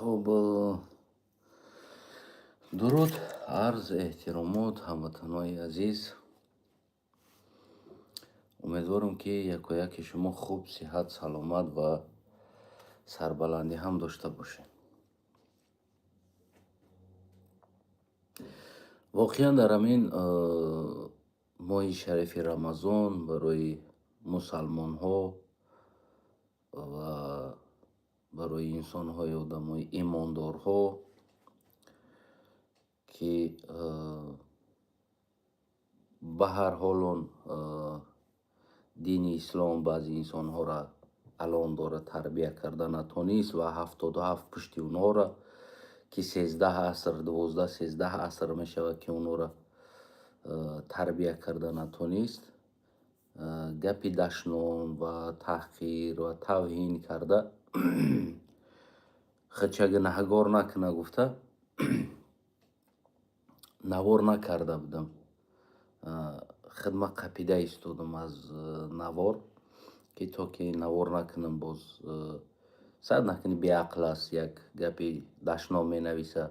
Хуб, дуруд, арз, эҳтиромот, ҳамватанҳои азиз. Умедворам, ки якояки шумо хуб, сиҳат, саломат ва сарбаландӣ ҳам дошта бошед. Воқеан, дар ҳамин моҳи шарифи Рамазон барои мусалмонҳо ва барои инсонҳои, одамои имондорҳо, ки ба ҳар ҳол он дини ислом баъзе инсонҳоро алон дора тарбия карда натонист ва 77 пушти онҳоро, ки 13 аср, 12, 13 аср мешавад, ки онҳоро тарбия карда натонист, гапи дашном ва таҳқир ва тавҳин карда, худша гунаҳгор накуна гуфта, навор накарда будам. Хидма қапида истодам аз навор, ки то ки навор накунам, боз сад накунӣ, беақл аст, як гапи дашном менависа,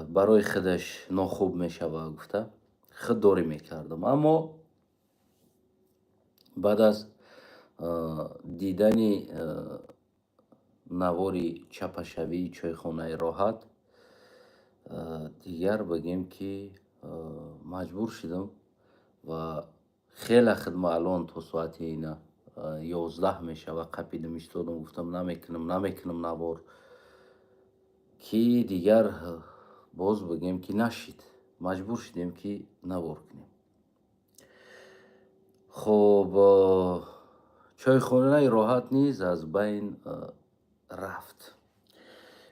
барои худаш нохуб мешава гуфта, худдорӣ мекардам. Аммо баъд аз дидани навори чапашавии чойхонаи Роҳат, дигар бигем, ки маҷбур шудам ва хеле хидма алон то соати ина 11 мешава қапидам истодам. Гуфтам, намекунам, намекунам навор, ки дигар боз бигем, ки нашид, маҷбур шудем, ки навор кунем. Хуб, чойхонаи Роҳат низ аз байн рафт.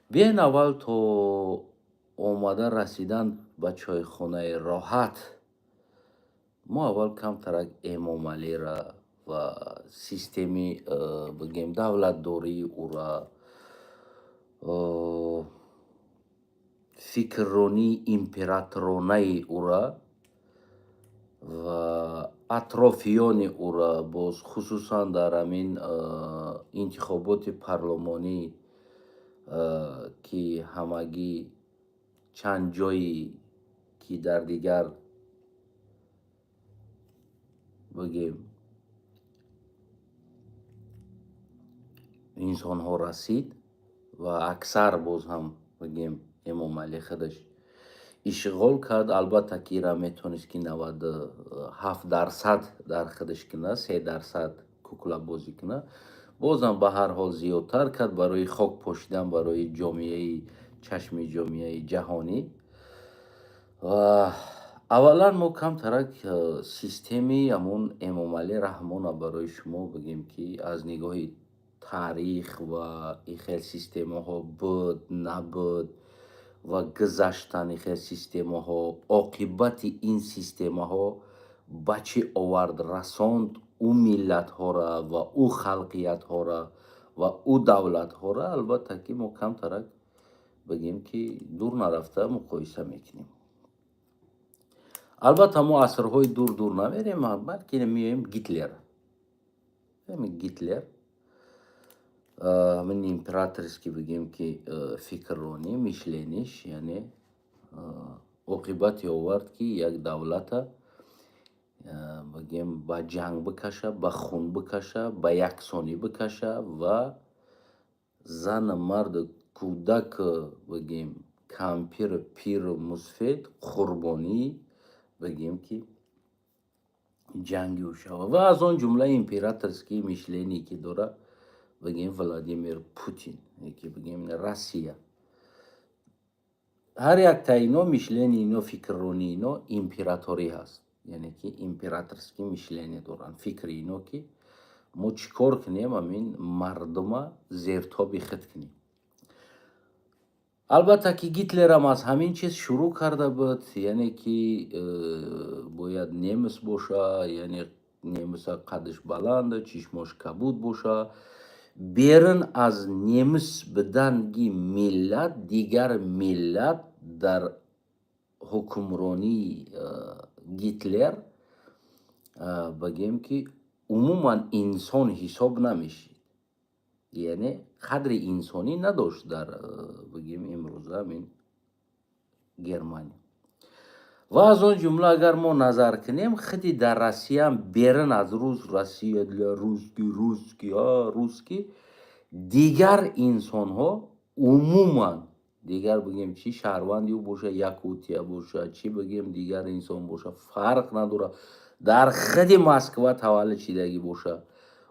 Биёен, аввал то омада расидан ба чойхонаи Роҳат, мо аввал камтарак Эмомалира ва системи, бигем, давлатдории ӯра, фикрронии императоронаи ӯра ва атрофиёни ӯра, боз хусусан дар ҳамин интихоботи парлумонӣ, ки ҳамагӣ чанд ҷойе, ки дар дигар, бигем, инсонҳо расид ва аксар боз ҳам, бигем, Эмомалӣ худаш ишғол кард. Албатта, ки ира метавонист, ки 97% дар худаш кунад, 3% куклабозӣ кунад. Бозам ба ҳар ҳол зиёдтар кард барои хок пошидан барои ҷомеаи, чашми ҷомеаи ҷаҳонӣ. Ва аввалан мо камтарак системи ҳамон Эмомалӣ Раҳмона барои шумо бигем, ки аз нигоҳи таърих ва ин хел системаҳо буд, набуд ва гузаштан ин хел системаҳо, оқибати ин системаҳо ба чӣ овард расонд ӯ миллатҳоро ва ӯ халқиятҳоро ва ӯ давлатҳоро. Албатта, ки мо камтарак, бигем, ки дур нарафта муқоиса мекунем. Албатта, мо асрҳои дур дур намерем, балки меоем Гитлер. Гитлер ҳамин императорский, бигем, ки фикрронӣ, мышление ш, яъне оқибате овард, ки як давлата, бигем, ба ҷанг бикаша, ба хун бикаша, ба яксонӣ бикаша ва зану марду кӯдак, бигем, кампиру пиру мусфед қурбонӣ, бигем, ки ҷанги ӯ шавад. Ва аз он ҷумла императорский мышление, ки дорад, бигем, Владимир Путин, ки, бигем, Россия. Ҳар якта ино мышление ино, фикрронии ино императорӣ ҳаст, яъне ки императорский мышление доранд. Фикри ино, ки мо чӣ кор кунем, ҳамин мардума зертоби худ кунем. Албатта, ки Гитлерам аз ҳамин чиз шурӯъ карда буд, яъне ки бояд немис боша, яъне немиса қадаш баланда, чишмош кабуд боша. Берун аз немис буданги миллат, дигар миллат дар ҳукмронии Гитлер, бигем, ки умуман инсон ҳисоб намешид, яъне Қадри инсонӣ надошт дар, бигем, имрӯза ҳамин Германия. Ва аз он ҷумла, агар мо назар кунем, худи дар Россияам, берун аз рус, Россия для русский, русский, русский, дигар инсонҳо умуман дигар, бигем, чӣ шаҳрванди ӯ боша, Якутия боша, чӣ, бигем, дигар инсон боша, фарқ надорад, дар худи Москва таваллуд шидагӣ боша,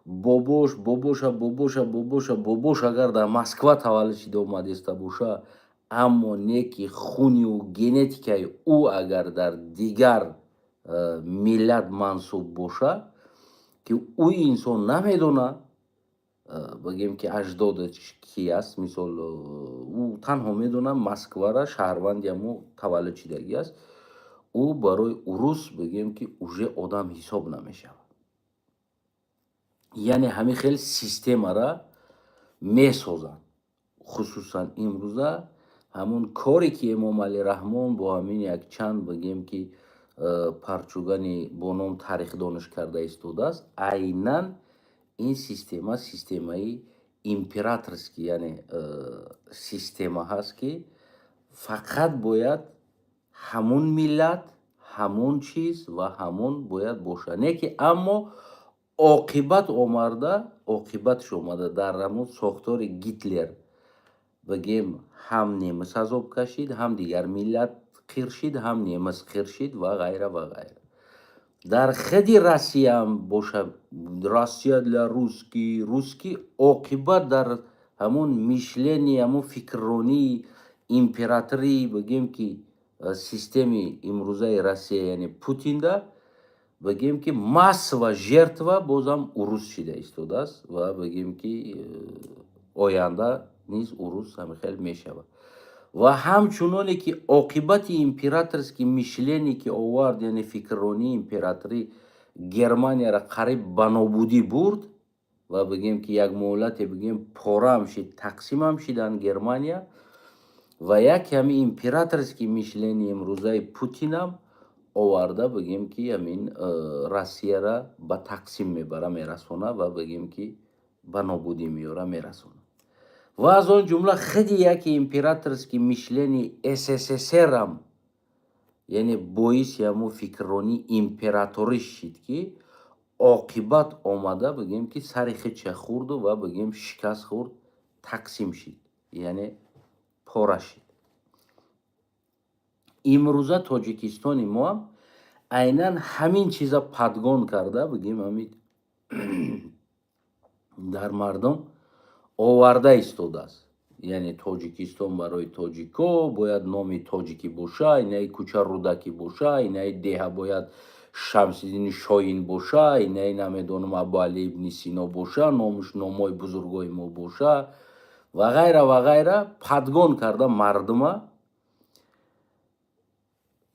бобош, бобоша, бобоша, бобоша, бобош агар дар Москва таваллуд шида омадеста боша, аммо не ки хунию генетикаи ӯ агар дар дигар миллат мансуб боша, ки ӯ инсон намедонад, бигем, ки аҷдодаш ки аст. Мисол, ӯ танҳо медонад Москвара, шаҳрванди ҳамо таваллуд шидагӣ аст, ӯ барои урус, бигем, ки уже одам ҳисоб намешавад. Яъне ҳамин хел системара месозанд. Хусусан имрӯза ҳамун коре, ки Эмомалӣ Раҳмон бо ҳамин якчанд, бигем, ки парчугани бо ном тарихдониш карда истодааст, айнан ин система системаи императорский, яъне система ҳаст, ки фақат бояд ҳамун миллат, ҳамун чиз ва ҳамун бояд бошад. Не ки, аммо оқибат омарда, оқибатш омада дар ҳамун сохтори Гитлер, бигем, ҳам немис азоб кашид, ҳам дигар миллат қир шид, ҳам немис қир шид ва ғайра ва ғайра. Дар худи Россияам боша, Россия для русский, русский, оқибат дар ҳамун мышление, ҳамун фикрронии императорӣ, бигем, ки системи имрӯзаи Россия, яъне Путинда, бигем, ки массовая жертва бозам урус шида истодааст ва, бигем, ки оянда низ урус ҳамин хел мешавад. Ва ҳамчуноне ки оқибати императорский мышление, ки овард, яъне фикрронии императорӣ, Германияро қариб ба нобудӣ бурд ва, бигем, ки як муҳлате, бигем, пораам шид, тақсимам шиданд Германия, ва як ҳамин императорский мышление имрӯзаи Путинам оварда, бигем, ки ҳамин Россияра ба тақсим мебара, мерасона ва, бигем, ки ба нобудӣ меёра, мерасона. Ва аз он ҷумла худи яке императорский мышление СССРам, яъне боиси ҳамун фикрронии императорӣ шид, ки оқибат омада, бигем, ки сари худша хӯрду ва, бигем, шикаст хӯрд, тақсим шид, яъне пора шид. Имрӯза Тоҷикистони моам айнан ҳамин чиза подгон карда, бигем, ҳамин дар мардум оварда истодааст. Яъне Тоҷикистон барои тоҷико, бояд номи тоҷикӣ боша, инаи кӯча Рӯдакӣ боша, инаи деҳа бояд Шамсиддини Шоҳин боша, инаи, намедонам, Абуалӣ ибни Сино боша, номуш номҳои бузургои мо боша ва ғайра ва ғайра. Подгон карда, мардума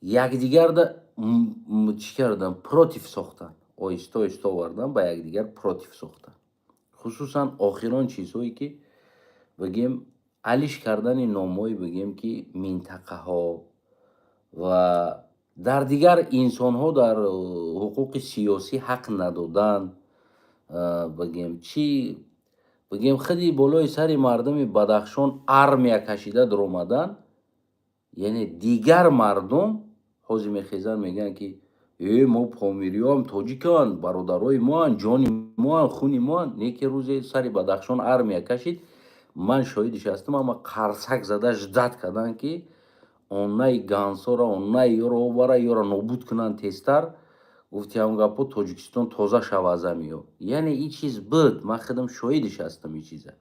якдигарда чӣ кардан, против сохтан, оҳиста оҳиста овардан, ба якдигар против сохтан. Хусусан охирон чизҳое, ки, бигем, алиш кардани номҳои, бигем, ки минтақаҳо ва дар дигар инсонҳо дар ҳуқуқи сиёсӣ ҳақ надодан, бигем, чӣ бигем, худи болои сари мардуми Бадахшон армия кашида дуромадан. Яъне дигар мардум ҳозир мехезанд, мегӯянд, ки э, мо помириёам тоҷиканд, бародарои моанд, ҷони моанд, хуни моанд. Не ки рӯзе сари Бадахшон армия кашид, ман шоҳидиш ҳастам, ама қарсак зада ждать карданд, ки онаи гансора, онаи ёро овара, ёро нобуд кунанд тезтар. Гуфти ҳамн гапҳо, Тоҷикистон тоза шава аз ҳамиё. Яъне ин чиз буд, ман худам шоҳидиш ҳастам ин чиза.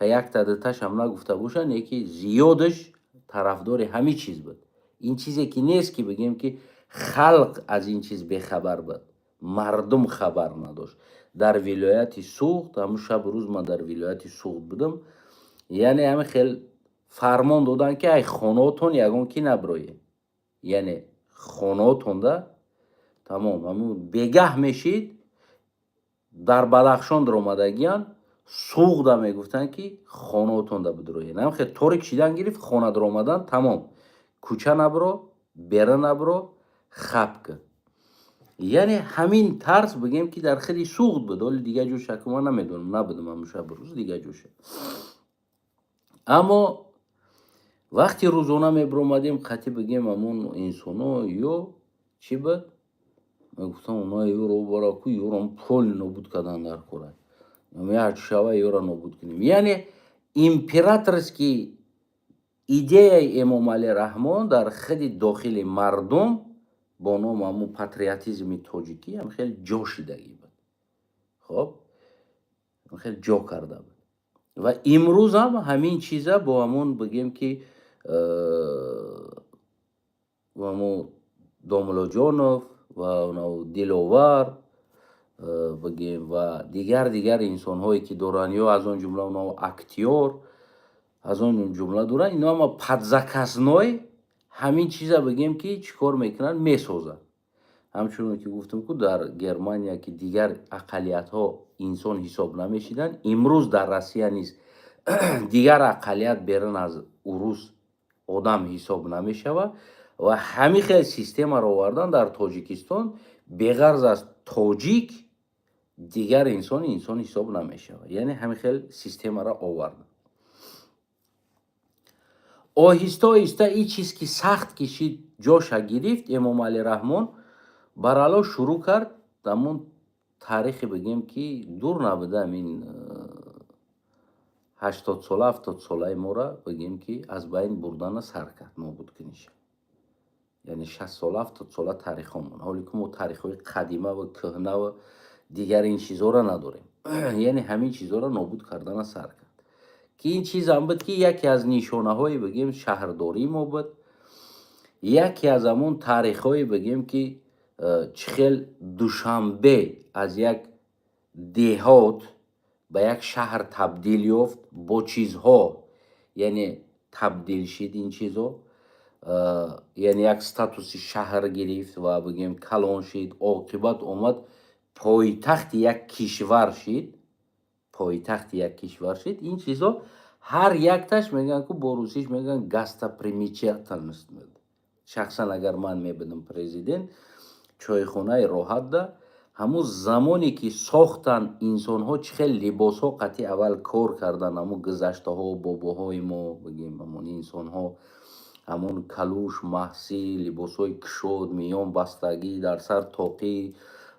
Якта дуташам нагуфта бошанд, не ки зиёдаш тарафдори ҳамин чиз буд. Ин чизе ки нест, ки бигем, ки халқ аз ин чиз бехабар буд, мардум хабар надошт. Дар вилояти Суғд ҳамун шабу рӯз ман дар вилояти Суғд будам. Яъне ҳамин хел фармон доданд, ки ай хонаотон ягон ки набироед, яъне хонаотонда тамом. Ҳамун бегаҳ мешид, дар Бадахшон даромадагиян, Суғда мегуфтанд, ки хонаотонда бидуроед. Ҳамин хел торик шидан гирифт, хона даромадан тамом, кӯча набиро, бера набиро, хаб кун. Яъне ҳамин тарз, бигем, ки дар хели Суғд буд. Оли дигар ҷоша ку ман намедонам, набудам ҳамун шабу рӯз дигар ҷоша. Аммо вақти рӯзона мебиромадем, қатӣ, бигем, ҳамун инсоно ё чӣ буд, мегуфтам, оно ёро бараку, ёрам поли нобуд кардан дар кора, як шава ёра нобуд кунем. Яъне императорский идеяи Эмомалӣ Раҳмон дар худи дохили мардум бо номи ҳамун патриотизми тоҷикӣ ҳам хеле ҷо шидагӣ буд. Хоб, хеле ҷо карда буд ва имрӯзам ҳамин чиза бо ҳамун, бигем, ки ҳамун Домуллоҷонов ва Диловар, бигем, ва дигар инсонҳое, ки доранд, ё аз он ҷумла оно актёр, аз он ҷумла доранд, ино ҳама под заказной ҳамин чиза, бигем, ки чӣ кор мекунанд, месозанд. Ҳамчунон ки гуфтам ку, дар Германия, ки дигар ақаллиятҳо инсон ҳисоб намешиданд, имрӯз дар Россия низ дигар ақаллият берун аз урус одам ҳисоб намешавад. Ва ҳамин хел системаро овардан дар Тоҷикистон, беғарз аз тоҷик дигар инсон инсон ҳисоб намешавад. Яъне ҳамин хел системаро овардан. Оҳиста оҳиста ин чиз, ки сахт кишид, ҷоша гирифт. Эмомалӣ Раҳмон барало шурӯъ кард ҳамун таърихе, бигем, ки дур набуда, ҳамин 80-сола, 70-солаи моро, бигем, ки аз байн бурдана сар кард, нобуд куниша. Яъне 60-сола, 70-сола таърихҳомон, ҳоле ки мо таърихҳои қадимаву кӯҳнаву дигар ин чизҳоро надорем. Яъне ҳамин чизҳоро нобуд кардана сар кард, ки ин чизам буд, ки яке аз нишонаҳои, бигем, шаҳрдории мо буд, яке аз ҳамон таърихҳое, бигем, ки чӣ хел Душанбе аз як деҳот ба як шаҳр табдил ёфт, бо чизҳо, яъне табдил шид ин чизҳо, яъне як статуси шаҳр гирифт ва, бигем, калон шид, оқибат омад пойтахти як кишвар шид, пойтахти як кишвар шид. Ин чизҳо ҳар якташ, мегӯянд ку, бо русиш мегӯянд, достопримечательность. Шахсан агар ман мебудам президент, чойхонаи Роҳатда ҳамун замоне ки сохтан, инсонҳо чӣ хел либосҳо қатъи аввал кор кардан, ҳамун гузаштаҳо, бобоҳои мо, бигем, ҳамон инсонҳо, ҳамон калуш, маҳсӣ, либосҳои кушод, миён бастагӣ, дар сар тоқӣ,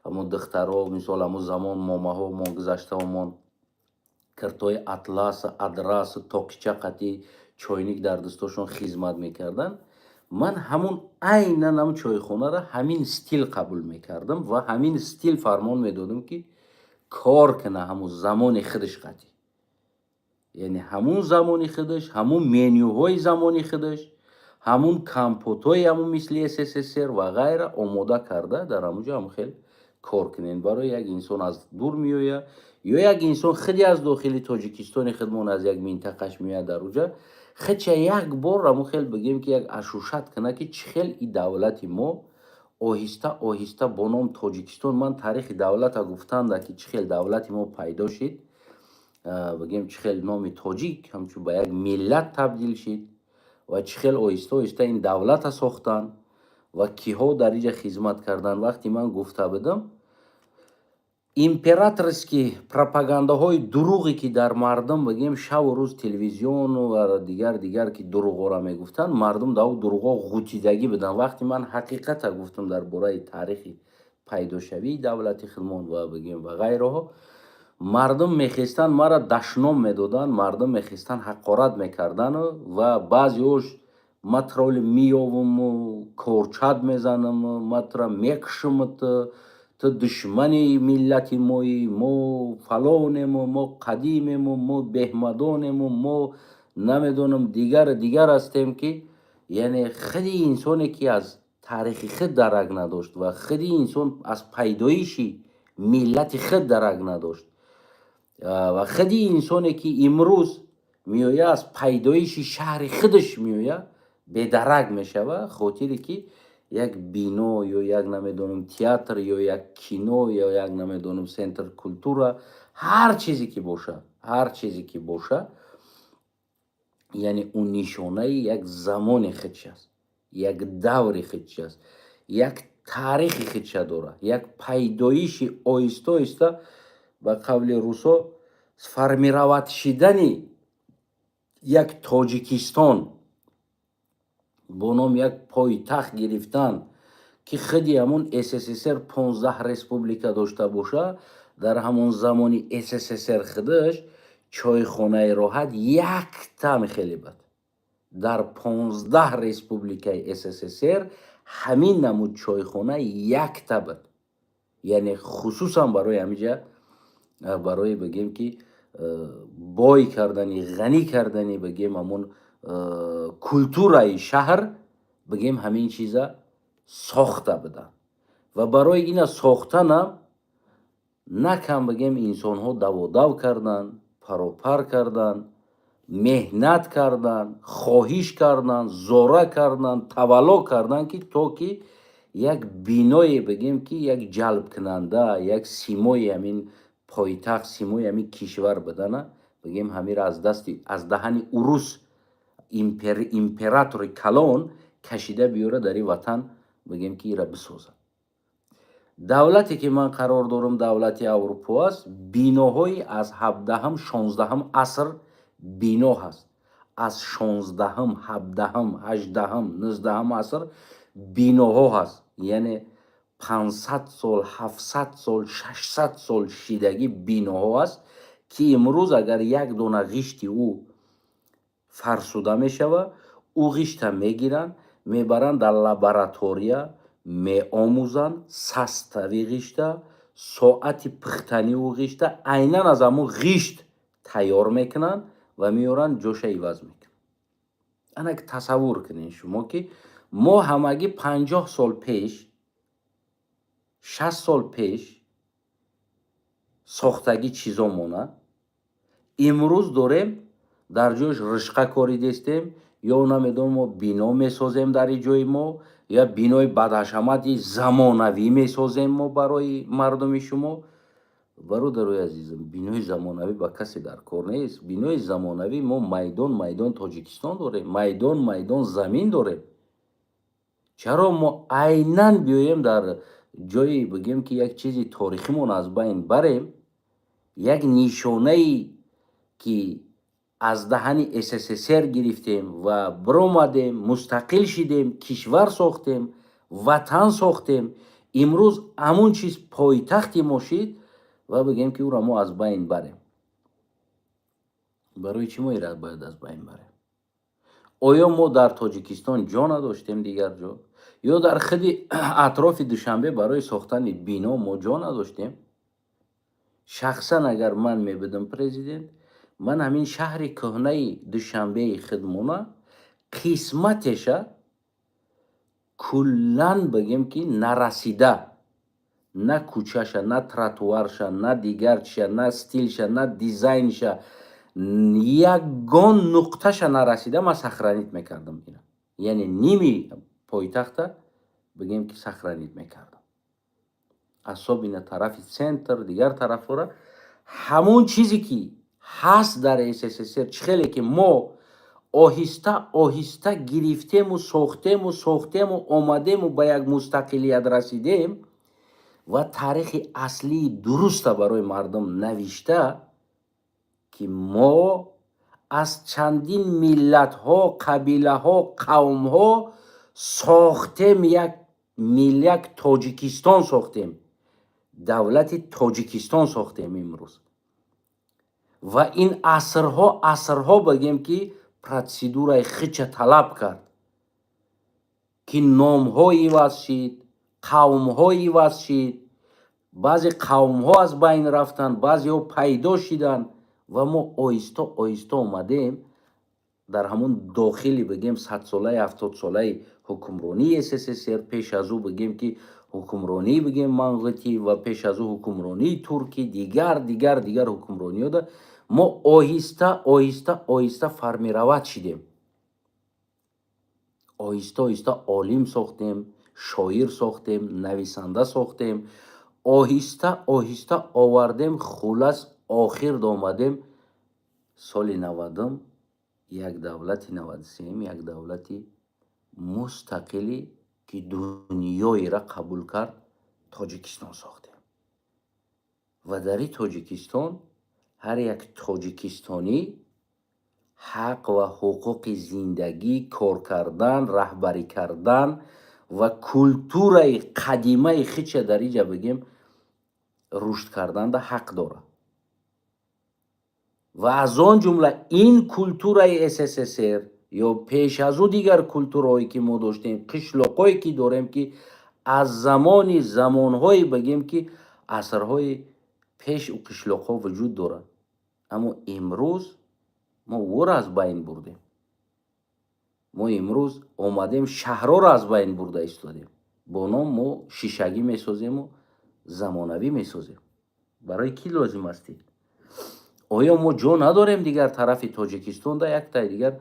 ҳамон духтарҳо, мисол, ҳамун замон момаҳо мо, гузаштаҳомон, киртои атлас, адрас, тоқича қатъи чойник дар дастошон хизмат мекарданд. Ман ҳамун айнан ҳамун чойхонаро ҳамин стил қабул мекардам ва ҳамин стил фармон медодам, ки кор кина ҳамун замони худаш қатъи, яъне ҳамун замони худаш, ҳамун менюҳои замони худаш, ҳамун компотҳои ҳамун мисли СССР ва ғайра омода карда, дар ҳамун ҷо ҳамун хел кор кунем. Барои як инсон аз дур меояд ё як инсон худи аз дохили Тоҷикистони худмон, аз як минтақаш меояд, дар уҷа хеча як бор ҳамун хел, бигем, ки як ощущать кунад, ки чӣ хел и давлати мо оҳиста оҳиста бо ном Тоҷикистон. Ман таърихи давлата гуфтанда, ки чӣ хел давлати мо пайдо шид, бигем, чӣ хел номи тоҷик ҳамчун ба як миллат табдил шид ва чӣ хел оҳиста оҳиста ин давлата сохтанд ва киҳо дар инҷа хизмат карданд. Вақте ман гуфта будам, императорский пропагандаҳои дурӯғе, ки дар мардум, бигем, шаву рӯз телевизиону ва дигар дигар, ки дурӯғҳоро мегуфтанд, мардум дар дурӯғҳо ғутидагӣ буданд. Вақте ман ҳақиқата гуфтам дар бораи таърихи пайдошавии давлати худмон ва, бигем, ва ғайраҳо, мардум мехестанд, маро дашном медоданд, мардум мехестанд, ҳақорат мекардану ва баъзеҳош: «Ма троли меёвуму корчат мезанаму ма тура мекушумут, ту душмани миллати моӣ, мо фалонему, мо қадимему, мо беҳмадонему, мо намедонам, дигар дигар ҳастем», ки яъне худи инсоне, ки аз таърихи худ дарак надошт ва худи инсон аз пайдоиши миллати худ дарак надошт ва худи инсоне, ки имрӯз меояд, аз пайдоиши шаҳри худаш меояд, бедарак мешавад, хотире ки як бино ё як, намедонам, театр ё як кино ё як, намедонам, центр культура, ҳар чизе ки боша, ҳар чизе ки боша, яъне ӯ нишонаи як замони худш аст, як даври худш аст, як Таърихи худша дорад, як пайдоиши оҳиста оҳиста, ба қавли русо, сформировать шидани як Тоҷикистон бо номи як пойтахт гирифтан, ки худи ҳамун СССР 15 республика дошта боша. Дар ҳамон замони СССР худаш чойхонаи Роҳат яктам хеле буд. Дар 15 республикаи СССР ҳамин намуд чойхона якта буд. Яъне хусусан барои ҳамиҷа, барои, бигем, ки бой кардани, ғанӣ кардани, бигем, ҳамун культураи шаҳр, бигем, ҳамин чиза сохта буданд. Ва барои ина сохтанам на кам, бигем, инсонҳо даводав карданд, паропар карданд, меҳнат карданд, хоҳиш карданд, зора карданд, тавалло карданд, ки то ки як биное, бигем, ки як ҷалбкунанда, як симои ҳамин пойтахт, симои ҳамин кишвар будана, бигем, ҳамира аз дасти, аз даҳани урус, императори калон кашида биёра дар ин ватан, бигем, ки ира бисозад. Давлате ки ман қарор дорам, давлати Аврупо аст. Биноҳои аз 17-ҳам, 16-ҳам аср бино ҳаст. Аз 16-ҳам, 17-ҳам, 18-ҳам, 19-ҳам аср биноҳо ҳаст. Яъне 500 сол, 700 сол, 600 сол шидагӣ биноҳо аст, ки имрӯз агар як дона ғишти ӯ фарсуда мешава, ӯ ғишта мегиранд, мебаранд, дар лаборатория меомӯзанд состави ғишта, соати пухтани ӯ ғишта. Айнан аз ҳамун ғишт тайёр мекунанд ва меоранд, ҷоша иваз мекунанд. Анак тасаввур кунед шумо, ки мо ҳамагӣ 50 сол пеш, 60 сол пеш сохтагӣ чизомона имрӯз дорем, дар ҷояш ришқа коридестем ё намедонам, мо бино месозем дар ин ҷои мо, ё бинои бадҳашамати замонавӣ месозем мо барои мардуми шумо. Бародарои азизам, бинои замонавӣ ба касе дар кор нест. Бинои замонавӣ мо майдон майдон Тоҷикистон дорем, майдон майдон замин дорем. Чаро мо айнан биёем, дар ҷое, бигем, ки як чизи торихимон аз байн барем, як нишонае, ки аз даҳани СССР гирифтем ва биромадем, мустақил шидем, кишвар сохтем, ватан сохтем, имрӯз ҳамун чиз пойтахти мо шид ва, бигем, ки ӯро мо аз байн барем? Барои чӣ мо ира бояд аз байн барем? Оё мо дар Тоҷикистон ҷо надоштем дигар ҷо, ё дар худи атрофи Душанбе барои сохтани бино мо ҷо надоштем? Шахсан, агар ман мебудам президент, ман ҳамин шаҳри кӯҳнаи Душанбеи худмона қисматеша куллан, бигем, ки нарасида, на кӯчаша, на тротуарша, на дигар чиша, на стилша, на дизайнша, ягон нуқташа нарасида, ман сохранить мекардам ина. Яъне ними пойтахта, бигем, ки сохранить мекардам, особенно тарафи центр, дигар тарафҳоро. Ҳамон чизе, ки ҳаст дар СССР, чӣ хеле ки мо оҳиста оҳиста гирифтему сохтему сохтему омадему ба як мустақилият расидем ва таърихи аслии дуруста барои мардум навишта, ки мо аз чандин миллатҳо, қабилаҳо, қавмҳо сохтем, як миллат Тоҷикистон сохтем, давлати Тоҷикистон сохтем имрӯз. Ва ин асрҳо, асрҳо, бигем, ки процедураи хича талаб кард, ки номҳо иваз шид, қавмҳо иваз шид, баъзе қавмҳо аз байн рафтанд, баъзеҳо пайдо шиданд ва мо оҳиста оҳиста омадем. Дар ҳамон дохили, бигем, 100-солаи, 70-солаи ҳукмронии СССР, пеш аз ӯ, бигем, ки ҳукмронии, бигем, манғитӣ ва пеш аз ӯ ҳукмронии туркӣ, дигар, дигар, дигар ҳукмрониҳо, мо оҳиста оҳиста оҳиста формировать шидем, оҳиста оҳиста олим сохтем, шоир сохтем, нависанда сохтем, оҳиста оҳиста овардем. Хулас, охир омадем соли 90-ум як давлати, 93-ум як давлати мустақили. Ки дунёеро қабул кард, Тоҷикистон сохтем. Ва дар ин Тоҷикистон ҳар як тоҷикистонӣ ҳақ ва ҳуқуқи зиндагӣ, кор кардан, раҳбарӣ кардан ва культураи қадимаи хича дар инҷа, бигем, рушд карданда ҳақ дорад. Ва аз он ҷумла ин культураи СССР ё пеш аз ӯ дигар культураҳое, ки мо доштем, қишлоқҳое, ки дорем, ки аз замони замонҳое, бигем, ки асрҳои пеш ӯ қишлоқҳо вуҷуд дорад, аммо имрӯз мо ӯро аз байн бурдем. Мо имрӯз омадем, шаҳрҳоро аз байн бурда истодем. Бо ном мо шишагӣ месозему замонавӣ месозем. Барои кӣ лозим аст ин? Оё мо ҷо надорем дигар тарафи Тоҷикистонда яктаи дигар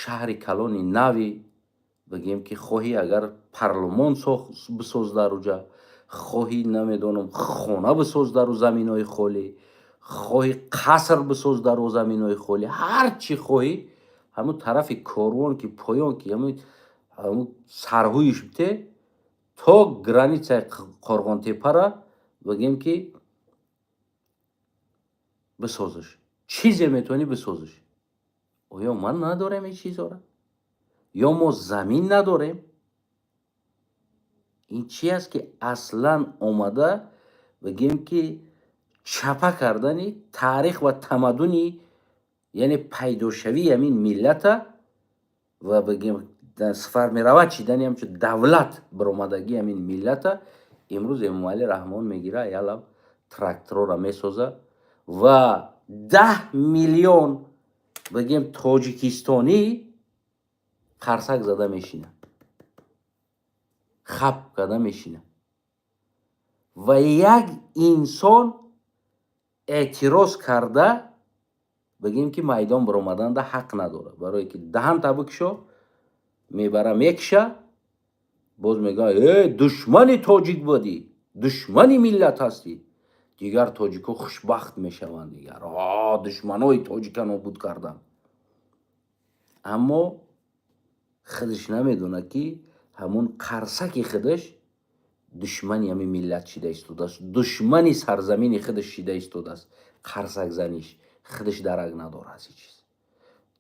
шаҳри калони нави, бигем, ки хоҳӣ агар парлумон бисоз дар уҷа, хоҳӣ, намедонам, хона бисоз дар ӯ заминҳои холӣ, хоҳӣ қаср бисоз дар ӯ заминҳои холӣ, ҳар чӣ хоҳӣ, ҳамун тарафи Корвон ки поён, ки ҳамун сарҳӯиш бите то границаи Қорғонтепара, бигем, ки бисозиш, чизе метавонӣ бисозиш. Оё ман надорем ин чизҳоро ё мо замин надорем? Ин чи аст, ки аслан омада, бигем, ки чапа кардани таърих ва тамаддуни, яъне пайдошавии ҳамин миллата ва, бигем, сформировать шидани ҳамчун давлат баромадагии ҳамин миллата имрӯз Эмомалӣ Раҳмон мегира, ялам тракторора месоза ва 10 миллион, бигем, тоҷикистонӣ қарсак зада мешинад, хап карда мешинад ва як инсон эътироз карда, бигем, ки майдон баромаданда ҳақ надорад, барое ки даҳанта бикушо, мебара, мекуша, боз мегӯяд: «Э, душмани тоҷик будӣ, душмани миллат ҳастӣ». Дигар тоҷикҳо хушбахт мешаванд, дигар душманои тоҷика нобуд карданд. Аммо худаш намедонад, ки ҳамун қарсаки худаш душмани ҳамин миллат шида истодааст, душмани сарзамини худаш шида истодааст. Қарсакзаниш худаш дарак надорад аз ин чиз,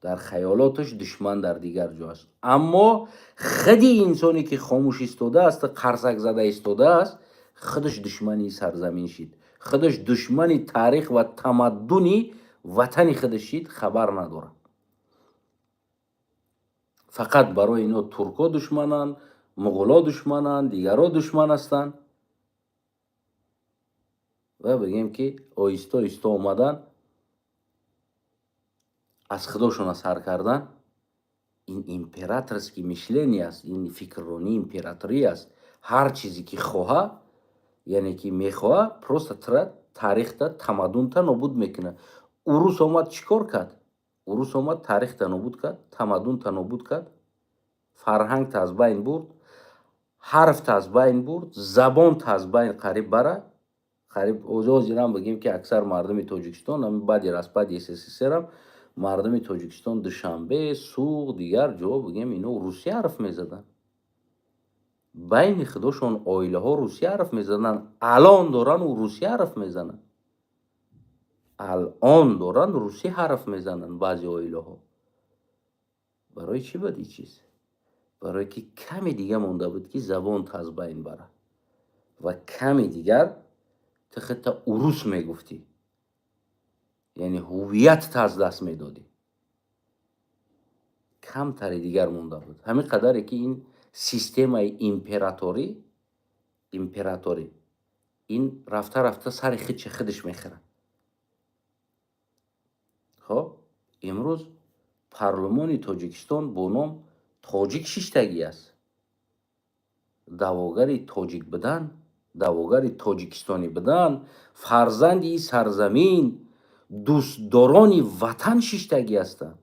дар хаёлоташ душман дар дигар ҷо аст. Аммо худи инсоне, ки хомӯш истодааст, қарсак зада истодааст, худаш душмани сарзамин шид, худаш душмани таърих ва тамаддуни ватани худаш шид, хабар надорад. Фақат барои ино туркҳо душмананд, муғулҳо душмананд, дигарҳо душман ҳастанд. Ва, бигем, ки оҳиста оҳиста омадан, аз худошона сар кардан. Ин императорский мышление аст, ин фикрронии императорӣ аст. Ҳар чизе ки хоҳа, яъне ки мехоҳа, просто тра таърихта, тамаддунта нобуд мекунад. Урус омад, чӣ кор кард? Урус омад, таърихта нобуд кард, тамаддунта нобуд кард, фарҳангта аз байн бурд, ҳарфта аз байн бурд, забонта аз байн қариб бара қариб. Озирам, бигем, ки аксар мардуми Тоҷикистон баъди распади СССРам мардуми Тоҷикистон, Душанбе, Суғд, дигар ҷо, бигем, ино русӣ ҳарф мезаданд байни худошон, оилаҳо русӣ ҳарф мезаданд. Алон доранд русӣ ҳарф мезананд, алон доранд русӣ ҳарф мезананд баъзе оилаҳо. Барои чӣ буд ин чиз? Барое ки каме дига монда буд, ки забонта аз байн барад ва каме дигар ту худта урус мегуфтӣ, яъне ҳувиятта аз даст медодӣ. Камтаре дигар монда буд, ҳамин қадаре ки ин системаи императорӣ ин рафта рафта сари худши худаш мехӯрад. Хоб, имрӯз парлумони Тоҷикистон бо ном тоҷик шиштагӣ аст, даъвогари тоҷик будан, даъвогари тоҷикистонӣ будан, фарзанди сарзамин, дӯстдорони ватан шиштагӣ ҳастанд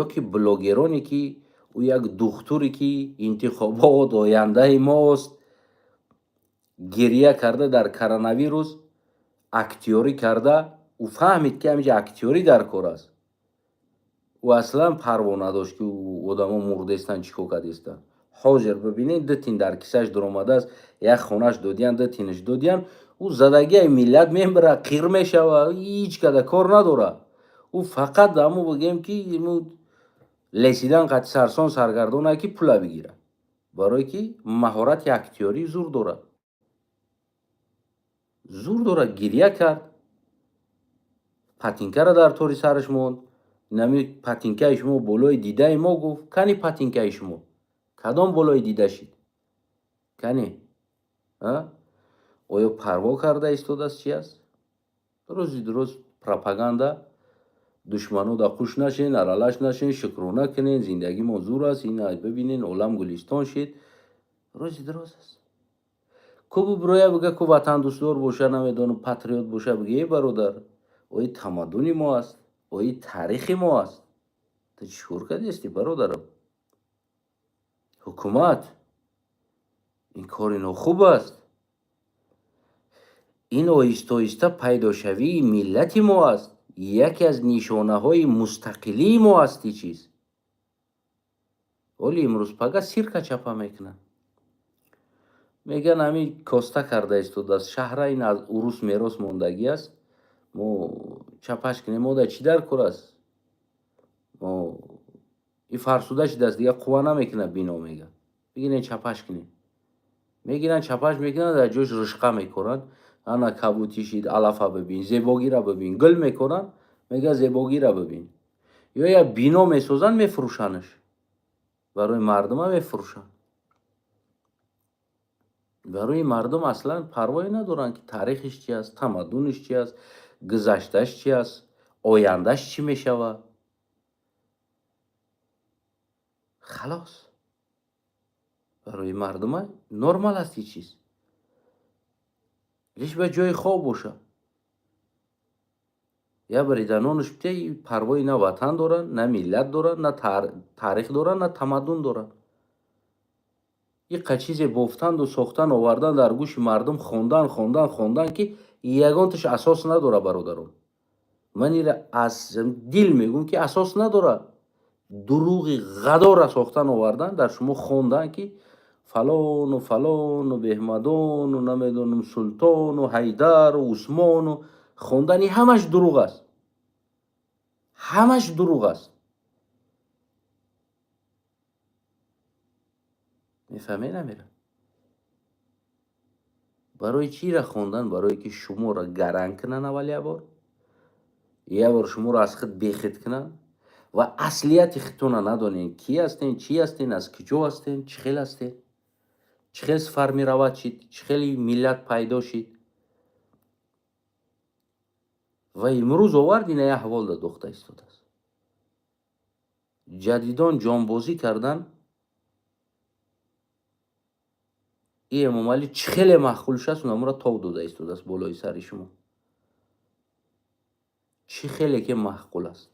ё ки блогероне, ки ӯ як духтуре, ки интихобот ояндаи мост, гиря карда, дар коронавирус актёрӣ карда. Ӯ фаҳмид, ки ҳаминҷа актёрӣ дар кор аст. Ӯ аслан парво надошт, ки одамо мурдестанд, чӣ кор кардестанд. Ҳозир бибинед, ду тин дар кисаш дуромадааст, як хонаш додиян, ду тинаш додиян, ӯ задагиаи миллат мебара, қир мешава, ҳеҷ када кор надора. Ӯ фақат ҳамо бигем ки лесидан қати сарсон саргардона, ки пула бигира, барое ки маҳорати актёрӣ зур дорад, зур дорад. Гирья кард, патинкаро дар тори сараш монд. Нами патинкаи шумо болои дидаи мо, гуфт. Кани патинкаи шумо кадом болои дида шид? Кани, оё парво карда истодааст? Чи аст? Рӯзи дуруст пропаганда, душманода қуш нашен, аралаш нашен, шукрона кунен, зиндагӣ мо зур аст, ина бибинен, олам гулистон шид. Рӯзи дуруст аст. Ку буброя бига, ку ватандӯстдор боша, намедонам, патриот боша, бига: «Эй бародар, ои тамаддуни мо аст, ои таърихи мо аст, ту чӣ кор кардиасти?» Бародарам, ҳукумат, ин кори нохуб аст. Ин оҳиста оҳиста пайдошавии миллати мо аст, яке аз нишонаҳои мустақилии мо аст. И чиз оли имрӯз пага сирка чапа мекунанд, мегӯянд, ҳамин коста карда истодааст шаҳра, ин аз урус мерос мондагӣ аст, мо чапаш кунем, мо дар чӣ дар кор аст? Мо и фарсуда шидааст, дигар қувва намекунад бино, мега, бигирен, чапаш кунем. Мегиранд, чапаш мекунанд, дар ҷош ришқа мекоранд. Ана кабутӣ шид, алафа бибин, зебогира бибин, гул мекоранд, мега, зебогира бибин. Ё як бино месозанд, мефурӯшанаш, барои мардума мефурӯшанд. Барои мардум аслан парвое надоранд, ки таърихиш чи аст, тамаддуниш чи аст, гузашташ чи аст, ояндаш чӣ мешавад. Халос, барои мардума нормал аст ин чиз, лиш ба ҷои хоб боша, як барида нонаш битя. Парвои на ватан доранд, на миллат доранд, на таърих доранд, на тамаддун доранд. Иқа чизе бофтанду сохтан, овардан, дар гӯши мардум хондан, хондан, хондан, ки ягонташ асос надорад. Бародарон, ман ира аз дил мегӯм, ки асос надорад. Дурӯғи ғадора сохтан, овардан, дар шумо хондан, ки фалону фалону беҳмадону, намедонам, султону ҳайдару усмону, хондани ҳамаш дурӯғ аст, ҳамаш дурӯғ аст. Мефаҳмед намера? Барои чира хондан? Барое ки шуморо гаранг кунанд, аввал як бор, як бор шуморо аз худ бехид кунанд ва аслияти худтонро надонед: кӣ ҳастен, чӣ ҳастен, аз куҷо ҳастен, чӣ хел ҳастен, чӣ хел сформировать шид, чӣ хели миллат пайдо шид. Ва имрӯз овард, ина як аҳвол дохта истодааст. Ҷадидон ҷонбозӣ кардан. И Эмомалӣ чӣ хеле маъқулш аст, унамуро тов дода истодааст болои сари шумо. Чӣ хеле ки маъқул аст.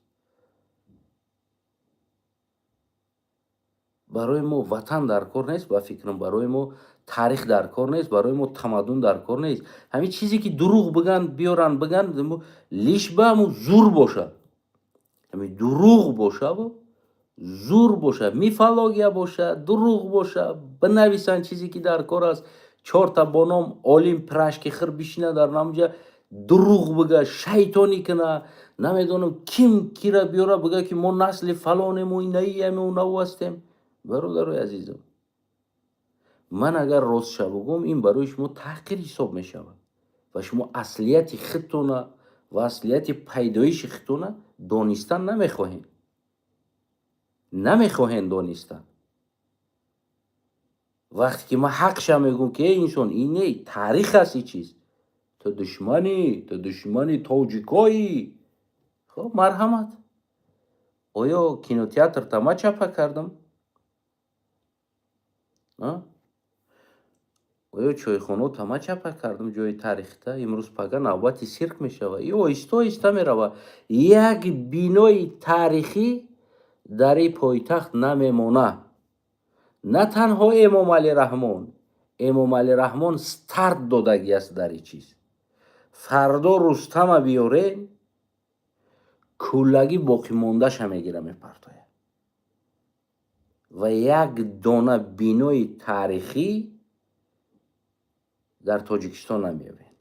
Барои мо ватан дар кор нест, ба фикрам, барои мо таърих дар кор нест, барои мо тамаддун дар кор нест. Ҳамин чизе ки дурӯғ биган, биёранд, биган, лиш ба ҳамун зур боша, ҳамин дурӯғ бошаву зур боша, мифология боша, дурӯғ боша, бинависанд чизе ки дар кор аст. Чорта бо ном олим пирашки хир бишина дар намуҷа, дурӯғ бига, шайтонӣ куна, намедонам, ким кира биёра, бига, ки мо насли фалонему, инаияму, унаву ҳастем. Бародарои азизам, ман агар ростша бугӯм, ин барои шумо таҳқир ҳисоб мешавад ва шумо аслияти худтона ва аслияти пайдоиши худтона донистан намехоҳед, намехоҳед донистан. Вақте ки ман ҳақша мегӯм, ки эй инсон, ин не таърих аст, ин чиз, ту душманӣ, ту душмани тоҷикоӣ. Хоб, марҳамат. Оё кинотеатр тама чапа кардам? Оё чойхоно тама чапа кардам? Ҷои таърихта имрӯз пага навбати сирк мешавад. И оҳиста оҳиста меравад. Як бинои таърихӣ дар ин пойтахт намемонад. На танҳо Эмомалӣ Раҳмон, Эмомалӣ Раҳмон старт додагӣ аст дар ин чиз. Фардо Рустама биёрем, кӯллагӣ боқимондаша мегира, мепартояд. Ва як дона бинои таърихӣ дар Тоҷикистон намеёбед.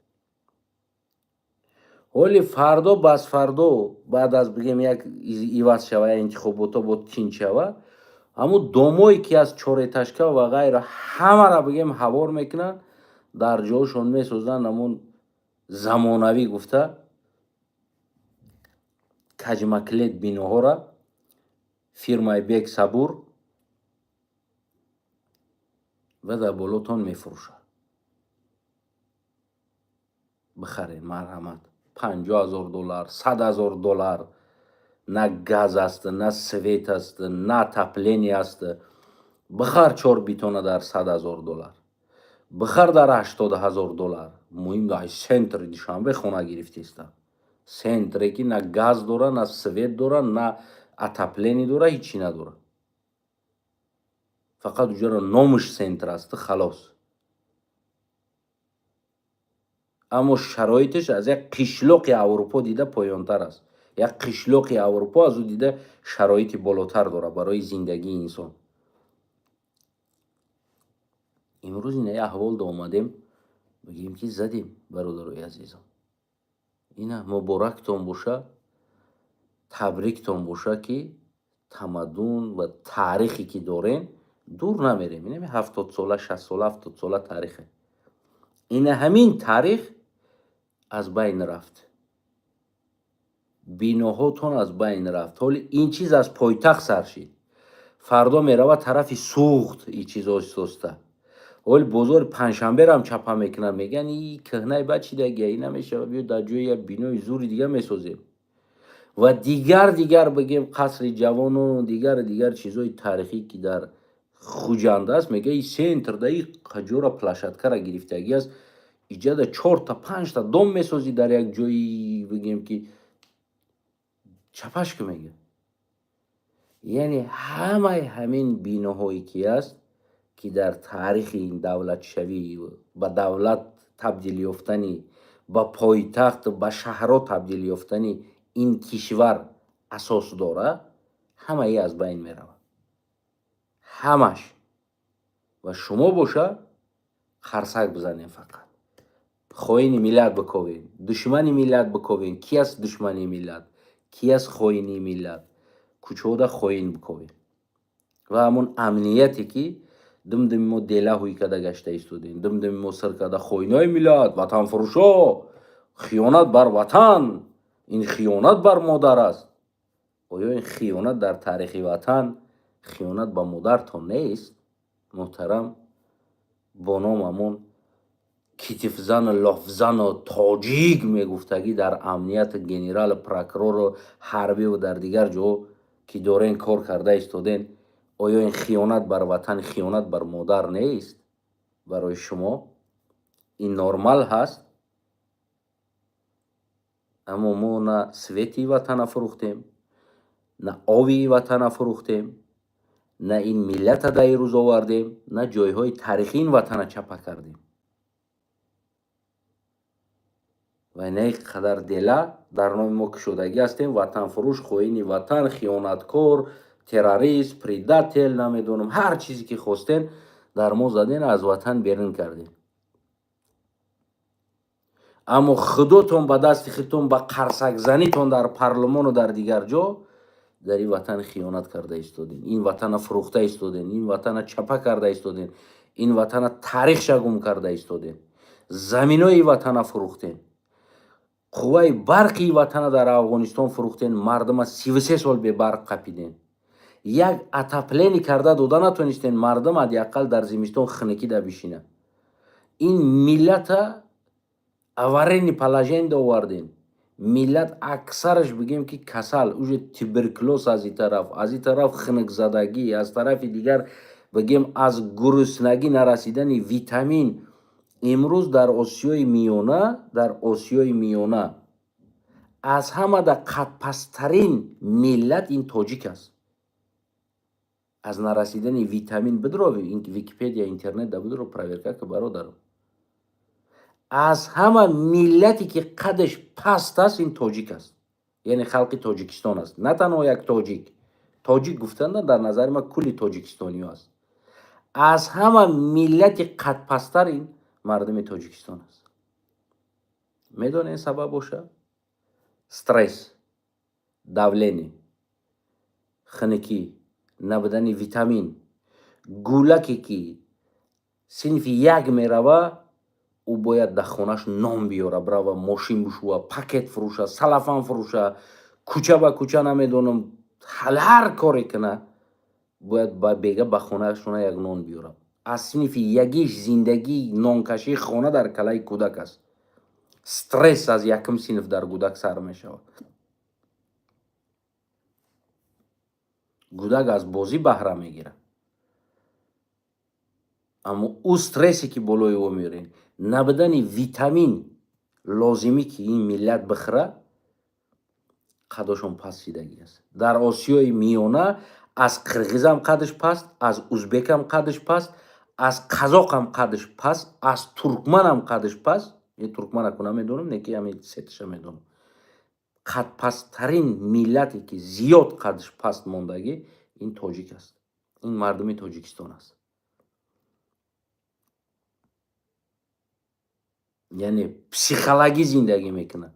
Ҳоли фардо, басфардо, баъд аз, бигем, як иваз шава, я интихоботҳо бо тинч шава, ҳамун домое ки аз чорэтажка ва ғайра, ҳамаро, бигем, ҳавор мекунанд, дар ҷоашон месозанд ҳамун замонавӣ гуфта каҷмаклет биноҳоро, фирмаи Бек Сабур, ва дар болотон мефурӯшад: бихаред, марҳамат, 50 000 доллар, 100 000 доллар. На газ аст, на свет аст, на отопление аст. Бихар чор битона дар 100 000 доллар, бихар дар 80 000 доллар. Муҳим, ай центри Душанбе хона гирифтеста, центре ки на газ дора, на свет дора, на отопление дора, ҳичи надора, фақат уҷаро номаш центр аст, халос. Аммо шароиташ аз як қишлоқи Аврупо дида поёнтар аст. Як қишлоқи Аврупо аз ӯ дида шароити болотар дорад барои зиндагии инсон. Имрӯз ина аҳвол омадем, бигем ки задем. Бародарои азизам, ина муборактон боша, табриктон боша, ки тамаддун ва таърихе ки дорем, дур намерем, инами 70сола, 60сола, 70сола таърихе, ина ҳамин таърих аз байн рафт, биноҳотон аз байн рафт. Ҳоли ин чиз аз пойтахт сар шид, фардо меравад тарафи Суғд ин чиз оҳиста. Ҳоли бозори Панҷшанберам чапа мекунанд, мегӯянд: и кӯҳнаи бачидагия, и намешава, биё дар ҷои як бинои зури дига месозем. Ва дигар, дигар, бигем, Қасри ҷавонону дигар, дигар чизҳои таърихӣ, ки дар Хуҷанд аст, мега и центр да и ҷора площадкара гирифтагӣ аст, иҷада чорта, панҷта дом месозӣ дар як ҷои, бигем, ки чапаш ку мега. Яъне ҳамаи ҳамин биноҳое ки аст, ки дар таърихи ин давлатшавӣ, ба давлат табдил ёфтани, ба пойтахт, ба шаҳрҳо табдил ёфтани ин кишвар асос дорад, ҳамаи аз байн меравад, ҳамаш. Ва шумо боша, қарсак бизанем, фақат хоини миллат биковем, душмани миллат биковем. Ки аст душмани миллат, ки аст хоини миллат? Кӯчода хоин биковем. Ва ҳамон амнияте ки димдими мо дела ҳуй карда гашта истодем, димдими мо сир карда, хоинои миллат, ватанфурӯшо, хиёнат бар ватан, ин хиёнат бар модар аст. Оё ин хиёнат дар таърихи ватан хиёнат ба модартон нест, муҳтарам? Бо ном ҳамон китифзану лофзану тоҷик мегуфтагӣ, дар амнияти генералу прокурору ҳарбиву дар дигар ҷо ки дорен кор карда истоден, оё ин хиёнат бар ватан, хиёнат бар модар нест? Барои шумо ин нормал ҳаст? Аммо мо на свети ватана фурӯхтем, на ови ватана фурӯхтем, на ин миллата дар ин рӯз овардем, на ҷойҳои таърихии ин ватана чапа кардем. Ва на ин қадар дела дар номи мо кушодагӣ ҳастем: ватанфурӯш, хоини ватан, хиёнаткор, террорист, предатель, намедонам, ҳар чизе ки хостем дар мо заден, аз ватан берун кардем. Аммо худотон ба дасти худтон, ба қарсакзанитон дар парлумону дар дигар ҷо дар ин ватан хиёнат карда истодем, ин ватана фурӯхта истодем, ин ватана чапа карда истодем, ин ватана таърихша гум карда истодем, заминои ватана фурӯхтем, қувваи барқи ватана дар Афғонистон фурӯхтем, мардума 33 сол бебарқ қапидем, як отопление карда дода натонистем, мардум ҳадди ақал дар зимистон хунукида бишина. Ин миллата аварийный положение овардем. Миллат аксараш, бигем, ки касал, уже туберкулёз аз ин тараф, аз ин тараф хунукзадагӣ, аз тарафи дигар, бигем, аз гуруснагӣ, нарасидани витамин. Имрӯз дар Осиёи Миёна, дар Осиёи Миёна аз ҳамада қадпасттарин миллат ин тоҷик аст. Аз нарасидани витамин. Бидро Википедия, интернет да бидро, проверка ки, бародаро. Аз ҳама миллате ки қадаш паст аст, ин тоҷик аст, яъне халқи Тоҷикистон аст. На танҳо як тоҷик. Тоҷик гуфтанда дар назари ман кулли тоҷикистониё аст. Аз ҳама миллати қадпасттар ин мардуми Тоҷикистон аст. Медонед сабаб боша? Стресс, давление, хунукӣ, набудани витамин. Гӯлаке ки синфи як мерава, ӯ бояд дар хонаш нон биёра, бирава мошин бушӯва, пакет фурӯша, салафан фурӯша, кӯча ба кӯча, намедонам, ҳар коре куна, бояд бега ба хонаашона як нон биёра. Аз синфи ягиш зиндагии нонкашии хона дар калаи кӯдак аст. Стресс аз якум синф дар кӯдак сар мешавад. Кӯдак аз бозӣ баҳра мегирад, аммо ӯ стрессе ки болои ӯ меорем, набудани витамин лозимӣ ки ин миллат бихӯра, қадошон паст шидагӣ аст. Дар Осиёи Миёна аз қирғизам қадаш паст, аз узбекам қадаш паст, аз қазоқам қадаш паст, аз туркманам қадаш паст. Туркманаку намедонам, не ки ҳамин сеташа медонам. Қадпасттарин миллате ки зиёд қадаш паст мондагӣ, ин тоҷик аст, ин мардуми Тоҷикистон аст. Яъне психологӣ зиндагӣ мекунад.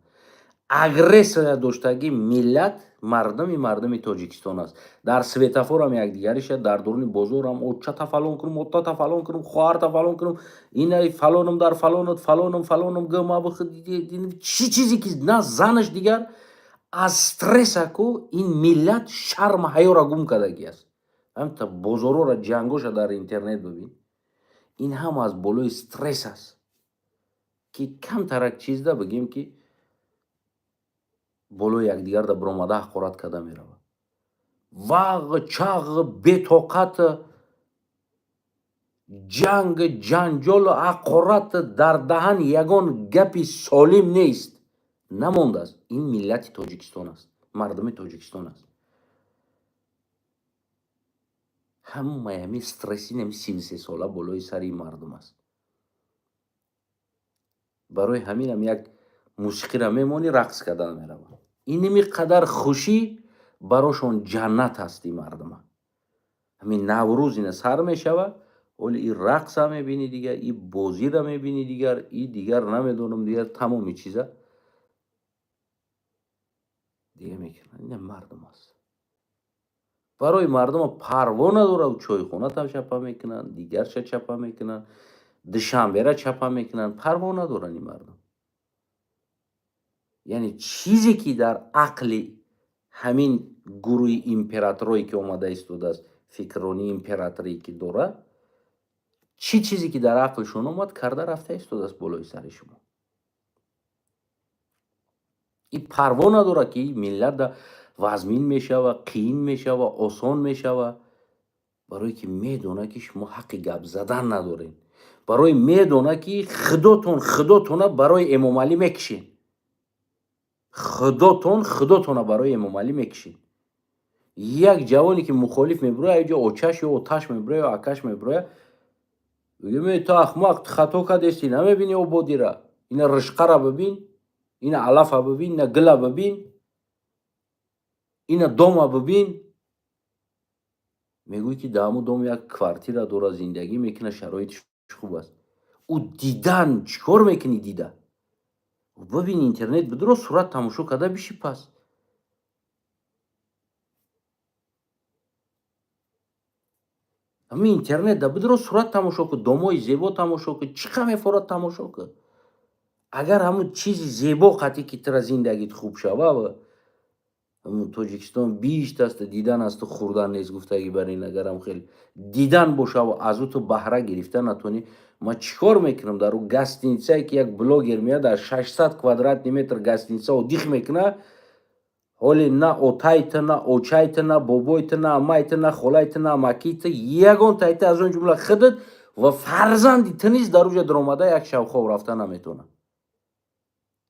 Агрессия доштагӣ миллат мардуми Тоҷикистон аст. Дар светофорам якдигариша, дар дуруни бозорам очата фалон кунум, отата фалон кунум, хоҳарта фалон кунум, ина фалонум дар фалонат фалонум фалонум гма, чӣ чизе ки на занаш дигар аз стрессаку ин миллат шарму ҳаёра гум кардагӣ аст. Ҳамта бозорора ҷангоша дар интернет бибин, ин ҳама аз болои стресс аст, ки камтарак чизда бигем ки болои якдигарда биромада ҳақорат карда меравад. Вағ чағ, бетоқат, ҷанг, ҷанҷолу ҳақорат, дар даҳан ягон гапи солим нест, намондааст. Ин миллати Тоҷикистон аст, мардуми Тоҷикистон аст. Ҳамаи ҳамин стресси нами 33 сола болои сари мардум аст. Барои ҳаминам як мусиқиро мемонӣ, рақс кардан меравад. Иними қадар хушӣ барошон ҷаннат аст ин мардума. Ҳамин Наврӯз ина сар мешава, оли и рақса мебинӣ, дигар и бозира мебинӣ, дигар и дигар намедонам, дигар тамоми чиза дига мекунанд. Ина мардум аст. Барои мардума парво надорад, чойхонатам чапа мекунанд, дигарша чапа мекунанд, Душанбера чапа мекунанд, парво надоранд ин мардум. Яъне чизе ки дар ақли ҳамин гурӯҳи императорое ки омада истодааст, фикрронии императоре ки дорад, чӣ чизе ки дар ақлшон омад, карда рафта истодааст болои сари шумо. И парво надорад, ки миллат вазмин мешава, қиин мешава, осон мешава, барое ки медонад, ки шумо ҳаққи гап задан надоред, барои медонад, ки худотон худотона барои Эмомалӣ мекишед, худотон худотона барои Эмомалӣ мекишед. Як ҷавоне ки мухолиф мебурояд, ҷо очаш ё оташ мебурояд ё акаш мебурояд, мегӯяд: «Ту ахмақ, ту хато кардести, намебини ободира, ина ришқара бибин, ина алафа бибин, ина гила бибин, ина дома бибин». Мегӯй, ки дар ҳамун дом як квартира дорад, зиндагӣ мекунад, шароитиш хуб аст. Ӯ дидан чӣ кор мекунӣ? Дида бибин, интернет бидуро, сурат тамошо карда биши. Пас ҳамин интернет да бидуро, сурат тамошо кун, домои зебо тамошо кун, чӣ қа мефорад тамошо кун. Агар ҳамун чизи зебо қатӣ ки тура зиндагит хуб шава, ҳамун Тоҷикистон биҳишт аст, дидан асту хӯрдан нест гуфтагӣ. Бар ин агарам хеле дидан бошаву аз ӯ ту баҳра гирифта натонӣ, ман чӣ кор мекунам дар ӯ гостиницае, ки як блогер меяд, дар 600 квадратный метр гостиница отдых мекунад? Ҳоле на отайта, на очайта, на бобойта, на амайта, на холайта, на амакита, ягон тайта, аз он ҷумла худат ва фарзанди ту низ дар уҷа даромада як шаб хоб рафта наметавонад,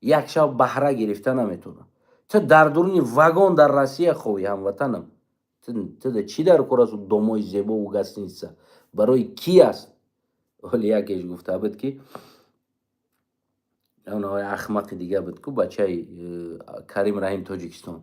як шаб баҳра гирифта наметавонад. Ту дар дуруни вагон дар Россия хобӣ, ҳамватанам. Ту чӣ дар кор аст домои зебову гостиница? Барои кӣ аст? Ҳоли якеш гуфта буд, ки ахмақи дига буд ку, бачаи Карим Раҳим Тоҷикистон.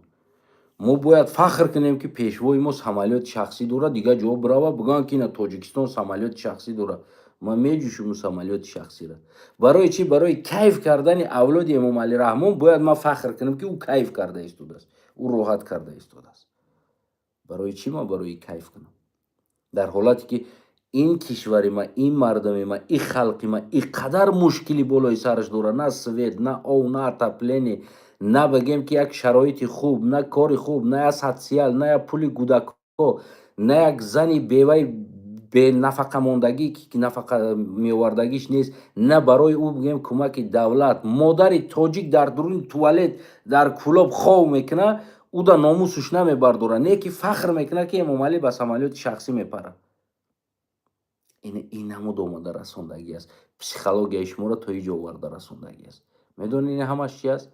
Мо бояд фахр кунем, ки пешвои мо самолёти шахсӣ дорад, дигар ҷо бирава, бигӯянд, ки ина Тоҷикистон самолёти шахсӣ дорад. Ман меҷӯшум самолёти шахсиро. Барои чӣ? Барои кайф кардани авлоди Эмомалӣ Раҳмон бояд ман фахр кунам, ки ӯ кайф карда истодааст, ӯ роҳат карда истодааст. Барои чӣ ман барои кайф кунам, дар ҳолате ки ин кишвари ма, ин мардуми ма, ин халқи ма ин қадар мушкили болои сараш дорад? На свет, на ов, на отопление, на бигем, ки як шароити хуб, на кори хуб, на як социал, на як пули кӯдакҳо, на як зани беваи бенафақамондагӣ, ки нафақа меовардагиш нест, на барои ӯ бигем кӯмаки давлат. Модари тоҷик дар дуруни туалет дар Кӯлоб хов мекунад, ӯ да номусуш намебардорад, не ки фахр мекунад, ки Эмомалӣ ба самолёти шахсӣ мепарад. Ин намуд омада расондагӣ аст, психологияи шуморо то ин ҷо оварда расондагӣ аст. Медонед, ин ҳамаш чи аст?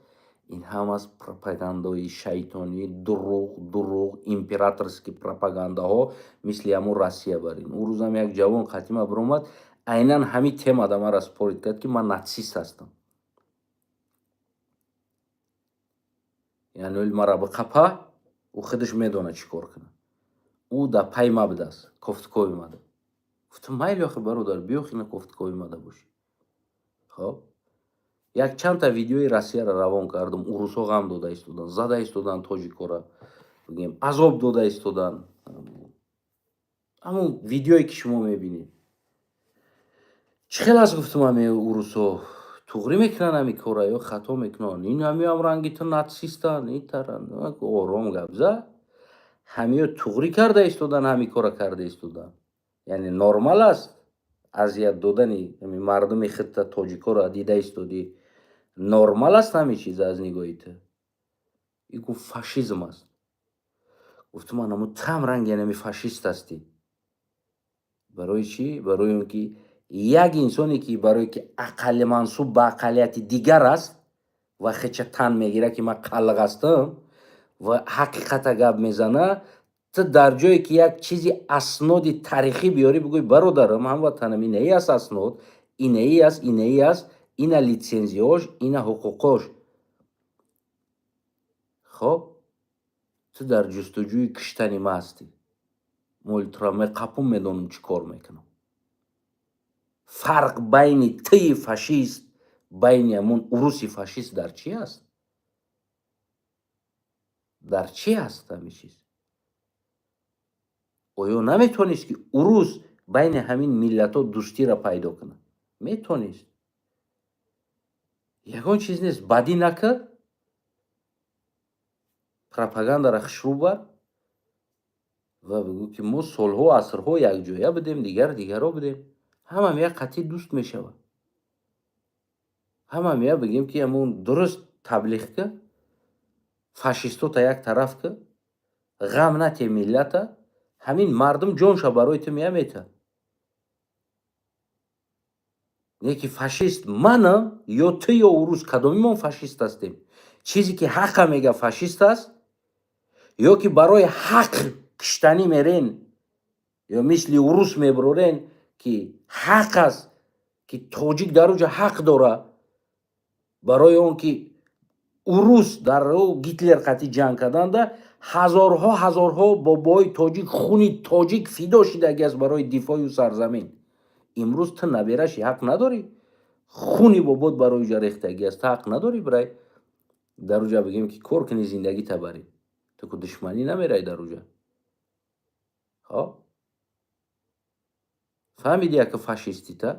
Ин ҳамас пропагандаҳои шайтонӣ, дурӯғ, дурӯғ, императорский пропагандаҳо, мисли ҳамун Россия. Бар ин ӯ рӯзам як ҷавон қатима биромад, айнан ҳамин темада мара спорить кард, ки ман нацист ҳастам. Яъне мара биқапа, ӯ худаш медонад, чӣ кор кунад. Ӯ дар пай ма будааст, кофтукови мада. Гуфтам: «Майли, охи, бародар, биё, хина кофтукови мада бошӣ». Хоб, як чандта видеои Россияро равон кардам. Урусҳо ғам дода истодан, зада истодан, тоҷикора бигем, азоб дода истодан. Ҳамон видеое, ки шумо мебинед, чӣ хел аст? Гуфтам: ами урусҳо туғрӣ мекунанд ҳами кора ё хато мекунанд? Ин ҳамиам ранги ту нацистанд, итаранд. Ором гап зад. Ҳамиё туғрӣ карда истодан, ҳами кора карда истодан. Яъне нормал аст азият додани мардуми хитта, тоҷикоро дида истодӣ, нормал аст ҳамин чиз аз нигоҳи ту? И гуфт: «Фашизм аст». Гуфтам: «Анамо там ранги анами фашист ҳастӣ». Барои чӣ? Барои он ки як инсоне, ки барое ки ақалли мансуб ба ақаллияти дигар аст ва хеча тан мегирад, ки ман қаллиқ ҳастам, ва ҳақиқата гап мезана, ту дар ҷое ки як чизи асноди таърихӣ биёрӣ, бигӯй: «Бародарам, ҳамватанам, инаи аст аснод, инаи аст, инаи аст, ина литсензияҳош, ина ҳуқуқҳош», хоб, ту дар ҷустуҷӯи киштани ма ҳастӣ. Моли тура меқапум, медонам, чӣ кор мекунам. Фарқ байни тии фашист, байни ҳамун уруси фашист дар чӣ аст? Дар чӣ аст ҳамин чиз? Оё наметавонист, ки урус байни ҳамин миллатҳо дӯстиро пайдо кунад? Метавонист. Ягон чиз нест, бадӣ накард. Пропагандаро хушрӯ бар ва бигӯ, ки мо солҳо, асрҳо якҷоя будем, дигар дигарро будем. Ҳамам як қатъи дӯст мешавад. Ҳамам я бигем, ки ҳамун дуруст таблиғ ка, фашистота як тараф ка, ғам нате миллата. Ҳамин мардум ҷонша барои ту меамета. Не ки фашист манам ё ту ё урус, кадомимон фашист ҳастем? Чизе ки ҳақа мега, фашист аст, ё ки барои ҳақ киштанӣ мерен, ё мисли урус мебурорен, ки ҳақ аст, ки тоҷик дар уҷа ҳақ дора, барои он ки урус дар Гитлер қатъи ҷанг карданда ҳазорҳо, ҳазорҳо бобои тоҷик, хуни тоҷик фидо шидаги аст барои дифои сарзамин. Имрӯз ту набераши, ҳақ надорӣ? Хуни бобот барои уҷа рехтагӣ аст, ту ҳақ надорӣ бирай дар уҷа, бигем, ки кор кунӣ, зиндагита барӣ? Ту ку душманӣ намерай дар уҷа. Хоб, фаҳмиди, яка фашистита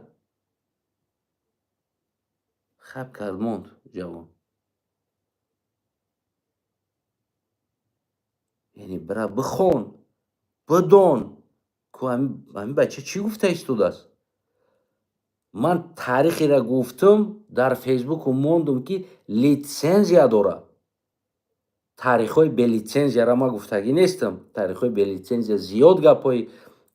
хаб кард, монд ҷавон. Яъне бира, бихон, бидон, ку ҳамин бача чӣ гуфта истодааст. Ман таърихеро гуфтум дар Фейсбуку мондум, ки литсензия дорад. Таърихҳои белитсензияро ман гуфтагӣ нестам. Таърихҳои белитсензия зиёд, гапҳои,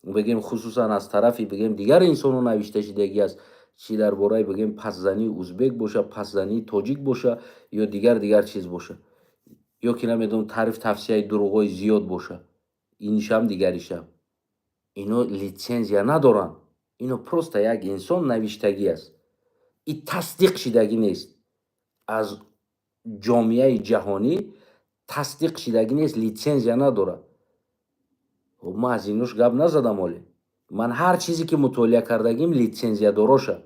бигем, хусусан аз тарафи, бигем, дигар инсонҳо навишта шидагӣ аст, чӣ дар бораи, бигем, пасзании узбек боша, пасзании тоҷик боша ё дигар дигар чиз боша, ё ки намедонам, таъриф, тавсияи дурӯғҳои зиёд боша, инишам, дигаришам. Ино литсензия надоранд, ино просто як инсон навиштагӣ аст, и тасдиқ шидагӣ нест аз ҷомеаи ҷаҳонӣ. Тасдиқ шидагӣ нест, литсензия надорад. Ман аз инош гап назадам оле. Ман ҳар чизе ки мутолиа кардагим, литсензиядороша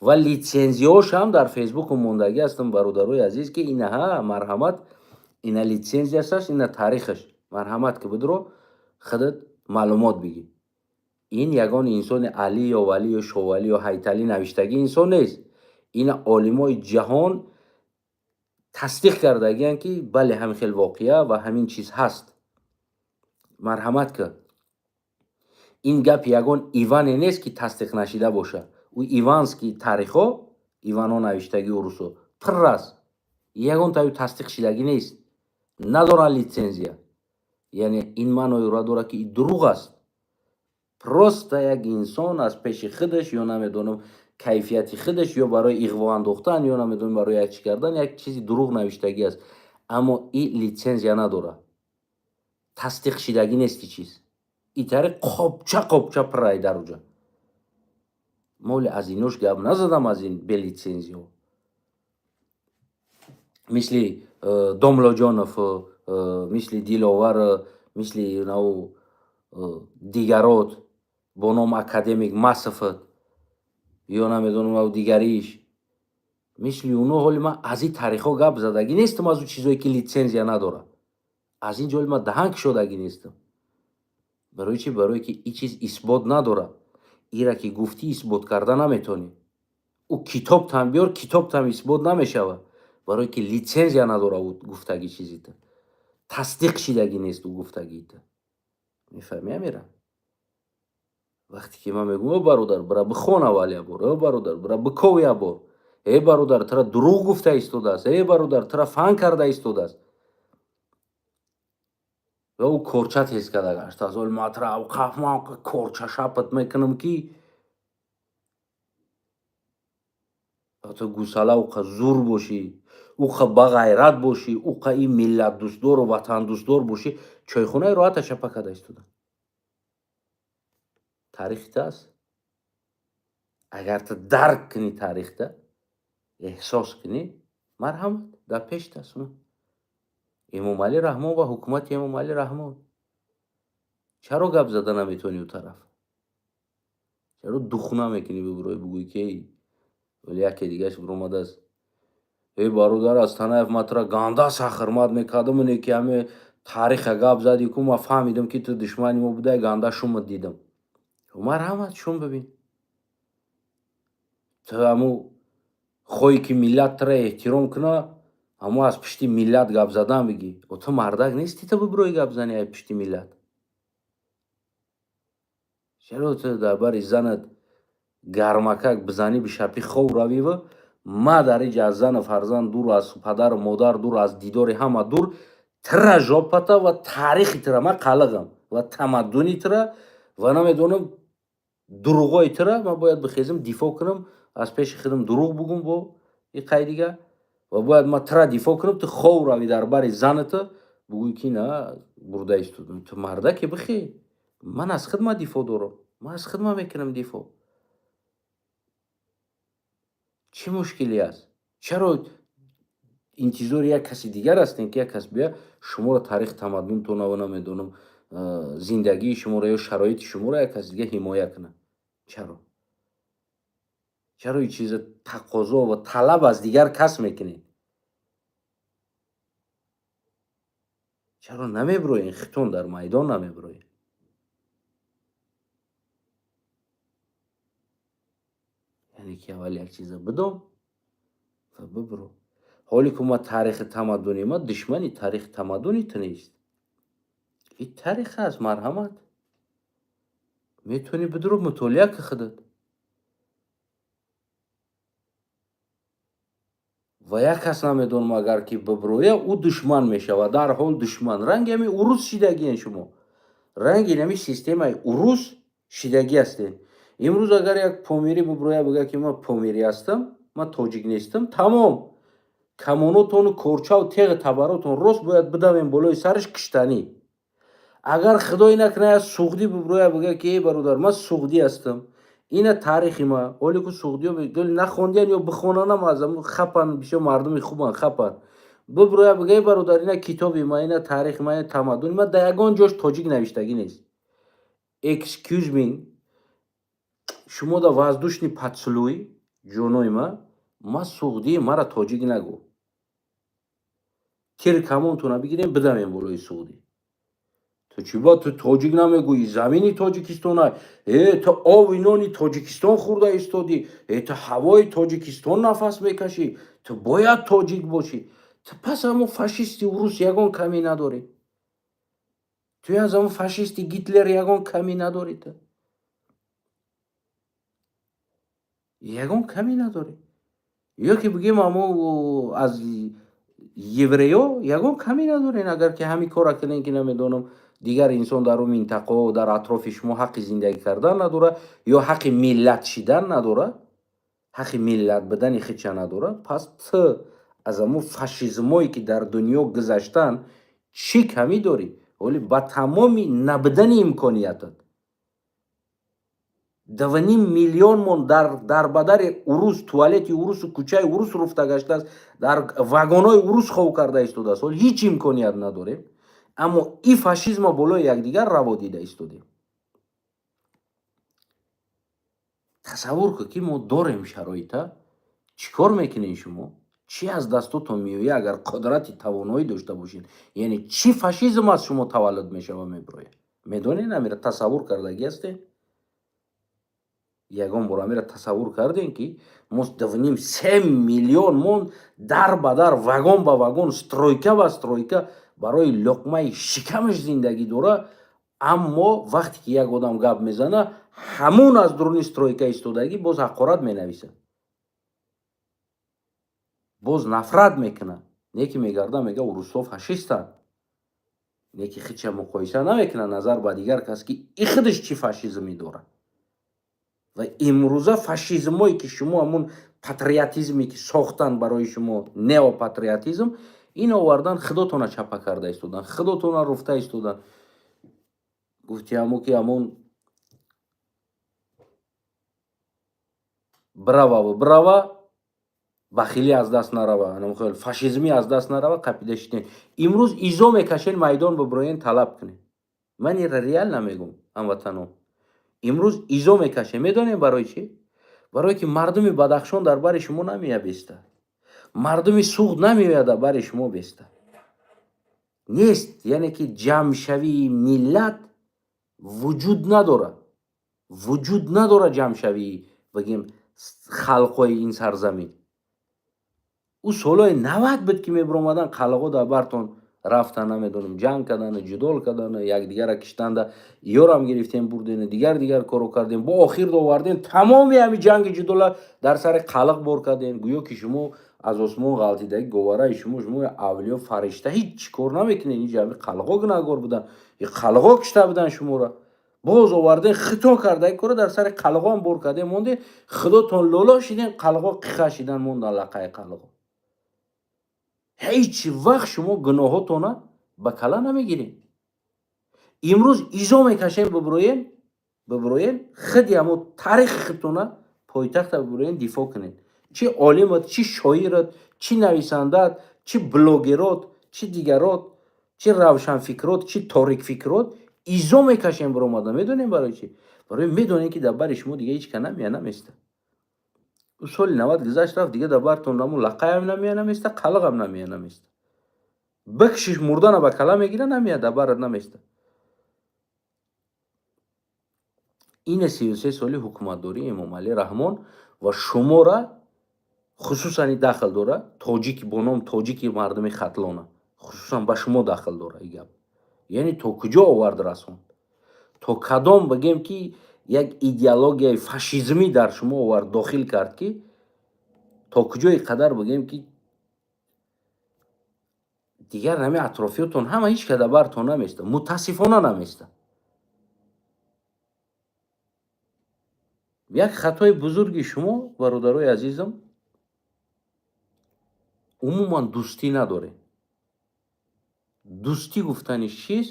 ва литсензияҳошам дар фейсбуку мондагӣ ҳастам, бародарои азиз, ки инаҳа, марҳамат, ина литсензиясаш, ина таърихаш, марҳамат, ки бидро худат маълумот бигир. Ин ягон инсони Алӣ ё Валӣ ё Шовалӣ ё Ҳайталӣ навиштагӣ инсон нест. Ина олимои ҷаҳон тасдиқ кардагиянд, ки бале, ҳамин хел воқеа ва ҳамин чиз ҳаст. Марҳамат, ки ин гап ягон Иване нест, ки тасдиқ нашида боша. Ӯ иванский таърихҳо, Иванҳо навиштагӣ, урусо пур аст, ягон таю тасдиқ шидагӣ нест, надоранд литсензия. Яъне ин маъноеро дорад, ки дурӯғ аст. Просто як инсон аз пеши худаш ё намедонам кайфияти худаш, ё барои иғво андохтан, ё намедонам барои як чӣ кардан, як чизи дурӯғ навиштагӣ аст. Аммо и литсензия надорад, тасдиқ шидагӣ нест. И чиз и тариқ қопча қопча пуррай дар уҷа. Моли аз инош гап назадам, аз ин белитсензиҳо, мисли Домлоҷонов, мисли Диловар, мисли нав дигарот бо ном академик Масов ё намедонам ав дигариш, мисли уно. Ҳоли ман аз ин таърихҳо гап задагӣ нестам, аз ӯ чизое ки литсензия надорад. Аз ин ҷоли ман даҳан кушодагӣ нестам. Барои чӣ? Барое ки ин чиз исбот надорад. Ира ки гуфтӣ, исбот карда наметонӣ. Ӯ китобтам биёр, китобтам исбот намешавад, барое ки литсензия надорад. Ӯ гуфтагӣ чизита тасдиқ шидагӣ нест, ӯ гуфтагита. Мефаҳмӣ, Амира? Вақте ки ман мегӯям: «О бародар, бира бихон аввал як бор, о бародар, бира биков як бор, э бародар, тура дурӯғ гуфта истодааст, э бародар, тура фан карда истодааст», ва ӯ корча тез карда гаштааст. Оли ман тура қаф, ман корча шапат мекунам, ки ту гусала уқа зур бошӣ, уқа бағайрат бошӣ, уқа ин миллатдӯстдору ватандӯстдор бошӣ. Чойхонаи роҳата чапа карда истода. Таърихи та аст. Агар ту дарк кунӣ, таърихта эҳсос кунӣ, марҳамат, дар пешт аст Эмомалӣ Раҳмон ва ҳукумати Эмомалӣ Раҳмон. Чаро гап зада наметавонӣ? Ӯ тараф чаро дух намекунӣ, бибурой, бугӯй ки вале яке дигааш биромадааст: «Эй бародар Астанаев, ман тура ганда сахрмат мекардам, ине ки ҳаме таъриха гап задӣ ку, ман фаҳмидам, ки ту душмани мо будай, ганда шумат дидам». Марҳамат, шум бибин. Ту ҳаму хоҳӣ, ки миллат тура эҳтиром куна, аммо аз пушти миллат гап задан бигӣ. О, ту мардак нестӣ, ту бибирои гап зани аз пушти миллат? Чаро ту дар бари занат гармакак бизанӣ, бишапӣ, хов равива, ма дар иҷа аз зану фарзанд дур, аз падару модар дур, аз дидори ҳама дур, тира жопата ва таърихи тира ман қалиғам ва тамаддуни тира ва намедонам дурӯғҳои тира ман бояд бихезам, дифоъ кунам, аз пеши худам дурӯғ бугум бо и қайдига ва бояд ман тира дифоъ кунам. Ту хов рави, дар бари заната бугӯй, ки на бурда истодам. Ту мардаке, бихе, ман аз худ ма дифоъ дорам, ман аз худ ма мекунам дифоъ. Чӣ мушкиле аст? Чаро интизори як каси дигар ҳастем, ки як кас бия, шуморо, таърихи тамаддунтона ва намедонам зиндагии шуморо ё шароити шуморо як каси дигар ҳимоя кунад? Чаро ин чиза тақозо ва талаб аз дигар кас мекунед? Чаро намебироен хитон, дар майдон намебироен? Яъне ки аввал як чиза бидон ва бибиро. Ҳоле ку ма таърихи тамаддуни ма душмани таърихи тамаддуни ту нест. Ин таърих аст, марҳамат, метавонӣ бидро, мутолиа ки худат. Ва як кас намедонам, агар ки бибироя, ӯ душман мешавад, дарҳол душман. Ранги ҳами урус шидагиен шумо, ранги ҳами системаи урус шидагӣ ҳастен. Имрӯз агар як помирӣ бибироя, бигӯяд, ки ман помирӣ ҳастам, ман тоҷик нестам, тамом, камонотону корчаву теғи табаротон рост бояд бидавем болои сараш, киштанӣ. Агар худое накунад, як суғдӣ бибироя, бигӯяд, ки эй бародар, ман суғдӣ ҳастам, ина таърихи ма. Ҳоле ку суғдиё нахондиян ё бихонанам, аз хапан, бисёр мардуми хубан, хапан. Биброя, бигӯй: «Бародар, ина китоби ма, ина таърихи ма, ина тамаддуни ма, дар ягон ҷош тоҷик навиштагӣ нест». Excuse me, шумо да воздушный поцелуй, ҷонои ма. Ма суғдии, мара тоҷик нагӯ. Тир камонтона бигирем, бидамем болои суғдӣ. Ту чӣ ба ту тоҷик намегӯӣ? Замини Тоҷикистона, э, ту ови нони Тоҷикистон хӯрда истодӣ, э, ту ҳавои Тоҷикистон нафас мекашӣ, ту бояд тоҷик бошӣ. Ту пас ҳамун фашисти урус ягон камӣ надорӣ, ту аз ҳамун фашисти Гитлер ягон камӣ надорӣ, ту ягон камӣ надорӣ. Ё ки бигем, амо аз евреё ягон камӣ надорен. Агар ки ҳамин кора кунен, ки намедонам, дигар инсон дар он минтақао, дар атрофи шумо ҳаққи зиндагӣ кардан надорад ё ҳаққи миллат шидан надорад, ҳаққи миллат будани худша надорад, пас ту аз ҳамун фашизмое, ки дар дунё гузаштан, чӣ камӣ дорӣ? Вале ба тамоми набудани имкониятат 2,5 миллион мон дар дарбадари урус, туалети урусу кӯчаи урус руфта гаштааст, дар вагонҳои урус хов карда истодааст. Ҳол ҳеҷ имконият надорем, аммо и фашизма болои якдигар раво дида истодем. Тасаввур кун, ки мо дорем шароита. Чӣ кор мекунед шумо? Чӣ аз дастотон меояд, агар қудрати тавоноӣ дошта бошед? Яъне чӣ фашизм аз шумо таваллуд мешава, мебирояд, медонед? Амира тасаввур кардагӣ ҳастед? Ягон бор амира тасаввур кардем, ки мо 2,5-3 миллион мон дар ба дар, вагон ба вагон, стройка ба стройка барои луқмаи шикамаш зиндагӣ дора, аммо вақте ки як одам гап мезана, ҳамун аз дуруни стройка истодагӣ боз ҳақорат менависад, боз нафрат мекунад, не ки мегарда мега, урусҳо фашистанд, не ки худша муқоиса намекунад назар ба дигар кас, ки и худаш чӣ фашизме дорад. Ва имрӯза фашизмое, ки шумо, ҳамун патриотизме, ки сохтан барои шумо, неопатриотизм, ин овардан, худотона чапа карда истодан, худотона руфта истодан. Гуфти ҳамо ки ҳамон брававу брава, бахилӣ аз даст нарава, хел фашизмӣ аз даст нарава, қапида шитен. Имрӯз изо мекашен, майдон биброен, талаб кунед. Ман ира реал намегум, ҳамватано. Имрӯз изо мекашем, медонем барои чӣ? Барое ки мардуми Бадахшон дар бари шумо намея беста, мардуми Суғд намеояд дар бари шумо беста нест. Яъне ки ҷамъшавии миллат вуҷуд надорад, вуҷуд надорад ҷамъшавии, бигем, халқҳои ин сарзамин. Ӯ солҳои 90 буд, ки мебиромадан қалғо дар бартон рафтан, намедонам, ҷанг кардану ҷудол кардану якдигарра киштанда, ёрам гирифтем, бурдену дигар дигар коро кардем, бо охир довардем, тамоми ҳами ҷанги ҷудола дар сари қалиқ бор кардем. Гӯё ки шумо аз осмон ғалтидаги говараи шумо, шумо авлиё, фаришта, ҳеҷ кор намекунед. Ин ҷами қалғо гунаҳгор будан, қалғо кишта будан шуморо. Боз овардем, хито кардаги кора дар сари қалғоам бор кардем, мондем, худотон лоло шидем, қалғо қиха шидан, мондан лақаи қалғо. Ҳеҷ вақт шумо гуноҳотона ба кала намегирем. Имрӯз изо мекашем, бибироем, бибироем, худи ҳамо таърихи худтона, пойтахта бибироем, дифоъ кунед. Чӣ олимат, чӣ шоират, чӣ нависандаат, чӣ блогерот, чӣ дигарот, чӣ равшанфикрот, чӣ торикфикрот, изо мекашем биромада. Медонем барои чӣ? Барои медонем, ки дар бари шумо дига ҳеҷ ка намея, наместа. Ӯ соли 90 гузашт, рафт, дига дар бартон наму лақаям намея, наместа, қалиқам намея, наместа. Бикшиш, мурдана ба кала мегира, намея, дар барат наместа. Ине 33 соли ҳукуматдории Эмомалӣ Раҳмон ва шумора хусусан дахл дора, тоҷики бо ном тоҷики, мардуми Хатлона, хусусан ба шумо дахл дора и гап. Яъне то куҷо овард, расонд, то кадом, бигем, ки як идеологияи фашизмӣ дар шумо овард, дохил кард, ки то куҷои қадар, бигем, ки дигар ҳами атрофиётон ҳама ҳеҷ када бартон наместа, мутаассифона наместа. Як хатои бузурги шумо, бародарои азизам, умуман дӯстӣ надорем. Дӯстӣ гуфтани чиз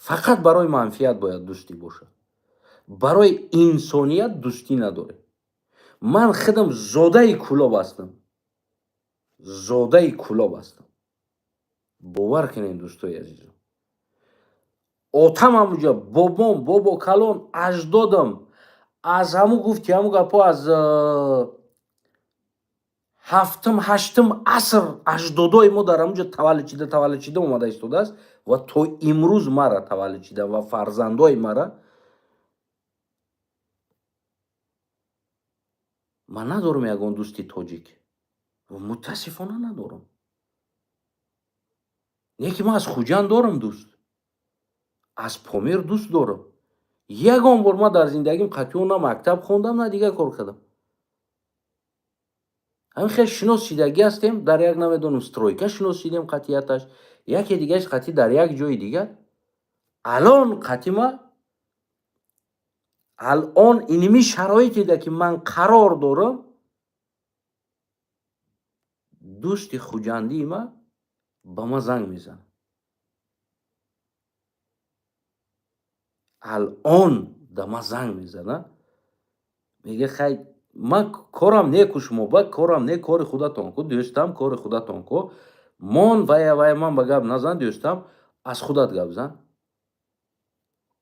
фақат барои манфиат бояд дӯстӣ бошад, барои инсоният дӯстӣ надорем. Ман худам зодаи Кӯлоб ҳастам, зодаи Кӯлоб ҳастам. Бовар кунед, дӯстои азизам, отам ҳамуҷа, бобом, бобо калон, аҷдодам аз ҳаму гуфти ҳаму гапҳо, аз ҳафтум, ҳаштум аср аҷдодои мо дар ҳамуҷа таваллуд шида омада истодааст ва то имрӯз мара таваллуд шида ва фарзандои мара. Ман надорам ягон дӯсти тоҷик, мутаассифона, надорам. Не ки ман аз Хуҷанд дорам дӯст, аз Помир дӯст дорам. Ягон бор ман дар зиндагим қатъиён на мактаб хондам, на дигар кор кардам. Ҳамин хел шинос шидагӣ ҳастем, дар як, намедонам, стройка шинос шидем қатъияташ, яке дигараш қатъи дар як ҷои дигар. Алон қатъима, алон иними шароите, ки ман қарор дорам, дӯсти хуҷандии ма ба ман занг мезанад. Алон да ман занг мезанад, мега: «Хай, ман корам не ку, шумо ба корам не, кори худатон ку, дӯстам, кори худатон ку, мон вая вая, ман ба гап назан, дӯстам, аз худат гап зан».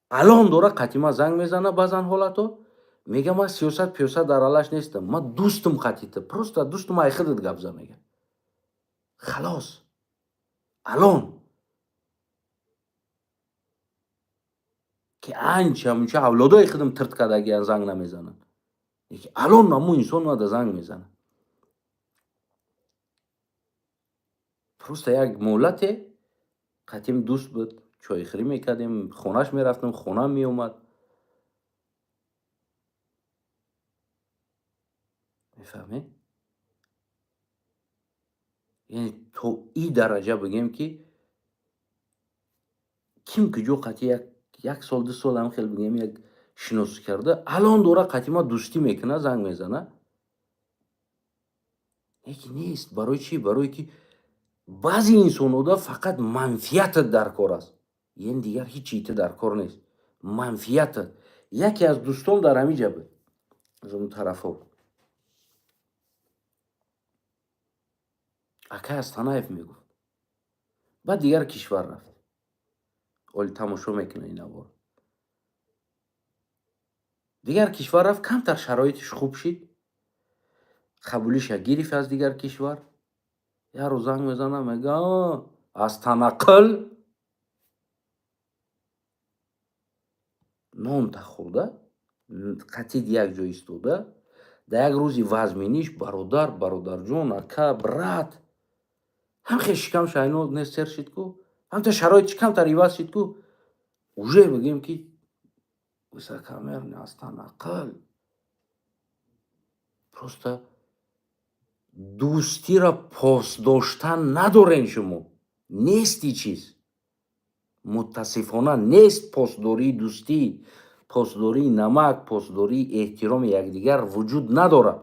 Алон дора қатима занг мезана. Баъзан ҳолато мега: «Ман сиёсат пиёсат дар алаш нестам, ман дӯстум қатита, просто дӯстум, ай худат гап зан», мега. Халос, алон ки анча мунча авлодои худам тирт кардагиян, занг намезананд. Алон наму инсон мада занг мезанад. Просто як муҳлате қатим дӯст буд, чойхӯрӣ мекардем, хонаш мерафтем, хона меомад, мефаҳмед? Яъне то и дараҷа бигем, ки ким куҷо қатъи як сол, 2 сол ҳам хел бигем, як шинос карда, алон дора қатъи ма дӯстӣ мекунад, занг мезанад. Яке нест. Барои чӣ? Барое ки баъзе инсонҳода фақат манфиатат дар кор аст, яъне дигар ҳеҷ чита дар кор нест, манфиатат. Яке аз дӯстон дар ҳамин ҷа буд, аз он тарафҳо, акай Астанаев мегуфт. Баъд дигар кишвар рафт, оли тамошо мекунад ин авор. Дигар кишвар рафт, камтар шароитиш хуб шид, қабулиша гирифт аз дигар кишвар. Як рӯз занг мезанам, мега: «Астанақил, нонта хӯрда, қатид як ҷо истода, дар як рӯзи вазминиш, бародар, бародарҷон, ака, брат, ҳам хел шикам шайно нестер шид ку, ҳамта шароитиш камтар иваз шид ку, уже бигем ки высокомерный Астанақил». Просто дӯстиро пос доштан надорен шумо, нести чиз, мутаассифона, нест. Посдории дӯстӣ, посдории намак, посдории эҳтироми якдигар вуҷуд надорад,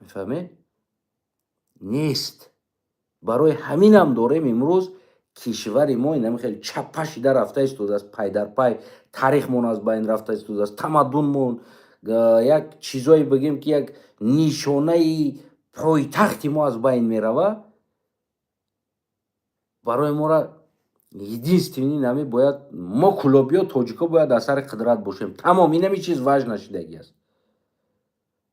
мефаҳмед? Нест. Барои ҳаминам дорем, имрӯз кишвари мо инами хеле чаппа шида рафта истодааст пай дар пай, таърихмон аз байн рафта истодааст, тамаддунмон, як чизое бигем, ки як нишонаи пойтахти мо аз байн мерава. Барои мора единственный нами бояд мо, кулобиё, тоҷико, бояд дар сари қудрат бошем, тамом. Инами чиз важна шидагӣ аст.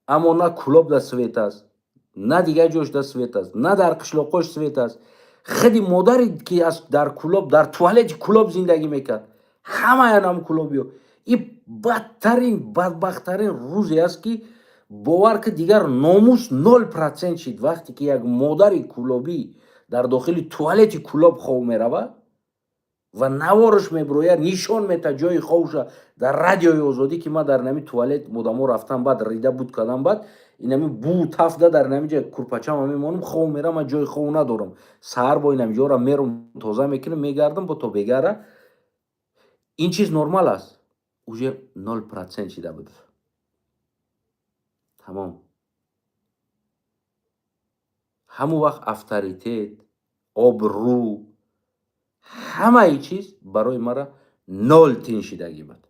Аммо на Кулоб дар свет аст, на дигар ҷош дар свет аст, на дар қишлоқош свет аст. Худи модаре ки дар Кулоб, дар туалети Кулоб зиндагӣ мекард, ҳамаян ҳам кулобиё. И бадтарин, бадбахттарин рӯзе аст, ки бовар ки дигар номус 0% шид, вақте ки як модари кулобӣ дар дохили туалети Кулоб хов меравад ва наворш мебирояд, нишон метад ҷои ховша дар Радиои Озодӣ, ки ман дар нами туалет одамо рафтам, баъд рида буд кардам, баъд инами бу тафда, дар нами ҷа курпачама мемонам, хов мерам, ман ҷои хов надорам, саҳар бо инами ҷора мерам, тоза мекунам, мегардам бо то бегара. Ин чиз нормал аст, уже 0% шида буд, тамом. Ҳамон вақт авторитет, обрӯ, ҳамаи чиз барои мара нол тин шидагӣ буд,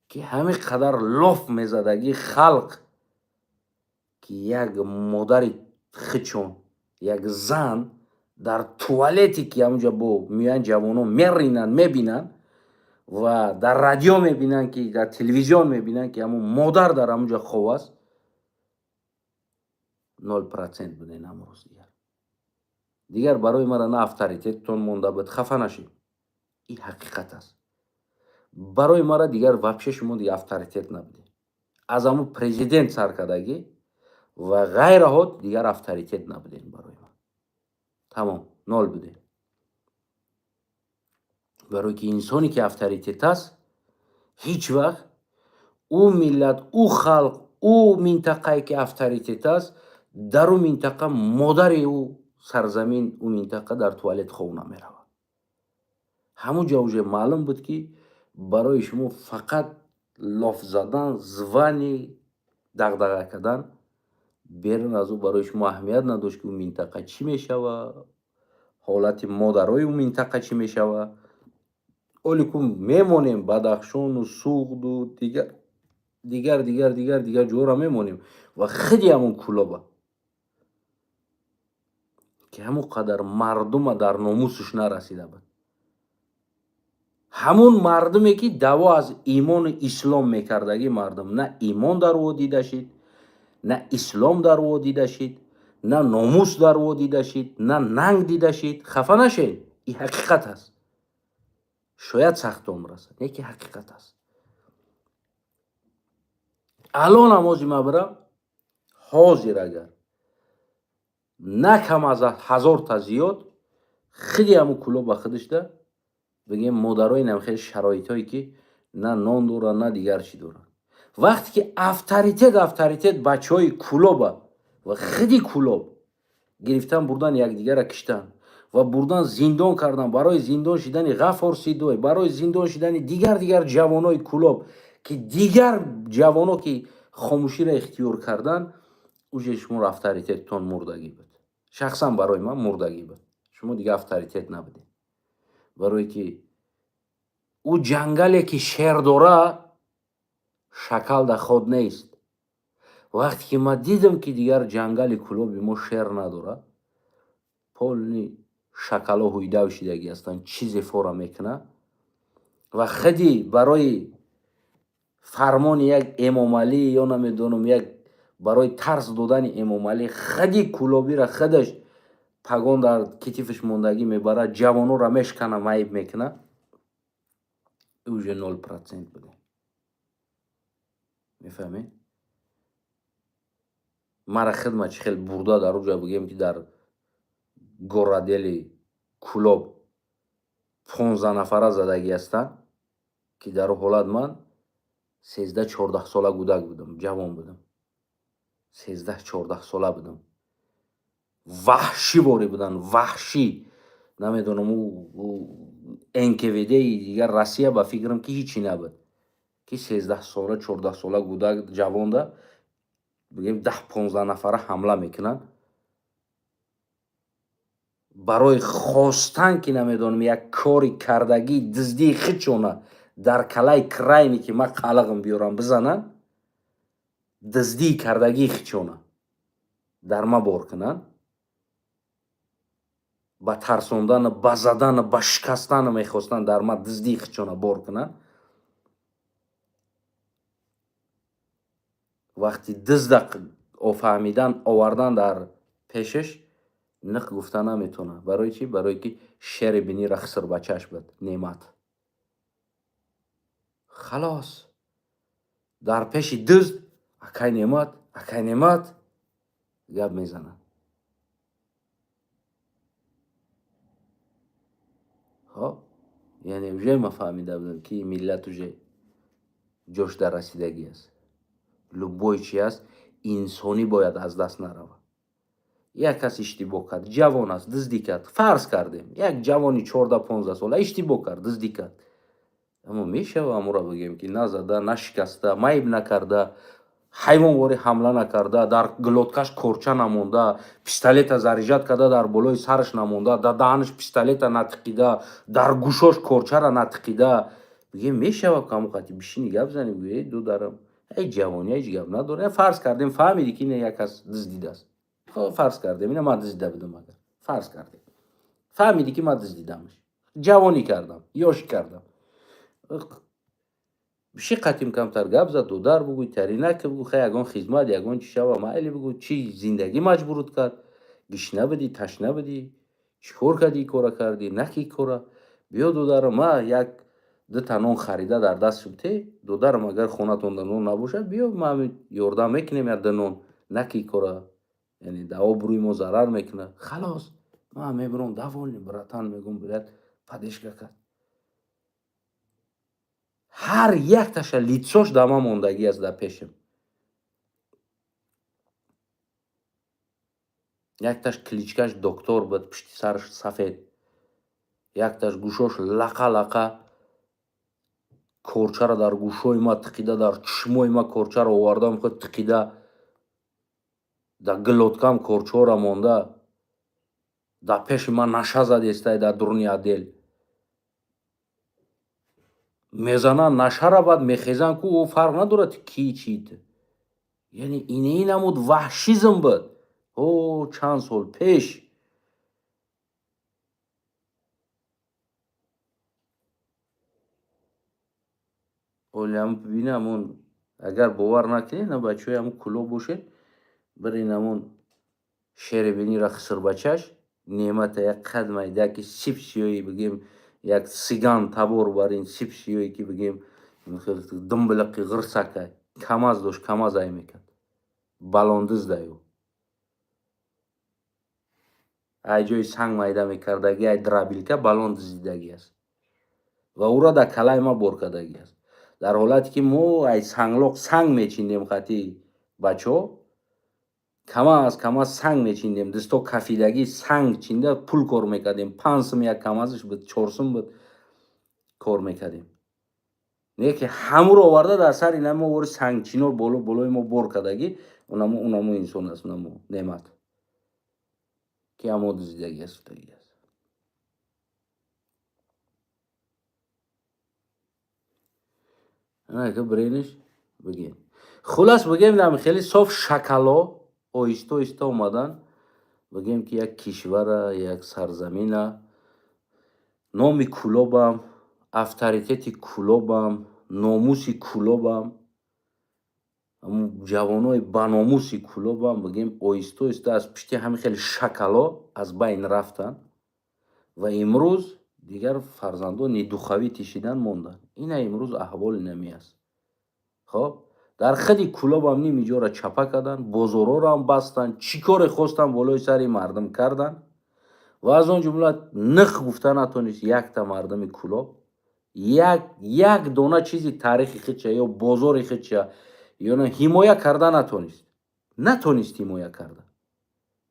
ки ҳамин қадар лоф мезадагӣ халқ, ки як модари хичон Як зан дар туалете, ки ҳамунҷа бо меоянд ҷавонон, меринанд, мебинанд ва дар радио мебинанд, ки дар телевизион мебинанд, ки ҳамун модар дар ҳамунҷа хов аст, 0% буден ҳамрӯз. Дигар барои мара на авторитеттон монда буд. Хафа нашед, ин ҳақиқат аст. Барои мара дигар вообще шумо дигар авторитет набудед. Аз ҳамун президент саркардагӣ ва ғайраҳо дигар авторитет набудем барои ман. Тамом, ноль будем. Барое ки инсоне ки авторитет аст, ҳеҷ вақт ӯ миллат, ӯ халқ, ӯ минтақае ки авторитет аст, дар ӯ минтақа модари ӯ сарзамин, ӯ минтақа дар туалет хов намеравад. Ҳамун ҷо уже маълум буд, ки барои шумо фақат лоф задан, звание, дағдаға кардан. Берун аз ӯ барои шумо аҳамият надошт, ки ӯ минтақа чӣ мешава, ҳолати модарои ӯ минтақа чӣ мешава. Оле ку мемонем Бадахшону Суғду дигар, дигар, дигар, дигар, дигар ҷоро мемонем. Ва худи ҳамун Кулоба, ки ҳамон қадар мардума дар номусаш нарасида буд, ҳамун мардуме ки даъво аз имону ислом мекардагӣ мардум, на имон дар ӯ дида шид, на ислом дар ӯ дида шид, на номус дар ӯ дида шид, на нанг дида шид. Хафа нашед, ин ҳақиқат аст. Шояд сахтом расад, не ки ҳақиқат аст. Алон ҳам ма бирам ҳозир, агар на кам аз 1000-та зиёд худи ҳамун Кулоб ба худашда бигем, модарои нам хеле шароитҳое ки на нон доранд, на дигар чӣ доранд. Вақте ки авторитет бачаҳои Кулоба ва худи Кулоб гирифтан, бурдан, якдигарра киштан ва бурдан зиндон кардан, барои зиндон шидани Ғафор Сидой, барои зиндон шидани дигар, дигар ҷавонои Кулоб, ки дигар ҷавоно ки хомӯширо ихтиёр кардан, уже шуморо авторитеттон мурдагӣ буд. Шахсан барои ман мурдагӣ буд, шумо дигар авторитет набудед. Барое ки ӯ ҷангале ки шер дора, шакал да ход нест. Вақте ки ман дидам, ки дигар ҷангали Кулоби мо шер надорад, полный шакало ҳуйдав шидагӣ ҳастанд, чизе фора мекунад ва худи барои фармони як Эмомалӣ ё намедонам, як барои тарс додани Эмомалӣ, худи кулобира худаш пагон дар китифаш мондагӣ мебарад, ҷавонора мешкана, маиб мекунад, уже 0% буде. Мефаҳмед, мара хидма чӣ хел бурда дар уҷа, бигем, ки дар горотдели Кулоб 15 нафара задагӣ ҳастанд, ки дар ӯ ҳолат ман 13-14 сола гудак будам, ҷавон будам, 13-14 сола будам. Ваҳшӣ ворӣ буданд, ваҳшӣ. Намедонам, НКВДи дигар Россия ба фикрам, ки ҳичи набуд, ки 13 сола, 14 сола гудак ҷавонда, бигем, 10-15 нафара ҳамла мекунанд барои хостан, ки намедонам, як кори кардагӣ, дуздии хичона дар калаи крайне, ки ман қалағам биёрам бизананд, дуздии кардагии хичона дар ма бор кунанд, ба тарсондану, ба задану, ба шикастану мехостанд дар ма дуздии хичона бор кунанд. Вақти дузда офаҳмидан, овардан дар пешаш, ниқ гуфта наметавонад. Барои чӣ? Барое ки шери бинира хиср бачаш буд Неъмат. Халос, дар пеши дузд акай Неъмат, акай Неъмат гап мезанад. Хоб, яъне уже ма фаҳмида будам, ки миллат уже ҷош дар расидагӣ аст. Любой чи аст, инсонӣ бояд аз даст наравад. Як кас иштибоҳ кард, ҷавон аст, дуздӣ кард, фарз кардем, як ҷавони 14-15 сола иштибоҳ кард, дуздӣ кард, аммо мешава амура бигем, ки назада, нашикаста, майб накарда, ҳайвонворӣ ҳамла накарда, дар глоткаш корча намонда, пистолета заряжать карда дар болои сараш намонда, дар даҳанаш пистолета натиқида, дар гӯшош корчара натиқида, бигем, мешава камуқати бишини гап занем, гӯе: «Дударам, эй ҷавонӣ, ҳеҷ гап надорем, фарз кардем, фаҳмиди, ки не, як кас дуздидааст». Фарз кардем, ина ман дуздида будам, агар фарз кардем, фаҳмидӣ, ки ман дуздидамш, ҷавонӣ кардам, ёш кардам, ши қатим камтар гап зад, додар, бугӯй, таринака бугӯ, хай, ягон хизмат, ягон чӣ шава, майли, бугӯ, чӣ зиндагӣ маҷбурут кард, гишна будӣ, ташна будӣ, чӣ кор кардӣ, кора кардӣ, наки кора, биё, додарам, ма як дута нон харида дар даст те, додарам, агар хонатонда нон набошад, биё, ма ёрдам мекунем, як ду нон, наки кора, яъне да обрӯи мо зарар мекунад. Халос, ман мебурам, довольный, братан, мегӯм, блядь, поддержка кард. Ҳар якташа лицо ш дар ман мондагӣ аст, дар пешем. Якташ кличка ш Доктор буд, пушти сараш сафед, якташ гӯшош лақа лақа, корчаро дар гӯшои ма тиқида, дар чишмои ма корчаро овардам, худ тиқида, дар глотка м корчаҳоро монда, дар пеши ман наша задестай, дар дуруни отдел мезананд нашара, баъд мехезанд, ку ӯ фарқ надорад, ки чит. Яъне инаи намуд ваҳшизм буд о чанд сол пеш. Олиам бинамон, агар бовар накунед, на бачаҳои ҳамун Кӯлоб бошед, бирин ҳамун шеребинира, хисрбачаш Неъмата, як қад майда, ки сип сиёҳи, бигем, як сиган табор бар ин сип сиёҳе, ки бигем, думбилақи ғирсакай, КамАЗ дошт, КамАЗ ай мекард, балондиздаю, ай ҷои санг майда мекардагӣ, ай дробилка балон дуздидагӣ аст ва ӯро дар калаи ма бор кардагӣ аст, дар ҳолате ки мо ай санглоқ санг мечиндем, хати бачаҳо КамАЗ, КамАЗ санг мечиндем, дисто кафидагӣ санг чинда пул кор мекардем. 5 сум як КамАЗш буд, 4 сум буд, кор мекардем. Не ки ҳамуро оварда дар сари намо вори сангчино боло болои мо бор кардагӣ. Унамо инсон аст, унамо Неъмат, ки ҳамо дуздидагӣ аст, гуфтагӣ аст. Анака бирениш, бигем, хулас, бигем, нам хеле соф шакало оҳиста оҳиста омадан, бигем, ки як кишвара, як сарзамина, номи Кӯлобам, авторитети Кӯлобам, номуси Кӯлобам, ҷавонои баномуси Кӯлобам, бигем, оҳиста оҳиста аз пишти ҳамин хеле шакало аз байн рафтанд ва имрӯз дигар фарзандон недухавӣ тишидан монданд. Ина имрӯз аҳволи нами аст. Хоб, дар худи Кӯлобам ним иҷора чапа карданд, бозорҳоро бастанд, чӣ коре хостанд болои сари мардум карданд ва аз он ҷумла ниқ гуфта натонист якта мардуми Кӯлоб, як як дона чизи таърихи худша ё бозори худша ё ҳимоя карда натонист, натонист ҳимоя карда.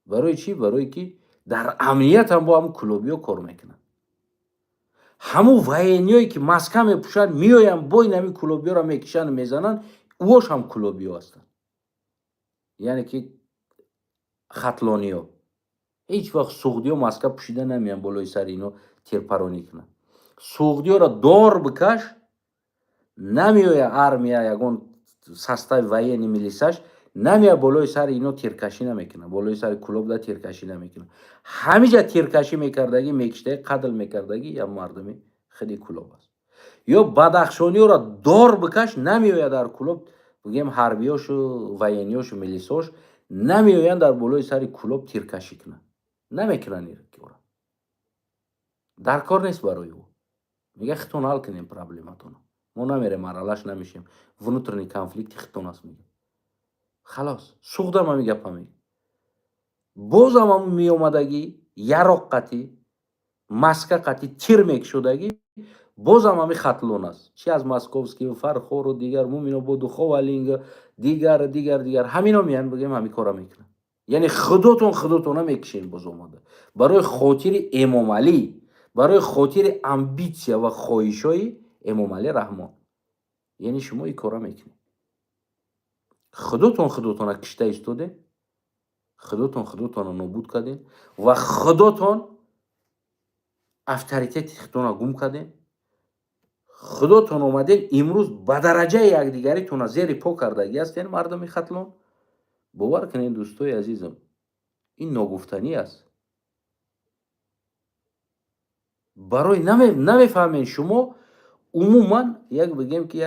Барои чӣ? Барое ки дар амниятам бо ҳамун кӯлобиё кор мекунанд, ҳамун военный ое ки маска мепӯшанд, меоянд, бо ин ҳамин кӯлобиёро мекишанд, мезананд, ӯош ҳам кӯлобиё ҳастанд, яъне ки хатлониё. Ҳеҷ вақт суғдиё маска пӯшида намеянд болои сари ино тирпаронӣ кунанд. Суғдиёро дор бикаш, намеоя армия, ягон состави военный, милисаш намея болои сари ино тиркашӣ намекунад, болои сари Кӯлобда тиркашӣ намекунад. Ҳамиҷа тиркашӣ мекардагӣ, мекиштагӣ, қатл мекардагӣ я мардуми худи Кӯлоб аст. Ё бадахшониёро дор бикаш, намеояд дар Кӯлоб, бигем, ҳарбиёшу военный ёшу милисош намеоянд дар болои сари Кӯлоб тиркашӣ кунанд, намекунанд. Ира дар кор нест барои ӯ, мега, хитон ҳал кунем проблематона, мо намерем, аралаш намешем, внутренний конфликт и хитон аст, мега. Халос, суғдам ҳами гапа мега. Бозам ҳам меомадагӣ, яроқ қатӣ, маска қатӣ, тир мекушодагӣ, бозам ҳами Хатлон аст, чи аз Московский, Фархору дигар, Муминободу, Ховалинг, дигар, дигар, дигар, ҳамино меянд, бигем, ҳами кора мекунанд. Яъне худотон худотона мекишем, боз омада барои хотири Эмомалӣ, барои хотири амбитсия ва хоҳишҳои Эмомалӣ Раҳмон. Яъне шумо ин кора мекунед, худотон худотона кишта истодем, худотон худотона нобуд кардем ва худотон авторитети худтона гум кардем. Худотон омадем, имрӯз ба дараҷаи якдигаритона зери по кардагӣ ҳастен. Мардуми Хатлон, бовар кунед, дӯстои азизам. Ин ногуфтанӣ аст. Барои намефаҳмед шумо умуман, як бигем ки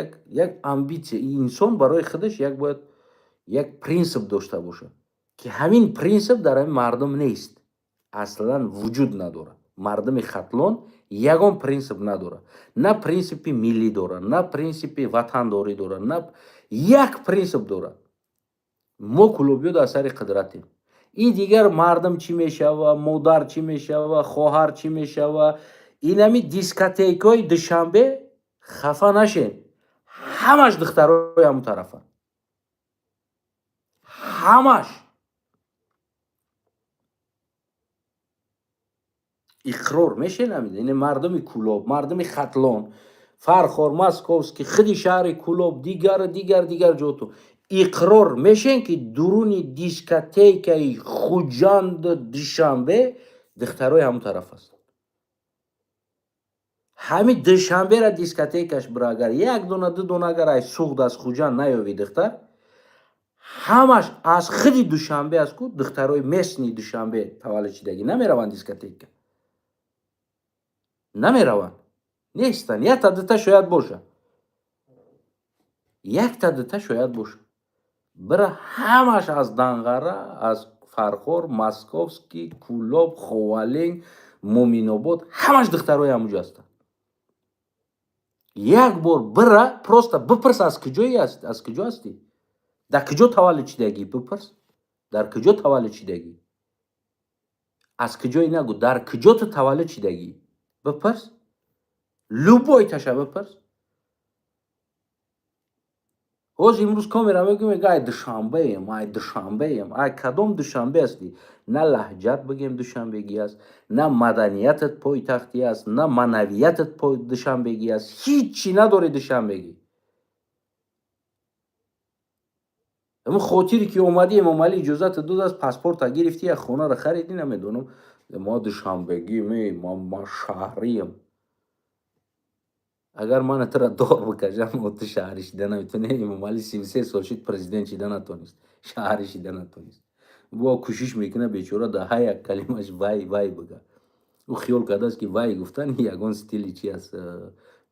як амбитсия, инсон барои худаш як бояд як принсип дошта бошад, ки ҳамин принсип дар ҳамин мардум нест, аслан вуҷуд надорад. Мардуми Хатлон ягон принсип надорад, на принсипи миллӣ дорад, на принсипи ватандорӣ дорад, на як принсип дорад: мо кӯлобиё дар сари қудратем. И дигар мардум чӣ мешава, модар чӣ мешава, хоҳар чӣ мешава? Инами дискотекаҳои Душанбе, хафа нашен, ҳамаш духтарои ҳамун тарафа, ҳамаш. Иқрор мешенамид? Ин мардуми Кӯлоб, мардуми Хатлон, Фархор, Московский, худи шаҳри Кӯлоб, дигар, дигар, дигар ҷото иқрор мешен, ки дуруни дискотекаи Хуҷанду Душанбе духтарои ҳамун тараф ҳастанд. Ҳамин Душанбера дискотекаш бира, агар як дона, ду дона, агар ай Суғд, аз Хуҷанд наёви духтар, ҳамаш аз худи Душанбе аст ку. Духтарои местный Душанбе таваллуд шидагӣ намераванд дискотека, намераванд, нестанд. Якта дута шояд бошад, якта дута шояд бошад. Бира, ҳамаш аз Данғара, аз Фархор, Московский, Кӯлоб, Ховалинг, Муминобод, ҳамаш духтарои ҳамуҷо ҳастанд. Як бор бира, просто бипирс: аз куҷои аст, аз куҷо ҳастӣ, дар куҷо таваллуд шидагӣ? Бипирс, дар куҷо таваллуд шидагӣ. Аз куҷое нагӯ, дар куҷо ту таваллуд шидагӣ, бипирс, любой таша бипирс. Ҳоз имрӯз камера мегӯ, мега: «Ай Душанбеем, ай Душанбеем». Ай кадом Душанбе ҳастӣ? На лаҳҷат бигем душанбегӣ аст, на маданиятат пойтахтӣ аст, на маънавиятат душанбегӣ аст. Ҳиччи надори душанбегӣ. Ҳамин хотире ки омадӣ, Эмомалӣ иҷозата додааст, паспорта гирифтӣ, як хонаро харидӣ, намедонам, ма душанбегӣ, ма шаҳрием. Агар мана тура дор бикашам, ту шаҳрӣ шида наметавонӣ. Эмомалӣ 33 сол шид, президент шида натонист, шаҳрӣ шида натонист. Бо кӯшиш мекунад бечора, дар ҳар як калимаш вай, вай бига. Ӯ хиёл кардааст, ки вай гуфтан ягон стили чи аст,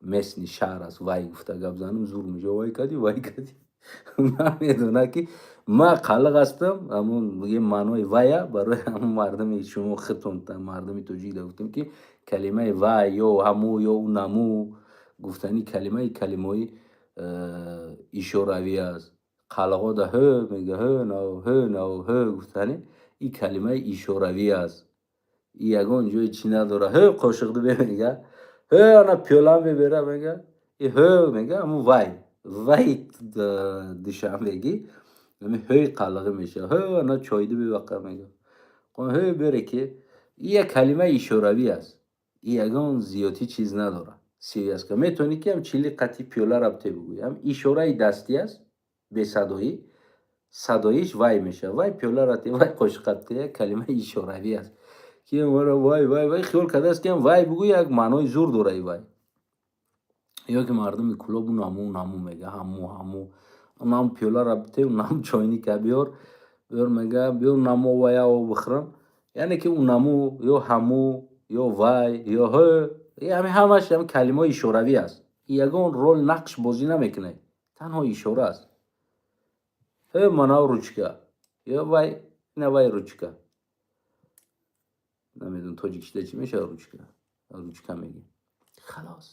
местный шаҳр аст. Вай гуфта гап занам, зур мешава. Вай кардӣ, вай кардӣ. Намедонад, ки ман қалиқ ҳастам. Ҳамун бигем, маънои вая барои ҳамун мардуми шумо худтон, мардуми тоҷик да гуфтам, ки калимаи вай ё ҳаму ё наму гуфтани калимаи калимаҳои ишоравӣ аст. Қалиқҳо да ҳ мега, ҳ нав, ҳ нав, ҳ гуфтани ин калимаи ишоравӣ аст. И ягон ҷои чӣ надора. Ҳ қошиқду бе мега, ҳ ана пиёлам бебера мега, и ҳ мега. Ҳамун вай, вай душанбегӣ ҳами ҳӯи қалиғӣ мешава. Ҳ ана чойду бевақа мега, ҳ бере, ки и як калимаи ишоравӣ аст. И ягон зиёдӣ чиз надорад. Связка метавонӣ, ки ҳам чили қати пиёлара бте бигӯӣ, ҳам ишораи дастӣ аст, бесадоӣ. Садоиш вай мешавад: вай пиёлара те, вай қошиқа те. Як калимаи ишоравӣ аст, ки вай, вай, вай. Хиёл кардааст, ки ҳам вай бигӯ, як маънои зур дора и вай. Ё ки мардуми Кӯлоб наму, наму мега, ҳаму, ҳаму, нам пиёлара бите, нам чойника биёр, биёр мега, биёр намо, вая об бихӯрам. Яъне ки унаму ё ҳаму ё вай ё ҳ, ҳами ҳамаш ҳами калимаҳои ишоравӣ аст. Ягон рол, нақш бозӣ намекунад, танҳо ишора аст. Ҳ манав ручка ё вай на вай ручка, намедонам, тоҷикишида чӣ мешавад, ручка, ручка мегӯем, халос.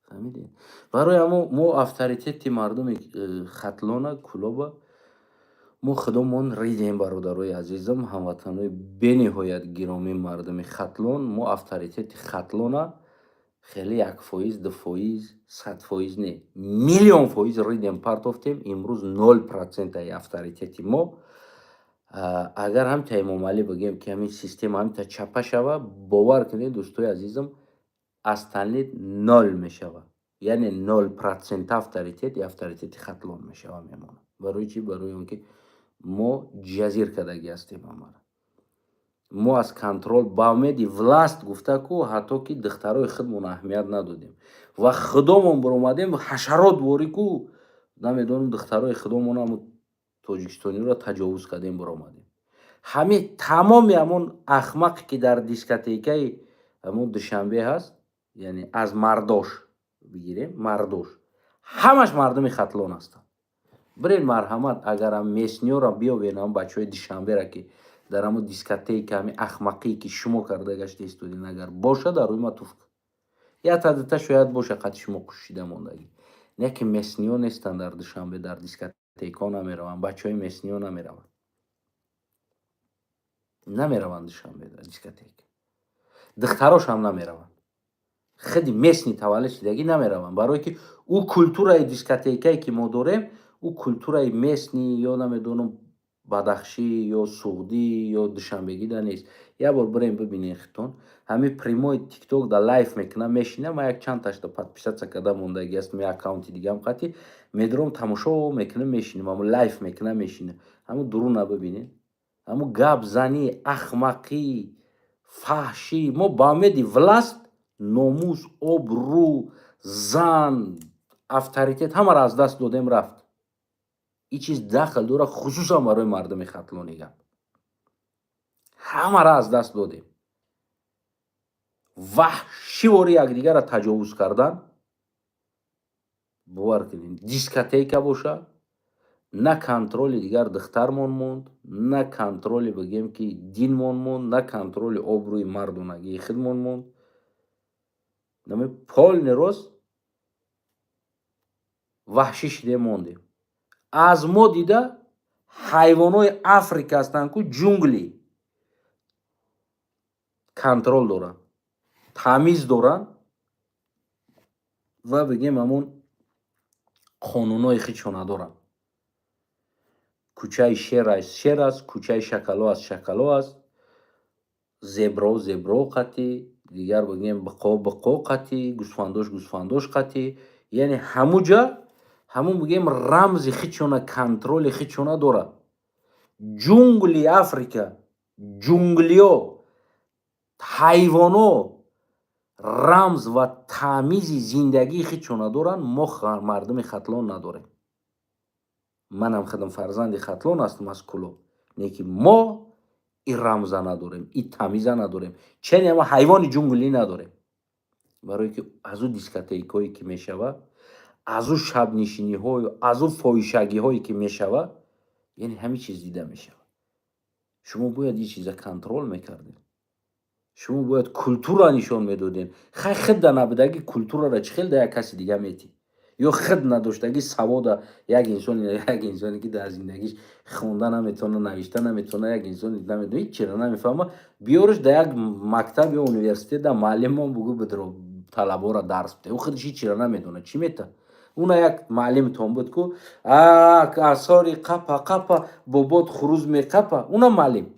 Фаҳмидед? Барои ҳамо мо авторитети мардуми Хатлона, Кӯлоба мо худомон ридем. Бародарои азизам, ҳамватанои бениҳоят гиромии мардуми Хатлон, мо авторитети Хатлона хеле 1%, 2%, 100% не, миллион фоиз ридем, партофтем. Имрӯз 0 процентаи авторитети мо. Агар ҳамта Эмомалӣ бигем, ки ҳамин система ҳамта чапа шава, бовар кунед, дӯстои азизам, остальные ноль мешава. Яъне 0 процент авторитет и авторитети Хатлон мешава, мемонад. Барои чӣ? Барои он ки мо ҷазир кардагӣ ҳастем ҳамаро, мо аз контроль ба умеди власть гуфта ку, ҳатто ки духтарои худмон аҳамият надодем ва худомон баромадем ҳашарот ворӣ ку, намедонам, духтарои худомон, ҳамо тоҷикистониро таҷовуз кардем, баромадем. Ҳами тамоми ҳамон ахмақе, ки дар дискотекаи ҳамон Душанбе ҳаст, яъне аз мардош бигирем, мардош ҳамаш мардуми Хатлон ҳастанд. Бирен, марҳамат, агарам местный ёро биёбен, ҳамон бачаҳои Душанбера, ки дар ҳамон дискотека ҳами ахмақие, ки шумо карда гашта истодин, агар боша, дар рӯи ма туф. Якта дута шояд боша, қати шумо кушида мондагӣ. Не ки местный ё нестанд дар Душанбе, дар дискотекаҳо намераванд, бачаҳои местный ё намераванд, намераванд Душанбе дар дискотека, духтарошам намераванд, худи местный таваллуд шидагӣ намераванд, барое ки ӯ культураи дискотекае, ки мо дорем, ӯ культураи местный ё намедонам, Бадахшӣ ё Суғдӣ ё Душанбегида нест. Як бор бирем, бибинен хитон, ҳамин прямой Тикток да лайв мекунам, мешинам, ман як чандташта подписаться карда мондагӣ астм, як аккаунти дигам қати медурам, тамошо мекунам, мешинам, ҳамун лайв мекунам, мешинам, ҳамун дуруна бибинен, ҳамун гап занӣ, ахмақӣ, фаҳшӣ. Мо ба умеди власть номус, обрӯ, зан, авторитет ҳамаро аз даст додем, рафт. Ин чиз дахл дорад, хусусан барои мардуми Хатлони гап. Ҳамаро аз даст додем. Ваҳшивори якдигарро таҷовуз кардан, бовар кунед, дискотека боша, на контроли дигар духтармон монд, на контроли, бигем, ки динмон монд, на контроли обрӯи мардонагии худмон монд. Полный рост ваҳшӣ шидем, мондем. Аз мо дида ҳайвонҳои Африка ҳастанд ку, джунгли, контроль доранд, тамиз доранд ва, бигем, ҳамон қонунҳои худшо надоранд. Кӯчаи шер аст, шер аст, кӯчаи шакало аст, шакало аст, зебро зебро қатӣ, дигар, бигем, биқо биқо қатӣ, гӯсфандош гӯсфандош қатӣ. Яъне ҳамуҷа ҳамун, бигем, рамзи худшона, контроли худшона дорад. Джунгли Африка, джунглиё, ҳайвоно рамз ва тамизи зиндагии худшона доранд, мо мардуми Хатлон надорем. Манам худам фарзанди Хатлон ҳастам, аз Кулоб, лекин мо и рамза надорем, и тамиза надорем, чени ама ҳайвони джунгли надорем, барое ки аз ӯ дискотекҳое, ки мешавад, аз ӯ шабнишиниҳою аз ӯ фоҳишагиҳое, ки мешавад, яъне ҳамин чиз дида мешавад. Шумо бояд ин чиза контроль мекардед, шумо бояд культура нишон медодем. Хай, худда набудаги культурара чӣ хел да як каси дига метӣ? Ё худ надоштаги савода як инсоне, ки дар зиндагиш хонда наметавона, навишта наметавона, як инсоне намедона, ҳеҷ чира намефаҳма, биёраш да як мактаб ё университет, да муаллимон бугӯ, бидро, талабора дарс бите. Ӯ худаш ҳеҷ чира намедона, чӣ мета? Уна як муаллимтон буд ку, асори қапа қапа, бобот хуруз меқапа. Уна муаллим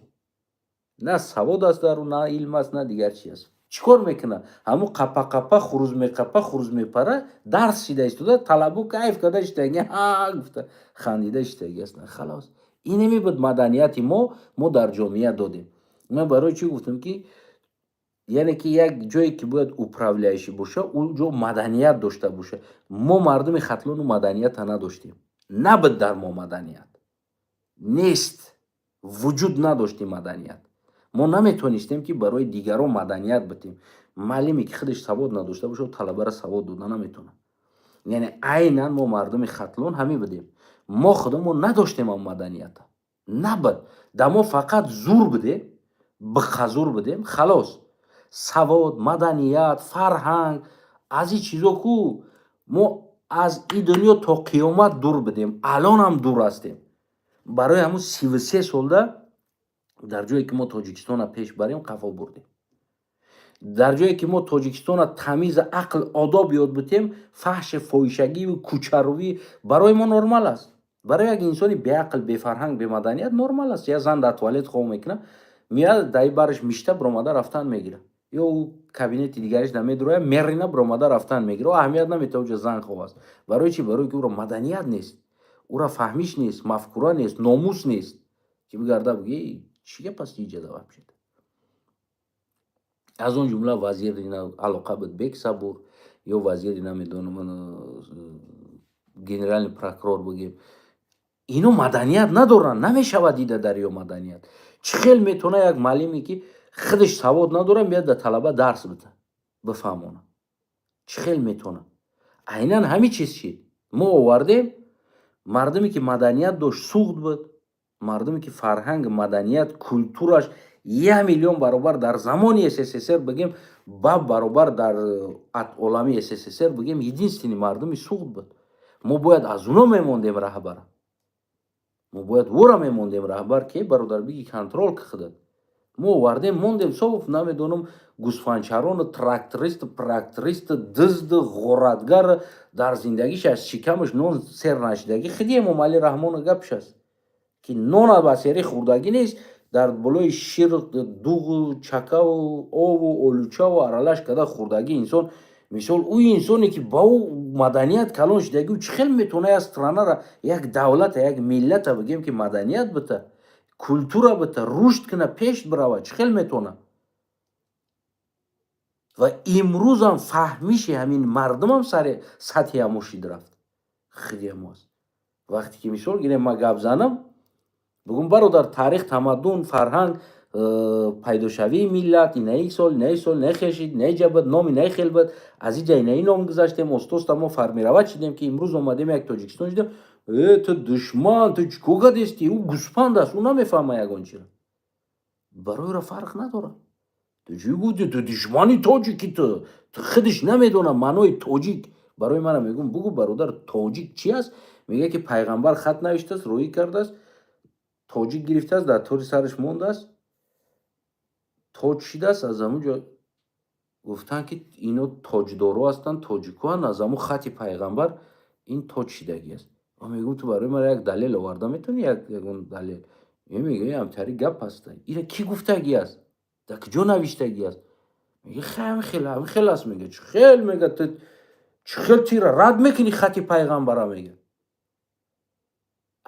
на савод аст дар ӯ, на илм аст, на дигар чи аст. Чӣ кор мекунад? Ҳамун қапа қапа, хуруз меқапа, хуруз мепара, дарс шида истода, талабо кайф карда иштаги, ҳа гуфта хандида иштаги астанд. Халос, инеми буд маданияти мо. Мо дар ҷомеа додем. Ман барои чӣ гуфтам, ки яъне ки як ҷое, ки бояд управляющий боша, он ҷо маданият дошта боша. Мо мардуми Хатлону маданията надоштем, набуд дар мо маданият, нест, вуҷуд надоштем маданият. Мо наметонистем, ки барои дигарон маданият битем. Муаллиме, ки худаш савод надошта бошад, талабаро савод дода наметавонад. Яъне айнан мо мардуми Хатлон ҳамин будем. Мо худамон надоштем ам маданията, набуд да мо, фақат зур будем, биқазур будем, халос. Савод, маданият, фарҳанг, аз ин чизо ку мо аз ин дунё то қиёмат дур будем, алонам дур ҳастем. Барои ҳамун 33 солда дар ҷое, ки мо Тоҷикистона пеш барем, қафо бурдем. Дар ҷое, ки мо Тоҷикистона тамиз, ақл, одоб ёд бутем, фаҳши, фоҳишагию кӯчарувӣ барои мо нормал аст. Барои як инсони беақл, бефарҳанг, бемаданият нормал аст. Як зан дар туалет хоб мекунад, меяд, даи бараш мишта, биромада рафтан мегирад, ё ӯ кабинети дигариш намедурояд, мерина, биромада рафтан мегирад. Ӯ аҳамият наметавад, уҷа зан хоб аст. Барои чӣ? Барои ки ӯро маданият нест, ӯра фаҳмиш нест, мафкура нест, номус нест, ки бигарда буги, чӣ гап аст иҷада вообще. Аз он ҷумла вазири алоқа буд Бек Сабур ё вазири, намедонам, генеральный прокурор бигем. Ино маданият надоранд, намешавад дида дар ё маданият. Чӣ хел метавона як муаллиме, ки худаш савод надорад, биёд, да талаба дарс бида, бифаҳмона? Чӣ хел метавона? Айнан ҳамин чиз шид. Мо овардем мардуме, ки маданият дошт, Суғд буд. Мардуме, ки фарҳанг, маданият, культураш 1 миллион баробар дар замони СССР, бигем, ба баробар дар олами СССР, бигем, единственный мардуми Суғд буд. Мо бояд аз уно мемондем раҳбара, мо бояд ӯра мемондем раҳбар, ки бародар, биги, контроль ки худат. Мо овардем, мондем соф, намедонам, гӯсфандчарону трактористу практористу дизду ғоратгар, дар зиндагиш аз шикамаш нон сер нашидагӣ. Хиди Эмомалӣ Раҳмону гапш аст, ки нона ба сери хӯрдагӣ нест, дар болои шир дуғу чакаву ову олучаву аралаш карда хӯрдагӣ инсон. Мисол, ӯ инсоне, ки ба ӯ маданият калон шидагӣ, ӯ чӣ хел метавона як странара, як давлата, як миллата, бигем, ки маданият бита, культура бита, рушд куна, пеш бирава? Чӣ хел метавона? Ва имрӯзам фаҳмиши ҳамин мардумам сари сатҳи ҳамо шид рафт, хиди ҳамо аст. Вақте ки, мисол гирем, ма гап занам, бугум: «Бародар, таърих, тамаддун, фарҳанг, пайдошавии миллат инаи сол, инаи сол, инаи хел шид, инаи ҷа буд, номи инаи хел буд, аз иҷа инаи ном гузаштем, остоста мо формировать шидем, ки имрӯз омадем, як Тоҷикистон шидем». «Э, ту душман, ту чӣ кор кардести?» Ӯ гӯспанд аст, ӯ намефаҳма ягон чиро, барои ӯро фарқ надорад. «Ту чӣ гуфти? Ту душмани тоҷики». Ту худаш намедона маънои тоҷик. Барои мана мегӯм: «Бугӯ, бародар, тоҷик чи аст?» Мегӯяд, ки пайғамбар хат навиштааст, роӣ кардааст, тоҷик гирифтааст, дар тори сараш мондааст, тоҷ шидааст. Аз ҳамун ҷо гуфтанд, ки ино тоҷдоро ҳастанд, тоҷикоанд, аз ҳамун хати пайғамбар ин тоҷ шидагӣ аст. Ва мегӯм: «Ту барои ман як далел оварда метавонӣ, ягон далел?» Мегӯ: «Ҳамтари гап аст. Ира кӣ гуфтагӣ аст, дар куҷо навиштагӣ аст?» Мега: «Хел ҳамин хел аст». Мега: «Чӣ хел?» Мега: «Ту чӣ хел тира рад мекунӣ, хати пайғамбара?» Мега.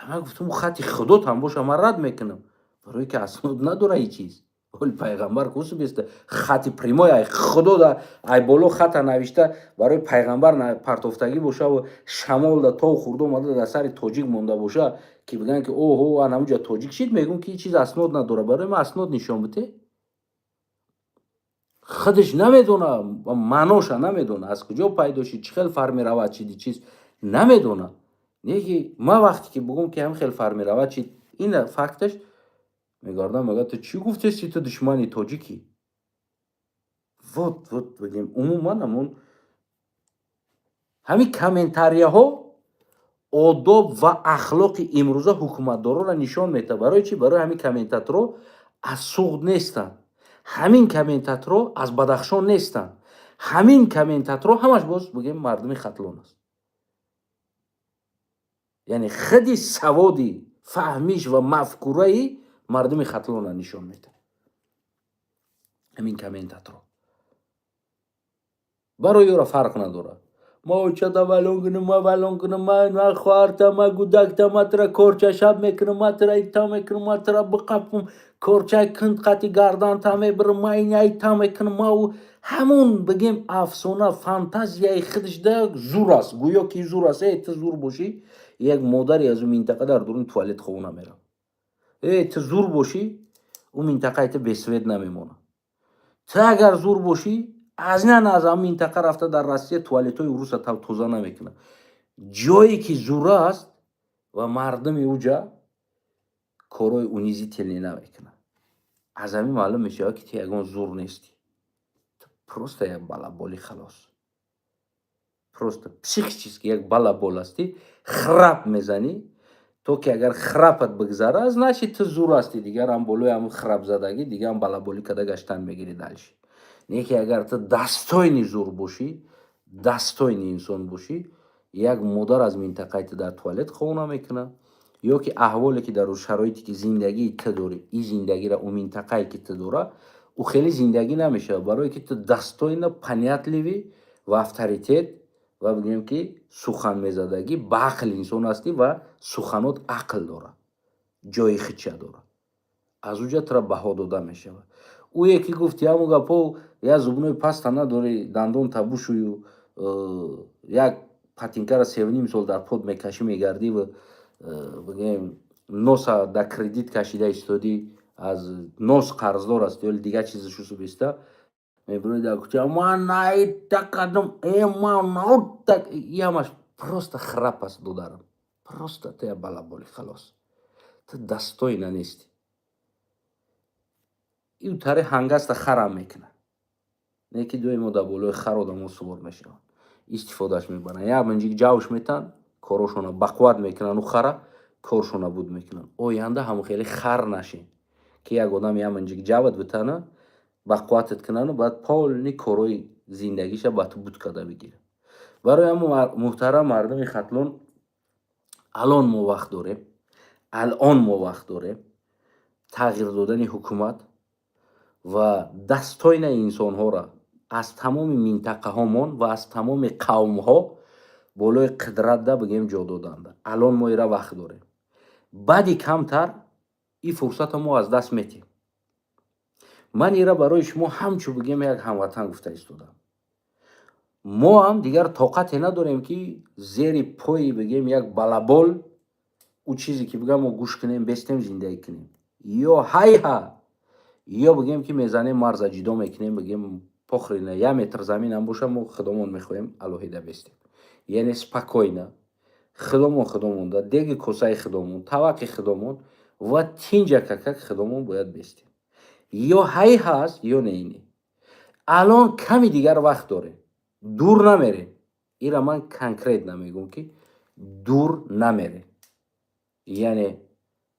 Ман гуфтам: «Хати худотам боша, ман рад мекунам, барое ки аснод надора ҳеҷ чиз. Оли пайғамбар кусубеста хати прямой ай худо да ай боло хата навишта барои пайғамбар партофтагӣ бошаву шамол да тов хурда омада дар сари тоҷик монда боша, ки бигӯянд, ки оҳо, ан ҳамунҷа тоҷик шид». Мегӯм, ки ҳеҷ чиз аснод надора. Барои ман аснод нишон бите. Худаш намедона, маъноша намедона, аз куҷо пайдо шид, чӣ хел формировать шиди, чиз намедона. Не ки ман вақте ки бугум, ки ҳамин хел формировать шид, ина факташ, мегардам, мега: «Ту чӣ гуфтести? Ту душмани тоҷикӣ». Вот, вот, бигем, умуман ҳамун ҳамин комментарияҳо одоб ва ахлоқи имрӯза ҳукуматдороро нишон медиҳад. Барои чӣ? Барои ҳамин комментаторо аз Суғд нестанд, ҳамин комментаторо аз Бадахшон нестанд, ҳамин комментаторо ҳамаш боз, бигем, мардуми Хатлон аст. Яъне худи саводи, фаҳмиш ва мафкураи мардуми Хатлонро нишон медиҳад ҳамин комментаторо. Барои ӯро фарқ надорад: ма очата валон кунам, ма валон кунам, ма хоҳарта, ма гудакта, ма тра корча шаб мекунам, ма тра ита мекунам, ма тра биқапум, корчаи кунт қати гарданта мебирам, ма инаита мекунам, ма ҳамун, бигем, афсона, фантазияи худашда зур аст, гӯё ки зур аст. Э, ту зур бошӣ, як модари аз ӯ минтақа дар дуруни туалет ховона меравад. Э, ту зур бошӣ, ӯ минтақаи ту бе свет намемонад. Ту агар зур бошӣ, аз на аз ҳамн минтақа рафта дар Россия туалетҳои уруса тоза намекунад. Ҷое ки зура аст ва мардуми уҷа корҳои унизительный намекунад. Аз ҳамин маълум мешавад, ки ту ягон зур нестӣ, ту просто як балаболи, халос, просто психически як балабол ҳастӣ, храп мезанӣ. То ки агар храпат бигзара, значит, ту зур ҳастӣ. Дигарам болои ҳамн храпзадагӣ, дигарам балаболӣ када гаштан мегирӣ дальше. Не ки агар ту достойный зур бошӣ, достойный инсон бошӣ, як модар аз минтақаи ту дар туалет хона мекунад, ё ки аҳволе ки дар шароите ки зиндагии ту дорӣ, и зиндагиро ӯ минтақае ки ту дора, ӯ хеле зиндагӣ намешавад, барое ки ту достойно, понятливый ва авторитет ва, бигӯем, ки сухан мезадагӣ, ба ақл инсон ҳастӣ ва суханот ақл дорад, ҷои хича дорад, аз уҷа тура баҳо дода мешавад. Ӯе ки гуфти ҳамун гапҳо, як зубной паста надорӣ, дандон табушӯю, як патинкара 3,5 сол дар под мекашӣ, мегардӣ ва бигем, носа да кредит кашида истодӣ, аз нос қарздор аст ё дигар чизи шусу биста мебирои дар кӯча, ман найта кардам, э, ман так ямаш просто храп аст, додарам. Просто ту я балаболи, халос, ту достойна нестӣ. Ю тари ҳангаста харам мекунад, не ки доимо дар болои хар одамо сувор мешаванд, истифодаш мебаранд, як манҷик ҷавш метан, корошона бақувват мекунанд, у хара коршона буд мекунанд. Оянда ҳамон хеле хар нашин, ки як одам як манҷик ҷават битана, бақувватат кунану баъд полный корои зиндагиша ба ту буд карда бигирад. Барои ҳамо, муҳтарам мардуми Хатлон, алон мо вақт дорем, алон мо вақт дорем тағйир додани ҳукумат ва достойна инсонҳоро аз тамоми минтақаҳомон ва аз тамоми қавмҳо болои қудратда, бигем, ҷо доданда. Алон мо ира вақт дорем. Баъди камтар ин фурсатро мо аз даст метиҳем. Ман ира барои шумо ҳамчун, бигем, як ҳамватан гуфта истодам. Мо ҳам дигар тоқате надорем, ки зери пои, бигем, як балабол ӯ чизе ки бигам, мо гӯш кунем, бестем, зиндагӣ кунем. Ё ҳайҳа, ё, бигем, ки мезанем, марза ҷудо мекунем, бигем, похрена, як метр заминам боша, мо худомон мехоҳем алоҳида бестем, яъне спокойно худомон, худомонда деги косаи худомон, таваққи худомон ва тинҷакакак худомон бояд бестем. Ё ҳай ҳаст, ё не. Ине алон ками дигар вақт дорем, дур намерем. Ира ман конкретно мегӯм, ки дур намерем, яъне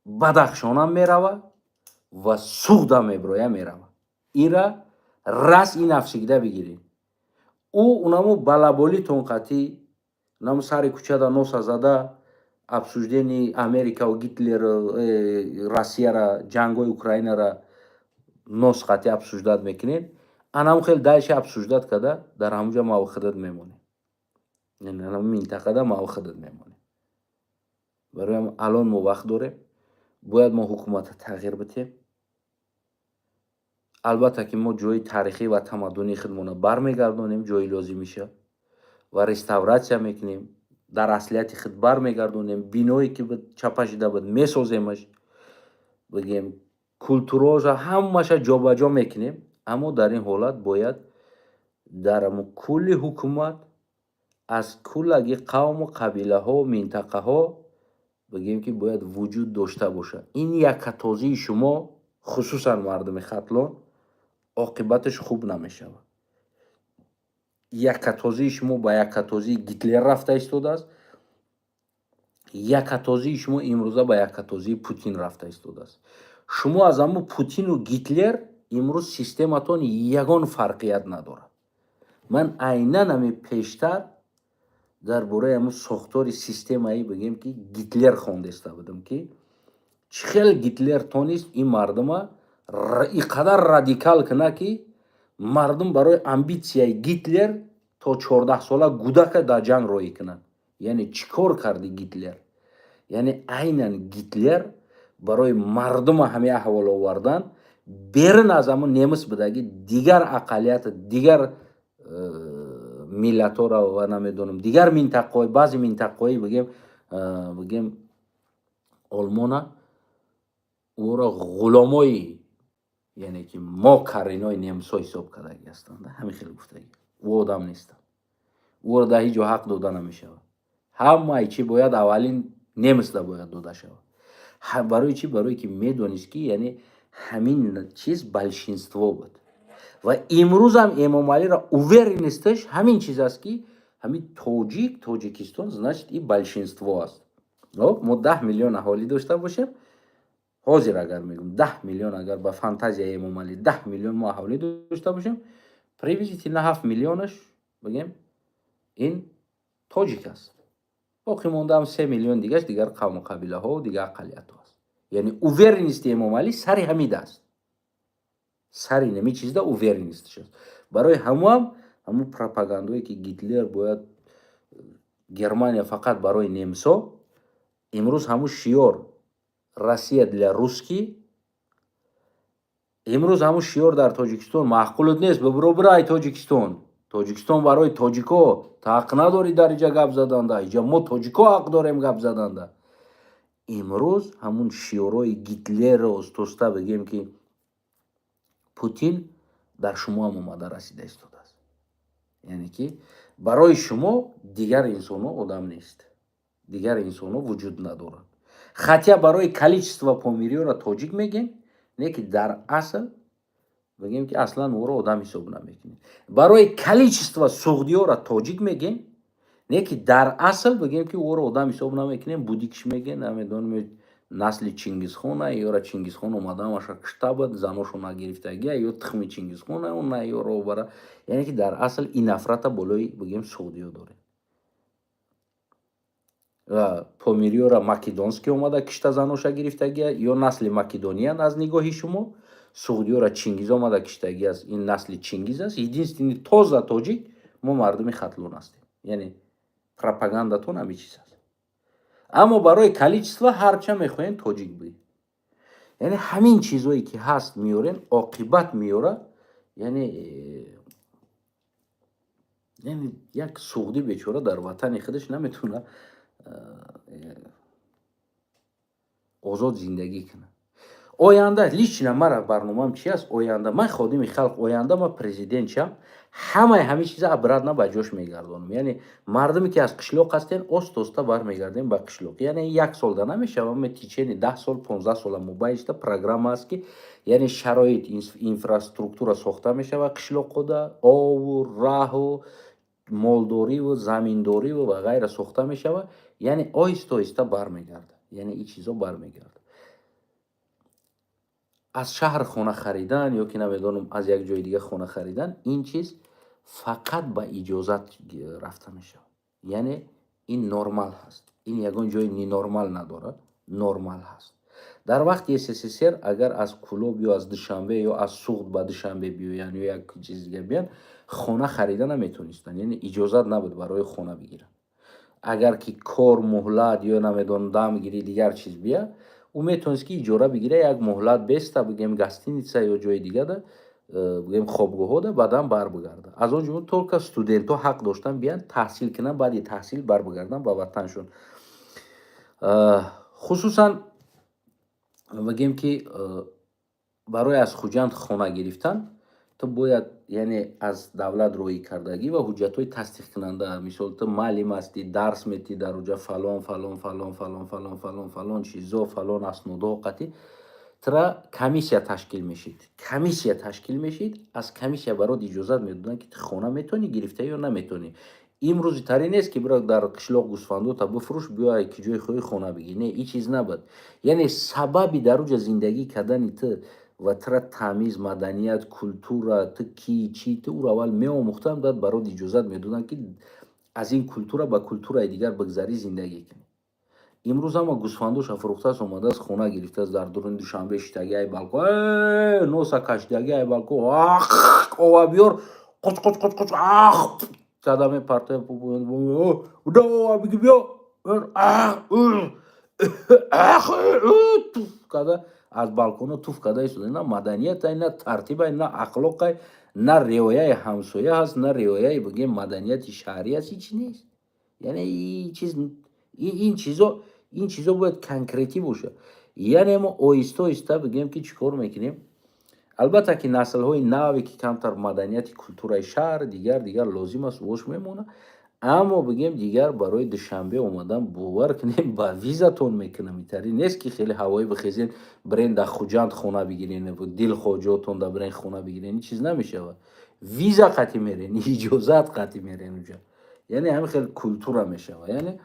Бадахшонам мерава ва Суғдам мебироя, мерава. Ира раз и навсегда бигирем. Ӯ унамо балаболитон қатӣ, унамо сари кӯчада носа зада, обсуждение Америкаву Гитлер, Россияра, ҷангҳои Украинара нос қатӣ обсуждать мекунем. Анам хел дальше обсуждать карда, дар ҳамуҷа маву худат мемонем, анам минтақада маву худат мемонем. Барои алон мо вақт дорем, бояд мо ҳукумата тағйир бидиҳем. Албатта ки мо ҷои таърихӣ ва тамаддунии худмонро бармегардонем, ҷои лозимиша ва реставратсия мекунем, дар аслияти худ бармегардонем. Биное ки буд, чапа шида буд, месоземаш, бигем, культуроша ҳамаша ҷобаҷо мекунем. Аммо дар ин ҳолат бояд дар кулли ҳукумат аз куллаги қавму қабилаҳо, минтақаҳо, бигем, ки бояд вуҷуд дошта бошад. Ин якатозии шумо, хусусан мардуми Хатлон, оқибаташ хуб намешавад. Якатозии шумо ба якатозии Гитлер рафта истодааст, якатозии шумо имрӯза ба якатозии Путин рафта истодааст. Шумо аз ҳамо Путину Гитлер имрӯз систематон ягон фарқият надорад. Ман айнан ҳами пештар дар бораи ҳамун сохтори системаи, бигем, ки Гитлер хондаиста будам, ки чӣ хел Гитлер тонист ин мардума и қадар радикал кунад, ки мардум барои амбитсияи Гитлер то 14-сола гудака дар ҷанг роҳӣ кунад. Яъне чӣ кор карди Гитлер? Яъне айнан Гитлер барои мардума ҳамин аҳвол овардан, берун аз ҳамун немис будаги, дигар ақаллията, дигар миллатҳоро ва намедонам, дигар минтақаҳои, баъзе минтақаҳои, бигем, Олмона ӯро ғуломои, яъне ки мо каринои немсо ҳисоб кардагӣ ҳастанд. Ҳамин хеле гуфтагӣ, ӯ одам нестанд, ӯро дар ҳеҷ ҷо ҳақ дода намешавад. Ҳамаи чӣ бояд аввалин немисда бояд дода шавад. Барои чӣ? Барое ки медонист, ки яъне ҳамин чиз большинство буд. Ва имрӯзам Эмомалиро уверенность аш ҳамин чиз аст, ки ҳамин тоҷик, Тоҷикистон, значит, и большинство аст. Мо 10 миллион аҳолӣ дошта бошем ҳозир, агар мегӯм, 10 миллион, агар ба фантазияи Эмомалӣ 10 миллион мо аҳолӣ дошта бошем, приблизительно 7 миллионаш, бигем, ин тоҷик аст, боқӣ мондаам 3 миллион дигаш дигар қавму қабилаҳо, дигар ақаллиятҳо аст. Яъне уверенность и Эмомалӣ сари ҳамида аст, сари нами чизда уверенность ш аст. Барои ҳамоам ҳамун пропагандое, ки Гитлер бояд, Германия фақат барои немсо, имрӯз ҳамун шиёр «Россия для русский», имрӯз ҳамун шиёр дар Тоҷикистон маъқулут нест. Бибиро, бирай Тоҷикистон, Тоҷикистон барои тоҷико, ту ҳақ надорӣ дар иҷа гап заданда, иҷа мо тоҷико ҳақ дорем гап заданда. Имрӯз ҳамун шиорҳои Гитлерро остоста, бигем ки, Путин дар шумо ҳам омада расида истодааст. Яъне ки барои шумо дигар инсонҳо одам нест, дигар инсонҳо вуҷуд надоранд. Хотя барои количество помириёро тоҷик мегем, не ки дар асл, бигем ки, аслан ӯро одам ҳисоб намекунем. Барои количество суғдиёро тоҷик мегем, не ки дар асл, бигем ки, ӯро одам ҳисоб намекунем. Будикш мегем, намедонем, насли Чингизхона ёра, Чингизхон омадаамаша кушта буд, заношо нагирифтагия, ё тухми Чингизхона на ёро бара. Яъне ки дар асл ин нафрата болои, бигем, суғдиё дорем. Ва помириёра Македонский омада кишта, заноша гирифтагия, ё насли македониян аз нигоҳи шумо. Суғдиёра Чингиз омада киштагӣ аст, ин насли Чингиз аст. Единственный тоза тоҷик мо мардуми Хатлон ҳастем. Яъне пропагандатон ҳамин чиз аст. Аммо барои количество ҳарча мехоҳем тоҷик бигем. Яъне ҳамин чизое ки ҳаст, меорен, оқибат меора. Яъне як суғдӣ бечора дар ватани худаш наметавона озод зиндагӣ кунад. Оянда лично мара барномаам чи аст? Оянда ман ходими халқ, оянда ман президент шам, ҳамаи ҳамин чиза обратно ба ҷош мегардонам. Яъне мардуме ки аз қишлоқ ҳастен, оста оста бармегардем ба қишлоқ. Яъне як солда намешавам, течение 10 сол, 15 сола мобайншта программа аст, ки яъне шароит, инфраструктура сохта мешавад қишлоқода, ову раҳу молдориву заминдориву ва ғайра сохта мешавад. Яъне оҳиста оҳиста бармегардад, яъне ин чизо бармегардад. Аз шаҳр хона харидан ё ки намедонам, аз як ҷои дига хона харидан, ин чиз фақат ба иҷозат рафта мешавад. Яъне ин нормал ҳаст, ин ягон ҷои ненормал надорад, нормал ҳаст. Дар вақти СССР агар аз Кӯлоб ё аз Душанбе ё аз Суғд ба Душанбе биёянд ё як чиз дига биёянд, хона харида наметонистанд. Яъне иҷозат набуд барои хона бигиранд. Агар ки кор, муҳлат ё намедонам, дам гирӣ, дигар чиз бия, ӯ метавонист ки иҷора бигира, як муҳлат беста, бигем, гостиница ё ҷои дигада, бигем, хобгоҳҳода, баъдан барбигарда. Аз он ҷумла только студентҳо ҳақ доштанд биёянд, таҳсил кунанд, баъди таҳсил барбигарданд ба ватаншон. Хусусан, бигем ки, барои аз Хуҷанд хона гирифтан ту бояд, яъне, аз давлат роҳӣ кардагӣ ва ҳуҷҷатҳои тасдиқкунанда. Мисол, ту муаллим ҳастӣ, дарс метӣ дар уҷа, фалон, фалон, фалон, фалон, фалон, фалон, фалон чизо, фалон аснодҳо қатӣ тра комиссия ташкил мешид. Комиссия ташкил мешид, аз комиссия барот иҷозат медоданд, ки ту хона метавонӣ гирифта ё наметавонӣ. Имрӯзи таре нест, ки бира, дар қишлоқ гӯсфандота бифурӯш, биё, ки ҷои хоҳӣ хона бигир. Не, ин чиз набуд. Яъне сабаби дар уҷа зиндагӣ кардани ту ва тра тамиз, маданият, культура, ту ки, чӣ, ту ӯро аввал меомӯхтанд, баъд барот иҷозат медоданд, ки аз ин культура ба культураи дигар бигзарӣ, зиндагӣ кунӣ. Имрӯз ҳама гӯсфандоша фурӯхтааст, омадааст, хона гирифтааст, дар дуруни Душанбе шиштаги, ай балкон носа кашидаги, ай балкон ова биёр, қуч қуч қуч қуч када мепартоя, ова биги, биё, туф када, аз балконо туф када истода. На маданиятай, на тартибай, на ахлоқай, на риояи ҳамсоя ҳаст, на риояи, бигем, маданияти шаҳрӣ ҳаст, ҳеч нест. Яъне чиз ин чизо бояд конкретӣ бошад. Яъне мо оҳиста оҳиста, бигем ки, чӣ кор мекунем? Албатта ки наслҳои наве ки камтар маданияти, культураи шаҳр, дигар дигар лозим аст, вош мемонад. Аммо, бигем, дигар барои Душанбе омадан, бовар кунем, ба визатон мекунам. Итари нест, ки хеле ҳавоӣ бихезен, бирен дар Хуҷанд хона бигирен, дилхоҳ ҷотон да бирен хона бигирен. Ин чиз намешавад. Виза қатӣ мерен, иҷозат қатӣ мерен уҷа. Яъне ҳамин хел культура мешавад. Яъне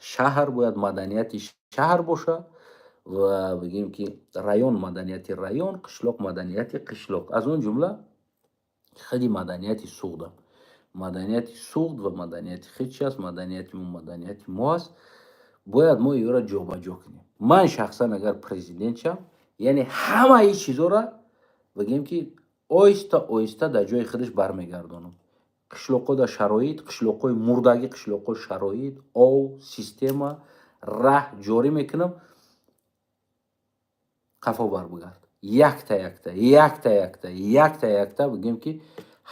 шаҳр бояд маданияти шаҳр бошад ва, бигем ки, район маданияти район, қишлоқ маданияти қишлоқ. Аз он ҷумла худи маданияти Суғдам, маданияти Суғд ва маданияти хид чи аст? Маданияти мо маданияти мо аст, бояд мо иёра ҷобаҷо кунем. Ман шахсан агар президент шам, яъне ҳамаи чизора, бигем ки, оҳиста оҳиста дар ҷои худаш бармегардонам. Қишлоқҳо дар шароит, қишлоқҳои мурдагӣ, қишлоқҳо шароит, ов, система, раҳ ҷорӣ мекунам, қафо барбигард, якта якта, якта якта, якта якта, бигем ки,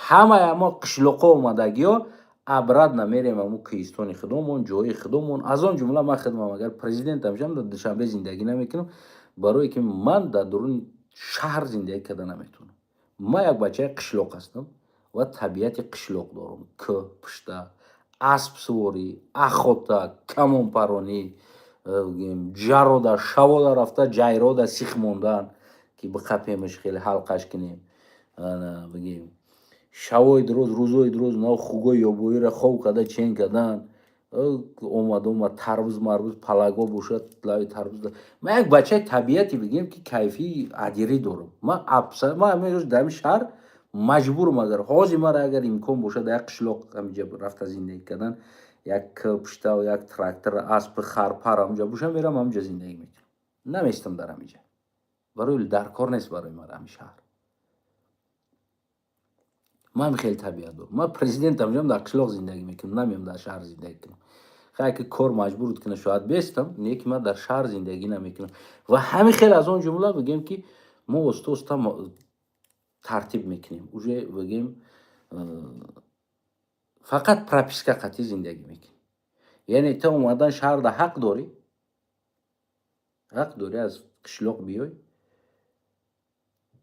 ҳамаи ама қишлоқҳо омадагиҳо. Обратно мерем ҳамун кӯҳистони худомон, ҷои худомон. Аз он ҷумла ман худмам, агар президентам шавам, дар Душанбе зиндагӣ намекунам, барое ки ман дар дуруни шаҳр зиндагӣ карда наметавонам. Ман як бачаи қишлоқ ҳастам ва табиати қишлоқ дорам: кӯҳ, пушта, аспсуворӣ, охота, камонпаронӣ, ҷарода, шавода рафта, ҷайрода сих мондан, ки биқапемаш, хеле ҳалқаш кунем, бигем, шавои дуроз, рӯзои дуроз нав хугои ёбоиро хов карда, чен кардан, омад, омад, тарбуз марбуз палаго бошад, лави тарбуз. Ман як бачаи табиате, бигем, ки кайфии адирӣ дорам. Ман дар ҳамин шаҳр маҷбурам. Агар ҳозир мара, агар имкон бошад, дар як қишлоқ ҳаминҷа рафта зиндагӣ кардан, як пуштау, як трактор, аспи харпар ҳамҷа бошам, мерам, ҳамҷа зиндагӣ мекунам, наместам дар ҳаминҷа. Барои дар кор нест барои ман ҳамин шаҳр. Ман хеле табиат дорам. Ман президентам ҷам, дар қишлоқ зиндагӣ мекунам, намеям дар шаҳр зиндагӣ кунам. Хай, ки кор маҷбурут кунад, шояд бестам, не ки ман дар шаҳр зиндагӣ намекунам. Ва ҳамин хел, аз он ҷумла, бигем, ки мо оста оста тартиб мекунем, уже, бигем, фақат прописка қатъӣ зиндагӣ мекунем. Яъне ту омадан шаҳрда ҳақ дорӣ, ҳақ дорӣ аз қишлоқ биёй,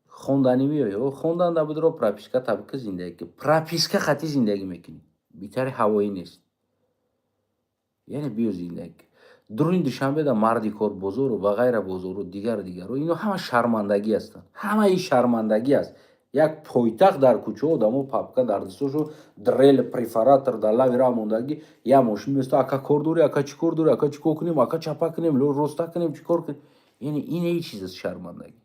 хонданӣ меоӣ, хондан набудро, прописка табиқа зиндагӣ кун, прописка қатъӣ зиндагӣ мекунӣ, битари ҳавоӣ нест. Яъне биё, зиндагӣ кун. Дуруни Душанбеда марди кор бозору ва ғайра, бозору дигар дигару, ино ҳама шармандагӣ ҳастанд, ҳамаи шармандагӣ аст. Як пойтахт, дар кӯчаҳо одамо папка дар дастошо, дрель, перфоратор дар лави раҳ мондагӣ, як мошин место: «Ака, кор дорӣ? Ака, чӣ кор дорӣ? Ака, чӣ кор кунем? Ака, чапа кунем, роста кунем, чӣ кор кунем?» Яъне ин ҳеҷ чиз аст, шармандагӣ.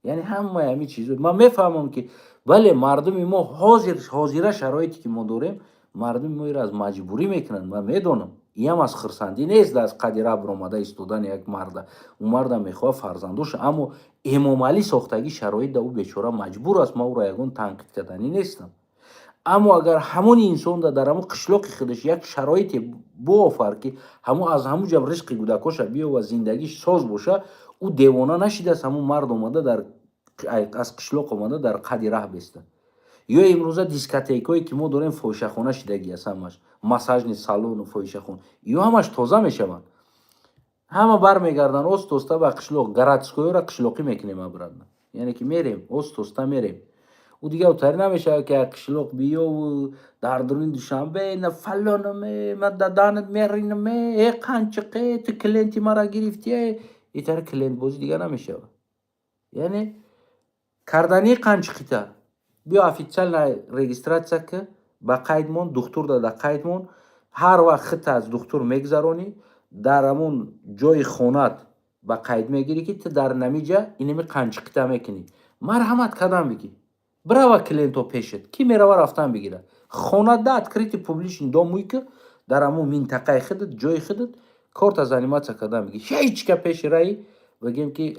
Яъне ҳамаи ҳамин чизо ман мефаҳмам, ки бале, мардуми мо ҳозир, ҳозира шароите ки мо дорем, мардуми мо иро аз маҷбурӣ мекунанд. Ман медонам, иам аз хурсандӣ нест, аз қади раҳ баромада истодани як марда. Ӯ марда мехоҳад фарзандоша, аммо Эмомалӣ сохтагӣ шароит да, ӯ бечора маҷбур аст. Ман ӯро ягон танқид карданӣ нестам, аммо агар ҳамон инсонда дар ҳамон қишлоқи худаш як шароите боофар, ки ҳамон аз ҳамун ҷа ризқи кӯдакоша биёва, зиндагиш соз боша, ӯ девона нашидааст. Ҳамон мард омада, дар аз қишлоқ омада, дар қади раҳ беста. Ё имрӯза дискотекое ки мо дорем, фоҳишахона шидагӣ аст ҳамаш, массажный салону фоҳишахона, ё ҳамаш тоза мешаванд, ҳама бармегарданд оста оста ба қишлоқ. Городской ро қишлоқӣ мекунем обратно, яъне ки мерем, оста оста мерем. Ӯ дигар утари намешавад, ки як қишлоқ биёву дар дуруни Душанбе на фалонаме, ма даданат меринаме, э қанчиқе, ту клиенти мара гирифтӣ, итари клиентбозӣ дигар намешавад. Яъне кардани қанчиқита биё, официально регистрация ки, ба қайд мон, духтур да қайд мон, ҳар вақт хита аз духтур мегузаронӣ, дар ҳамун ҷои хонат ба қайд мегирӣ, ки ту дар намиҷа инами қанчиқита мекунӣ. Марҳамат кадан бигӣ, бирава клиентҳо пешет, ки мерава, рафтан бигира. Хонада открытый публичный дом уй, ки дар ҳамун минтақаи худат, ҷои худат корта заниматься кардан бигӣ. Ҳеҷ ка пеши раи, бигем, ки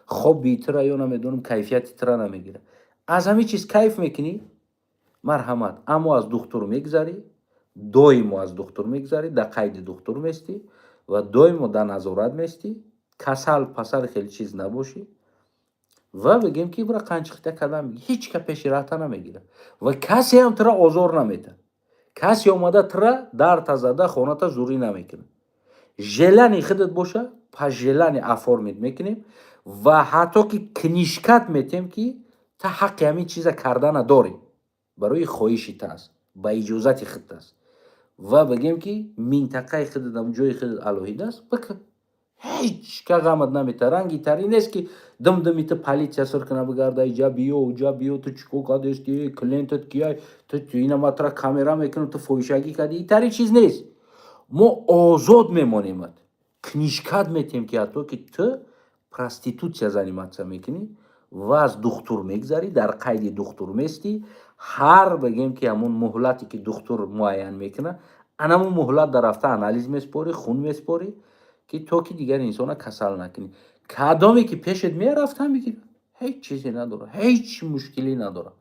хоби тира ё намедонам, кайфияти тира намегирад. Аз ҳамин чиз кайф мекунӣ, марҳамат, аммо аз духтур мегузарӣ, доимо аз духтур мегузарӣ, дар қайди духтур местӣ ва доимо дар назорат местӣ, касал пасал хеле чиз набошӣ. Ва бигем, ки бира, қанчиқита кардан, ҳеҷ ка пеши раҳта намегирад ва касе ҳам тура озор наметад, касе омада тура дарта зада, хоната зурӣ намекунад. Желание худат боша, по желанию оформить мекунем ва ҳатто ки книжка т метем, ки та ҳаққи ҳамин чиза кардана дорӣ, барои хоҳиши та аст, ба иҷозати худат аст. Ва бигем, ки минтақаи худат, ҷои худат алоҳида аст, бикун, ҳеҷ ка ғамат намета. Ранги тари нест, ки димдими ту полиция сир куна, бигарда, иҷа биё, уҷа биё, ту чӣ кор кардести, клиентат кияй, ту ина матра камера мекунам, ту фоҳишагӣ кардӣ. Итари чиз нест. Мо озод мемонемат, книжка т метем, ки ҳатто ки ту проституция заниматься мекунӣ ва аз духтур мегузарӣ, дар қайди духтур местӣ. Ҳар, бигем, ки ҳамун муҳлате ки духтур муайян мекунад, анамун муҳлат дар рафта анализ меспорӣ, хун меспорӣ, ки то ки дигар инсона касал накунӣ. Кадоме ки пешет мея, рафтан бигир, ҳеҷ чизе надорад, ҳеҷ мушкилӣ надорад.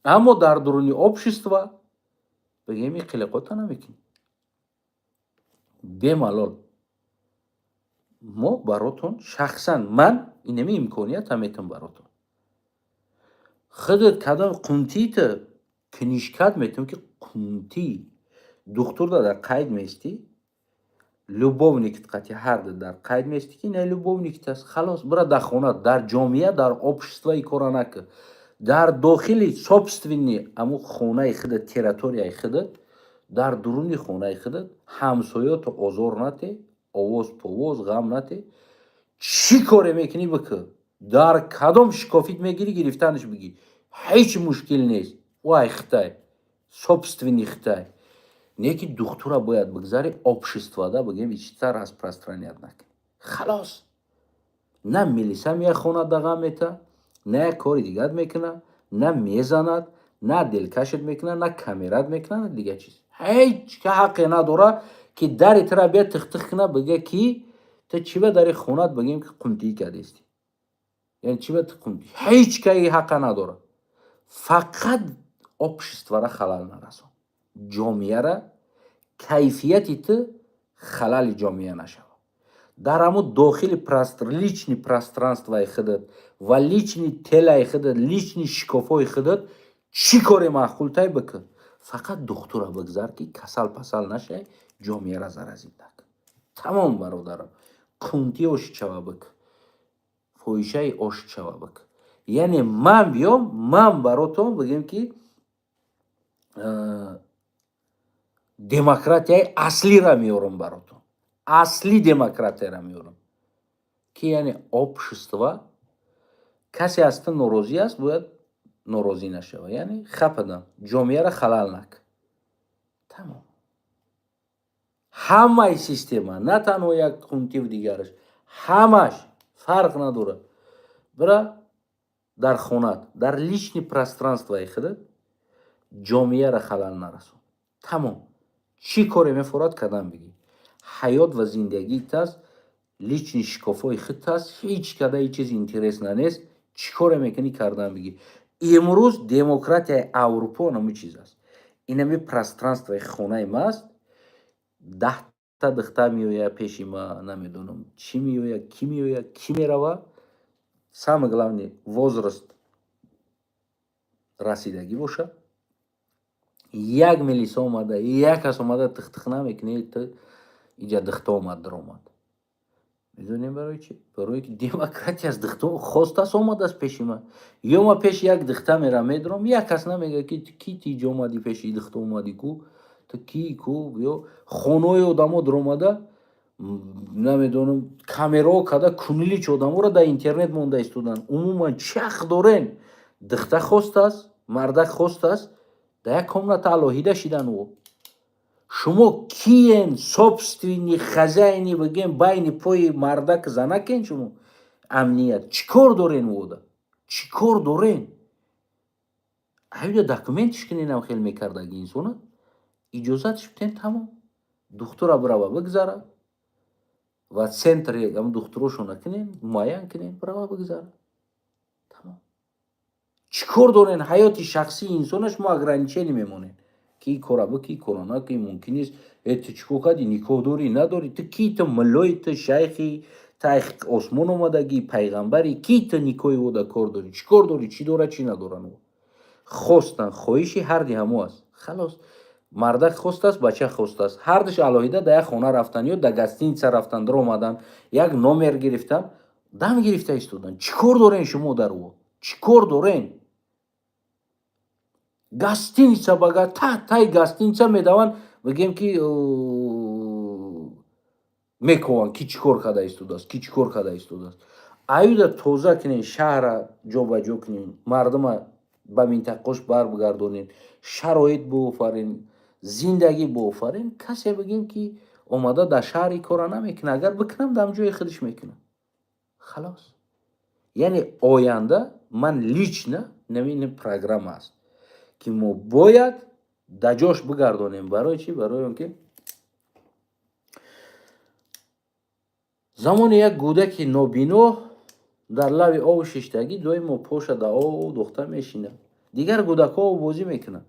Аммо дар дуруни общество, бигем, ин қилиқота намекунӣ бемалол. Мо баротон шахсан ман инами имкониятам метам баротон. Худат кадом қунтита, книжка т метам, ки қунтӣ. Духтурда дар қайд меистӣ, любовникт қати ҳарду дар қайд меистӣ, ки на любовникт аст. Халос, бира дар хона, дар ҷомеа, дар общество и кора накун. Дар дохили собственный аму хонаи худат, территорияи худат, дар дуруни хонаи худат ҳамсоёто озор нате, овоз повоз ғам нате. Чӣ коре мекунӣ, бикӯ. Дар кадом шикофит мегирӣ, гирифтанаш бигӣ, ҳеҷ мушкил нест. Вай хитай, собственный хитай. Не ки духтура бояд бигзари, обществода бигем, ичита распространять накунӣ. Халос, на милиса меяд хона дағам мета, на як кори дигар мекуна, на мезанад, на дилкашет мекуна, на камерат мекуна, на дигар чиз. Ҳеҷ ҳаққе надора, ки дари тира бия тихтих куна, бига, ки ту чӣ ба дари хонат, бигем, ки қунтӣ кардести, яъне чӣ ба ту қунтӣ. Ҳеҷ каи ҳаққа надора. Фақат обществора халал нарасон, ҷомеара. Кайфияти ту халали ҷомеа нашавад. Дар ҳамун дохили личный пространствои худат ва личный телаи худат, личный шикофҳои худат чӣ коре маъқултай, бикун. Фақат духтура бигзар, ки касал пасал нашай, ҷомеара заразить накун. Тамом, бародарам. Кунти ошчава бик, фоҳишаи ошчава бик. Яъне ман биём, ман баротон бигем, ки демократияи аслиро меорам баротон, асли демократияро меорам, ки яъне общество касе аз ту норозӣ аст, бояд норозӣ нашава, яъне хападам, ҷомеаро халал накун. Тамом. Ҳамаи система, на танҳо як қунтиву дигараш, ҳамаш фарқ надорад. Бира дар хонат, дар личный пространствои худат ҷомеаро халал нарасон. Тамом. Чӣ коре мефорад, кардан бигӣ. Ҳаёт ва зиндагиат аст, личный шикофҳои худат аст. Ҳеҷ када ҳеҷ чиз интересно нест. Чӣ коре мекунӣ, кардан бигӣ. Имрӯз демократияи Аврупо ҳамин чиз аст. Инами пространствои хонаи ма аст. 10-та духтар меояд пеши ма, намедонам, чӣ меояд, кӣ меояд, кӣ мерава. Самое главное, возраст расидагӣ бошад. Як милиса омада, як кас омада тихтих намекунӣ: ту иҷа духта омад, даромад. Медонем барои чӣ? Барое ки демократия аст. Духта хостааст, омадааст пеши ман. Ё ма пеши як духта мерам, медурам, як кас намегӯяд, ки ки ту иҷа омадӣ, пеши духта омадӣ ку, ту кӣ ку. Ё хонаҳои одамо даромада, намедонам, камераҳо карда, кунилич одаморо дар интернет монда истоданд. Умуман, чӣ ҳақ дорен? Духта хостааст, мардак хостааст, дар як комната алоҳида шидан. Ӯ шумо киен? Собственный хозяини, бигем, байни пои мардак занакен шумо? Амният чӣ кор дорен? Ӯода чӣ кор дорен? Аюда документиш куненам, хел мекардаги инсона иҷозатш битен. Тамом. Духтура бирава бигзара ва центри ам духтурошона кунен, муайян кунен, бирава бигзара. Тамом. Чӣ кор дорен? Ҳаёти шахсии инсона шумо ограничение мемонед, ки кора бики, кора наки, мумкин нест. Э, ту чӣ кор кардӣ? Никоҳ дорӣ, надорӣ? Ту ки? Ту муллои, ту шайхи, ту осмон омадагӣ, пайғамбари ки? Ту никоҳи ӯ кор дорӣ? Чӣ кор дорӣ? Чӣ дора, чӣ надоран? Ӯ хостан, хоҳиши ҳарди ҳамо аст. Халос. Мардак хостааст, бача хостааст, ҳардуш алоҳида дар як хона рафтан ё дар гостиница рафтан, даромадан, як номер гирифтан, дам гирифта истодан. Чӣ кор дорен шумо дар ӯ? Чӣ кор дорен? Гостиница бага тай гостиница медаванд, бигем, ки мекованд, ки чӣ кор карда истодааст, ки чӣ кор карда истодааст. Аюда тоза кунен, шаҳра ҷобаҷо кунен, мардума ба минтақош баргардонен, шароит боофарен, зиндагӣ боофарен. Касе, бигем, ки омада дар шаҳри кора намекунад, агар бикунам, дар ҷои худаш мекунам. Халос. Яъне оянда ман лично намин программа аст, ки мо бояд да ҷош бигардонем. Барои чӣ? Барои он ки замоне як кӯдаки нобино дар лави ов шиштагӣ, доимо поша да ов духта мешинад, дигар кӯдакҳо бозӣ мекунанд.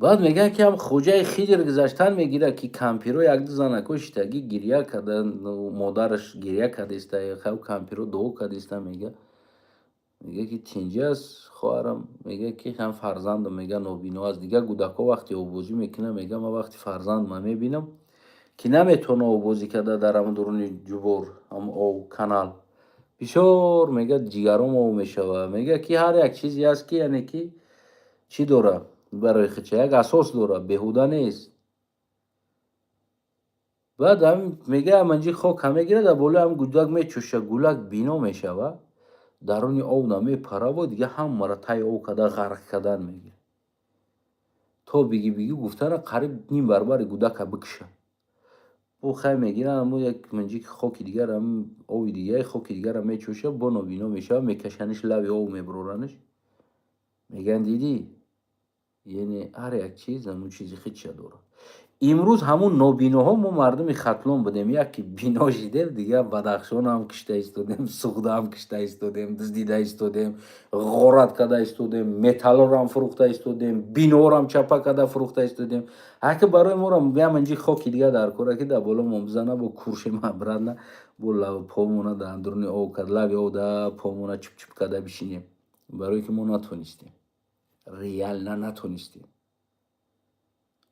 Баъд мегӯяд, ки ҳам хоҷаи Хидр гузаштан мегирад, ки кампиро якду занако шиштагӣ, гирья карда, модараш гирья кардаиста, кампиро дуо кардаиста. Мега: Мега, ки тинҷӣ аст, хоҳарам? Мега, ки ҳам фарзандам, мега, нобино аст. Дигар кӯдакҳо вақте оббозӣ мекунанд, мега, ман вақти фарзандма мебинам, ки наметавона оббозӣ карда дар ҳамн дуруни ҷубор, ҳам об, канал бисёр, мега, ҷигаром об мешавад. Мега, ки ҳар як чизе аст, ки яъне ки чӣ дора, барои худша як асос дора, беҳуда нест. Баъд мега, ҳаманҷи хока мегирад, дар болои ҳам гудак мечӯша, гулак бино мешава, даруни об намепараву дига ҳамаро таи об карда ғарқ кардан мегирад. То биги биги гуфтана, қариб ним баробари гудака бикша. Бо хай мегирад, ҳамо як манҷики хоки дигар, оби дигаи хоки дигара мечӯша, бо нобино мешава, мекашаниш, лаби об мебурораниш. Мегӯянд: «Дидӣ?» Яъне ҳар як чиз ҳамун чизи худша дорад. Имрӯз ҳамун нобиноҳо мо мардуми Хатлон будем. Яке бино шидем, дигар Бадахшонам кишта истодем, Суғдаам кишта истодем, дуздида истодем, ғорат карда истодем, металлорам фурӯхта истодем, биноорам чапа карда фурӯхта истодем. Ҳаки барои моро яманҷи хоки дигар дар кора, ки дар боло мо бизана, бо куршем обратно, бо помона дар андуруни об кард, лаби об да помона чип-чип карда бишинем, барое ки мо натонистем, реально натонистем.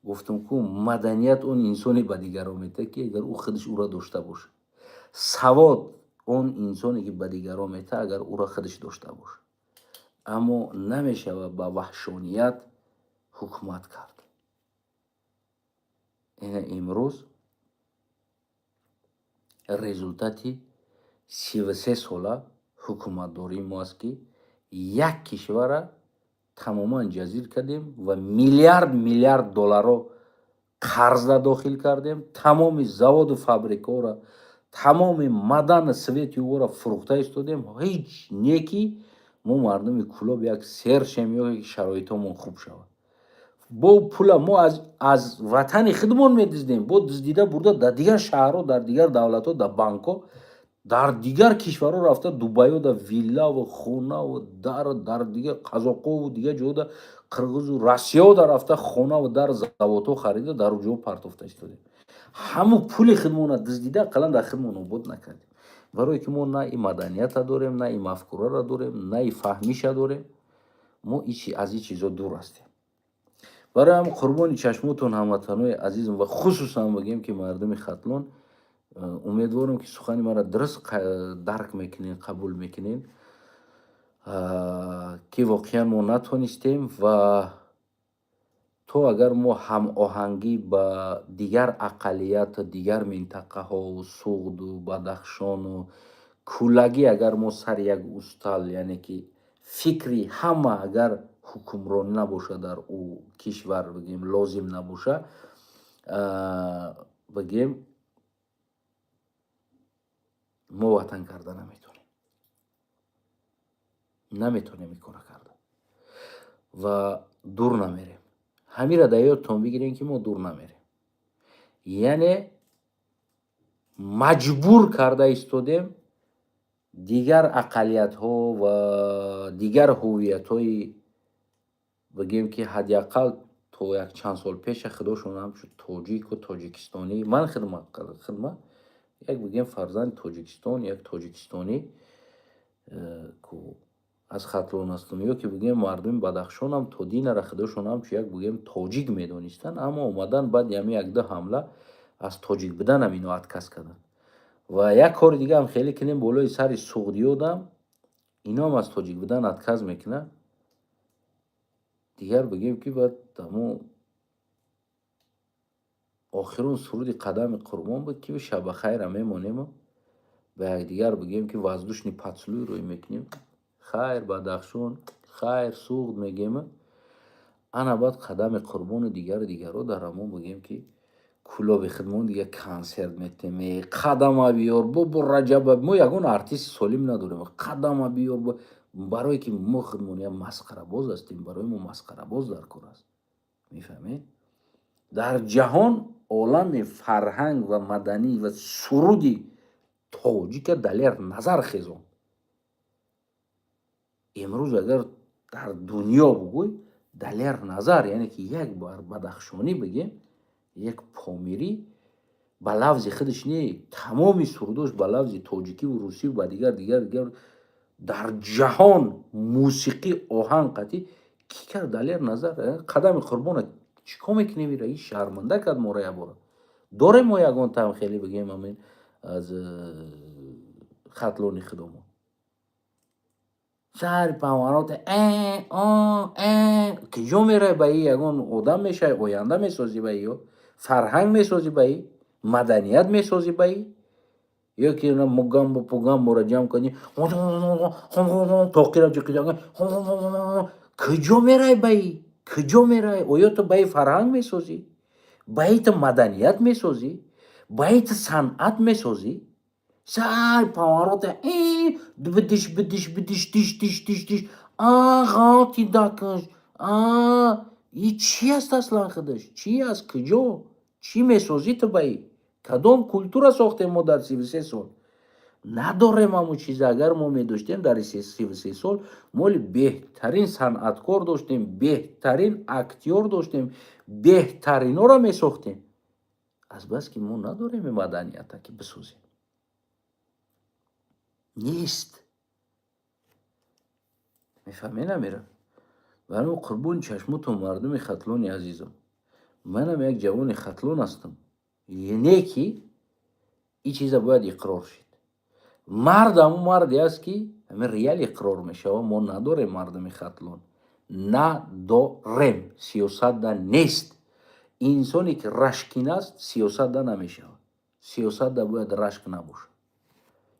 Гуфтам ку, маданият он инсоне ба дигарон метаҳад, ки агар ӯ худаш ӯро дошта бошад. Савод он инсоне, ки ба дигарон метаҳад, агар ӯро худаш дошта бошад. Аммо намешавад ба ваҳшоният ҳукумат кард. Ина имрӯз результати 33 сола ҳукуматдории мо аст, ки як кишвара тамоман ҷазир кардем ва миллиард миллиард долларро қарзда дохил кардем, тамоми заводу фабрикаҳоро, тамоми мадану свети ӯро фурӯхта истодем. Ҳеҷ не ки мо мардуми Кӯлоб як сер шем ё шароитҳомон хуб шавад. Бо пула мо аз ватани худмон медиздем, бо дуздида бурда дар дигар шаҳрҳо, дар дигар давлатҳо, дар банкҳо, дар дигар кишварҳо рафта, Дубайода виллаву хонаву дар дигар Қазоқову дигар ҷода, Қирғизу Россияода рафта, хонаву дар заводҳо харида, дар ҷо партофта истодем. Ҳамун пули худмона дуздида, ақаллан дар худмон обод накардем, барое ки мо на и маданията дорем, на и мафкураро дорем, на и фаҳмиша дорем. Мо аз ин чизо дур ҳастем. Барои ҳам, қурбони чашмотон, ҳамватанои азизм, ва хусусан бигем, ки мардуми Хатлон, умедворам, ки сухани маро дуруст дарк мекунед, қабул мекунед, ки воқеан мо натонистем. Ва то агар мо ҳамоҳангӣ ба дигар ақаллияту дигар минтақаҳову Суғду Бадахшону куллагӣ, агар мо сари як устал, яъне ки фикри ҳама агар ҳукмронӣ набошад дар ӯ кишвар, бигем, лозим набоша, бигем, мо ватан карда наметонем, наметонем ин кора карда. Ва дур намерем, ҳамира дар ёдтон бигирем, ки мо дур намерем. Яъне маҷбур карда истодем дигар ақаллиятҳо ва дигар ҳувиятҳои, бигем, ки ҳадди ақал то як чанд сол пеша худошон ҳамчун тоҷику тоҷикистонӣ, ман хидма як, бигем, фарзанди Тоҷикистон, як тоҷикистонӣ ку аз Хатлон ҳастам, ё ки бигем, мардуми Бадахшонам то динара худошон ҳамчун як, бигем, тоҷик медонистанд. Аммо омадан баъди ҳамин якду ҳамла аз тоҷик буданам ино отказ карданд. Ва як кори дигаам хеле кунем болои сари суғдиёдам, иноам аз тоҷик будан отказ мекунанд. Дигар бигем, ки баъд ҳамо охирон суруди Қадами Қурбон буд, ки шабахайра мемонему ба якдигар, бигем, ки воздушный поцелуй рӯй мекунем. Хайр, Бадахшон, хайр, Суғд мегем. Ана баъд Қадами Қурбону дигару дигарро дар ҳамон, бигем, ки Кӯлоби худмон дига консерт метем. Қадама биёр, бобо Раҷаба, мо ягон артисти солим надорем. Қадама биёр, барое ки мо худмон як масхарабоз ҳастем, барои мо масхарабоз дар кор аст, мефаҳмед? Дар ҷаҳон олами фарҳанг ва маданӣ ва суруди тоҷика Далер Назар хезонд. Имрӯз агар дар дунё бугӯй Далер Назар, яъне ки як бар бадахшонӣ, бигем, як помирӣ, ба лафзи худаш не, тамоми сурудош ба лафзи тоҷикиву русиву ба дигар дигар дигар. Дар ҷаҳон мусиқӣ, оҳанг қатӣ кӣ кард? Далер Назар. Қадами Қурбона чӣ кор мекунем? Ира и шарманда кард моро. Якбора дорем мо ягон там хеле бигем, амин аз Хатлони худомон сари павароте киҷо мерай? Ба и ягон одам мешавӣ, оянда месозӣ, ба ё фарҳанг месозӣ, ба и маданият месозӣ, ба и ё ки мугамбо пугамборо ҷамъ кунӣ, тоқира ҷиқида, куҷо мерай? Ба и куҷо мерай? Оё ту ба и фарҳанг месозӣ, ба и ту маданият месозӣ, ба и ту санъат месозӣ? Сар павароте бидиш, бидиш, бидиш, диш, диш, диш, диш, ғалти дакаш и чи аст? Аслан худаш чи аст? Куҷо чӣ месозӣ ту? Ба и кадом культура сохтем мо дар 33 сол? Надорем ҳамун чиза. Агар мо медоштем, дар 33 сол мо беҳтарин санъаткор доштем, беҳтарин актёр доштем, беҳтаринҳоро месохтем. Азбаски мо надорем маданията, ки бисозем, нест. Мефаҳме намера? Барои қурбони чашмотон, мардуми Хатлони азизам, манам як ҷавони Хатлон ҳастам. Не ки ин чиза бояд иқрор шид. Мард ҳамун марде аст, ки ҳамин реал иқрор мешава. Мо надорем, мардуми Хатлон надорем, сиёсатда нест. Инсоне ки рашкин аст, сиёсатда намешавад. Сиёсатда бояд рашк набошад,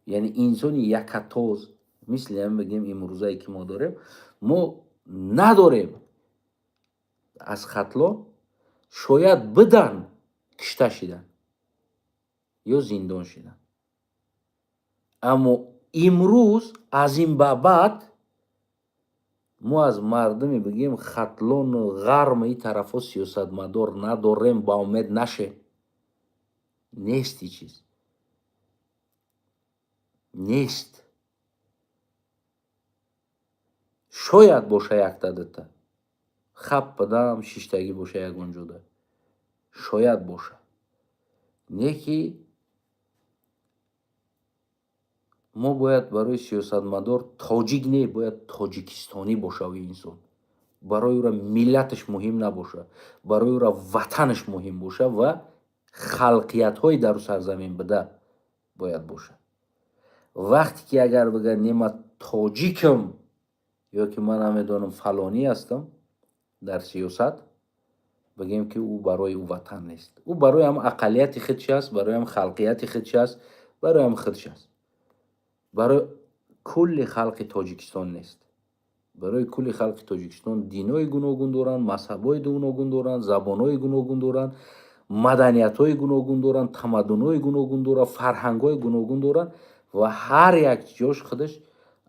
яъне инсони якатоз, мисли ҳам бигем, имрӯзае ки мо дорем, мо надорем. Аз Хатлон шояд бидан, кишта шидан ё зиндон шидан, аммо имрӯз аз ин ба баъд мо аз мардуми, бигем, Хатлону Ғарм, ин тарафҳо сиёсатмадор надорем. Ба умед нашем, нест, ин чиз нест. Шояд боша якта дута хап падам шиштагӣ боша ягон ҷода, шояд боша, не ки мо бояд барои сиёсатмадор тоҷик не, бояд тоҷикистонӣ боша. Ӯ инсон, барои ӯра миллаташ муҳим набоша, барои ӯра ватанаш муҳим боша ва халқиятҳои дару сарзамин буда бояд бошад. Вақте ки агар бигӯяд: «Не, ман тоҷикам» ё ки «Ман намедонам, фалонӣ ҳастам», дар сиёсат бигӯем, ки ӯ барои ӯ ватан нест, ӯ барои ҳам ақаллияти худш аст, барои ҳам халқияти худш аст, барои ҳам худш аст, барои кулли халқи Тоҷикистон нест. Барои кулли халқи Тоҷикистон динҳои гуногун доранд, мазҳабҳои гуногун доранд, забонҳои гуногун доранд, маданиятҳои гуногун доранд, тамаддунҳои гуногун доранд, фарҳангҳои гуногун доранд ва ҳар як ҷош худаш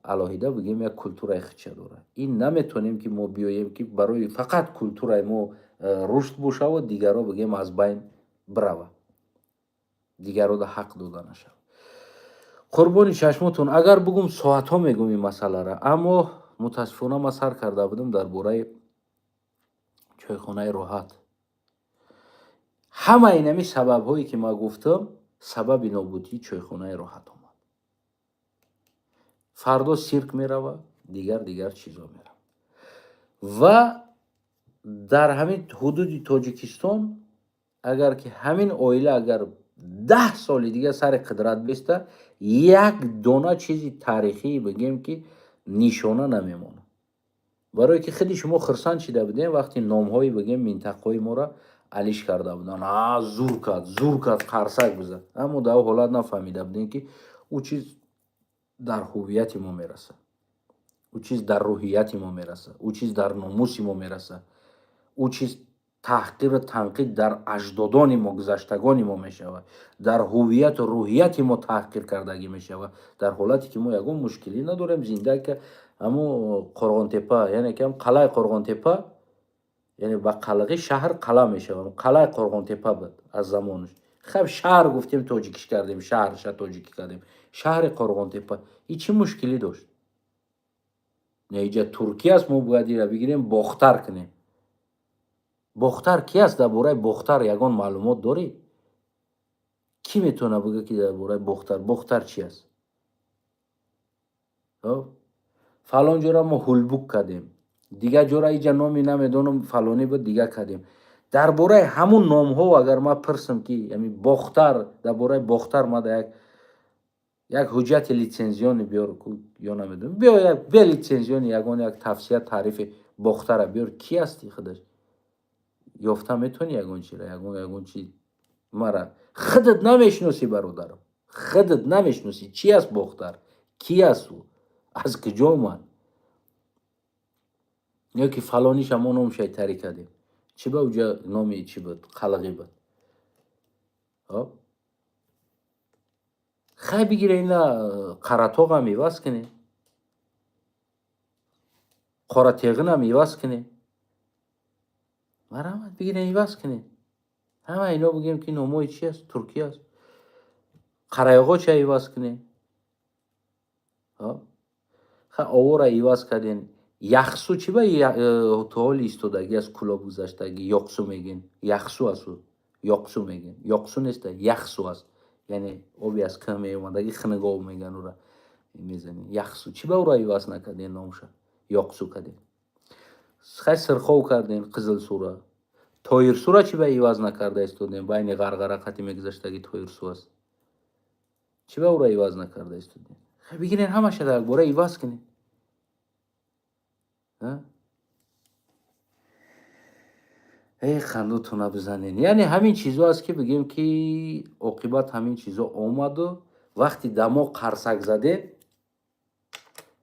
алоҳида, бигем, як культураи худша дорад. Ин наметавонем, ки мо биёем, ки барои фақат культураи мо рушд бошаву дигарро, бигем, аз байн бирава, дигаррода ҳақ дода нашавад. Қурбони чашмотон, агар бугум, соатҳо мегум ин масъалара, аммо мутаассифона ман сар карда будам дар бораи чойхонаи Роҳат. Ҳама инами сабабҳое, ки ман гуфтам, сабаби нобудии чойхонаи Роҳат омад. Фардо сирк мерава, дигар дигар чизо мерава ва дар ҳамин ҳудуди Тоҷикистон, агар ки ҳамин оила агар 10 соли дигар сари қудрат беста, як дона чизи таърихӣ, бигем, ки нишона намемонад. Барое ки худи шумо хурсанд шида будем, вақте номҳои, бигем, минтақаҳои моро алиш карда буданд. А зур кард, зур кард, қарсак бизад. Аммо дар он ҳолат нафаҳмида будем, ки ӯ чиз дар ҳуввияти мо мерасад, ӯ чиз дар рӯҳияти мо мерасад, ӯ чиз дар номуси мо мерасад, ӯ чиз таҳқиру танқид дар аҷдодони мо, гузаштагони мо мешавад, дар ҳуввияту рӯҳияти мо таҳқир кардагӣ мешавад. Дар ҳолате ки мо ягон мушкилӣ надорем, зинда ка ҳамун Қорғонтепа, яъне ки қалъаи Қорғонтепа, яъне ба қалғи шаҳр қалъа мешавад. Қалъаи Қорғонтепа буд аз замонаш. Хаб, шаҳр гуфтем, тоҷикиш кардем, шаҳрша тоҷикӣ кардем, шаҳри Қорғонтепа. И чӣ мушкилӣ дошт? Не, иҷа Туркия аст, мо бояд ира бигирем, Бохтар кунем. Бохтар ки аст? Дар бораи Бохтар ягон маълумот дорӣ? Кӣ метавонад бигӯяд, ки дар бораи Бохтар, Бохтар чи аст? Фалон ҷора мо Ҳулбук кардем, дигар ҷора иҷа номи намедонам фалонӣ буд, дигар кардем. Дар бораи ҳамун номҳо агар ман пурсам, ки ами Бохтар, дар бораи Бохтар ма да як ҳуҷҷати лицензионӣ биёр, ё намедонам, биё як бе лицензионӣ ягон як тавсия, таърифи Бохтара биёр. Ки ҳасти худаш ёфта метавонӣ ягон чира, ягон чи мара худат намешиносӣ, бародарам, худат намешиносӣ, чи аст Бохтар, ки аст ӯ, аз куҷо омад, ё ки фалониша мо номша тари кардем. Чӣ ба уҷа номи чӣ буд? Қалғӣ буд. Хай, бигира, ина Қаратоғам иваз кунем, Қоратеғинам иваз кунем, марҳамат, бигирен, иваз кунем. Ҳама ино бигем, ки номҳои чи аст? Туркия аст. Қарайоғоча иваз кунем. Ха, овора иваз кардем. Яхсу чӣ ба то ҳоли истодагӣ аст? Кӯлоб гузаштагӣ Ёқсу мегӯем, Яхсу аст ӯ, Ёқсу мегӯем, Ёқсу неста, Яхсу аст, яъне оби аз кӯҳ меомадагӣ, хунук об мегӯянд, ура мезанем. Яхсу чӣ ба ура иваз накардем номша, Ёқсу кардем? Хай, Сирхов кардем, Қизилсура, Тоирсура чӣ ба иваз накарда истодем? Байни Ғарғара қати мегузаштагӣ Тоирсу аст, чӣ ба ура иваз накарда истодем? Хай, бигирен, ҳамаша дар якбора иваз кунем. Эй, хандутона бизанен. Яъне ҳамин чизо аст, ки бигем, ки оқибат ҳамин чизо омаду вақти да мо қарсак задем,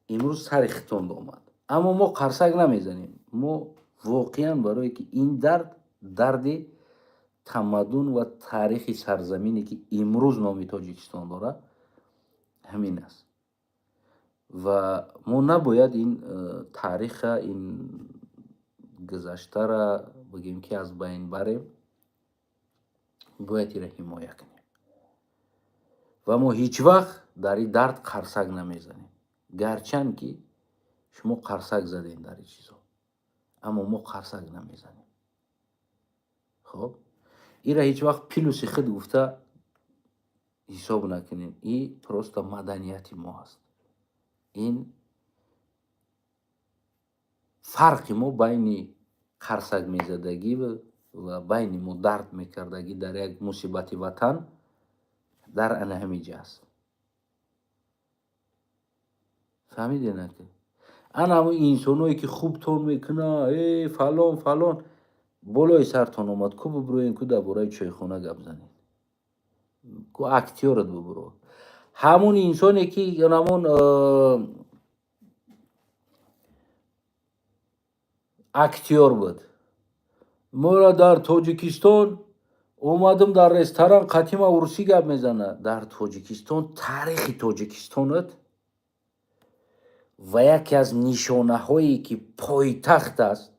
имрӯз сари хитонд омад. Аммо мо қарсак намезанем. Мо воқеан барое ки ин дард дарди тамаддун ва таърихи сарзамине, ки имрӯз номи Тоҷикистон дорад, ҳамин аст ва мо набояд ин таъриха, ин гузаштара, бигем, ки аз байн барем, бояд инро ҳимоя кунем ва мо ҳеҷ вақт дар ин дард қарсак намезанем. Гарчанд ки шумо қарсак задем дар ин чизо, аммо мо қарсак намезанем. Хоб, инра ҳеҷ вақт плюси худ гуфта ҳисоб накунем. И просто маданияти мо аст. Ин фарқи мо байни қарсак мезадагӣ ва байни мо дард мекардагӣ дар як мусибати ватан дар ана ҳамин ҷа аст. Фаҳмидена, ки ана ҳамун инсоное, ки хубтон мекуна, э фалон фалон болои сартон омад, ку бубуроен, ку дар бораи чойхона гап занед, ку актёрат бубуро. Ҳамун инсоне, ки ҳамон актёр буд, моро дар Тоҷикистон омадам, дар ресторан қатима урусӣ гап мезанад. Дар Тоҷикистон таърихи Тоҷикистонат ва яке аз нишонаҳое, ки пойтахт аст,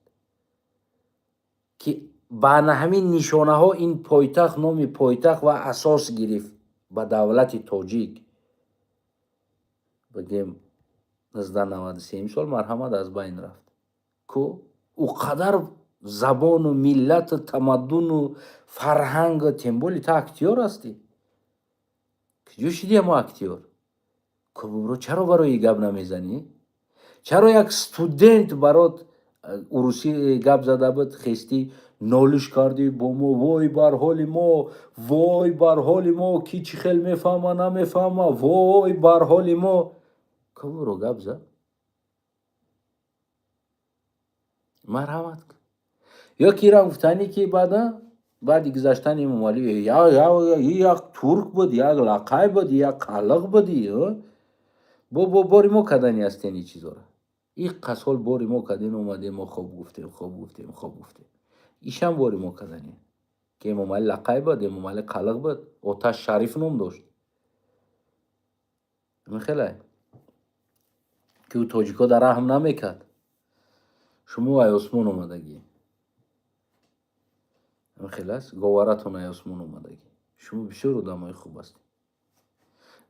ки ба ана ҳамин нишонаҳо ин пойтахт номи пойтахт ва асос гирифт ба давлати тоҷик, бигем, 1993 сол, марҳамат, аз байн рафт. Ку ӯ қадар забону миллату тамаддуну фарҳангу, тем более ту актёр ҳастӣ. Куҷо шидӣ ҳамо актёр? Кубро чаро барои гап намезанӣ? Чаро як студент барот урусӣ гап зада буд, хестӣ, нолиш кардӣ бо мо? Вой бар ҳоли мо, вой бар ҳоли мо, ки чӣ хел мефаҳма, намефаҳма, вой бар ҳоли мо. Кубро гап зад, марҳамат. Ё ки ирам гуфтанӣ, ки баъда баъди гузаштани Эмомалӣ як турк буд, як лақай буд, як қалиқ буди. Бо бори мо кардани ҳастен ин чизора. Иққа сол бори мо кардем, омадем, мо хоб гуфтем, хоб гуфтем, хоб гуфтем. Ишам бори мо кардани, ки Эмомалӣ лақай буд, Эмомалӣ қалиқ буд, Оташ Шариф ном дошт. Михелай, ки ӯ тоҷико дар раҳм намекард. Шумо ай осмон омадагӣ, хел аст, говаратон ай осмон омадагӣ. Шумо бисёр одамои хуб ҳастед.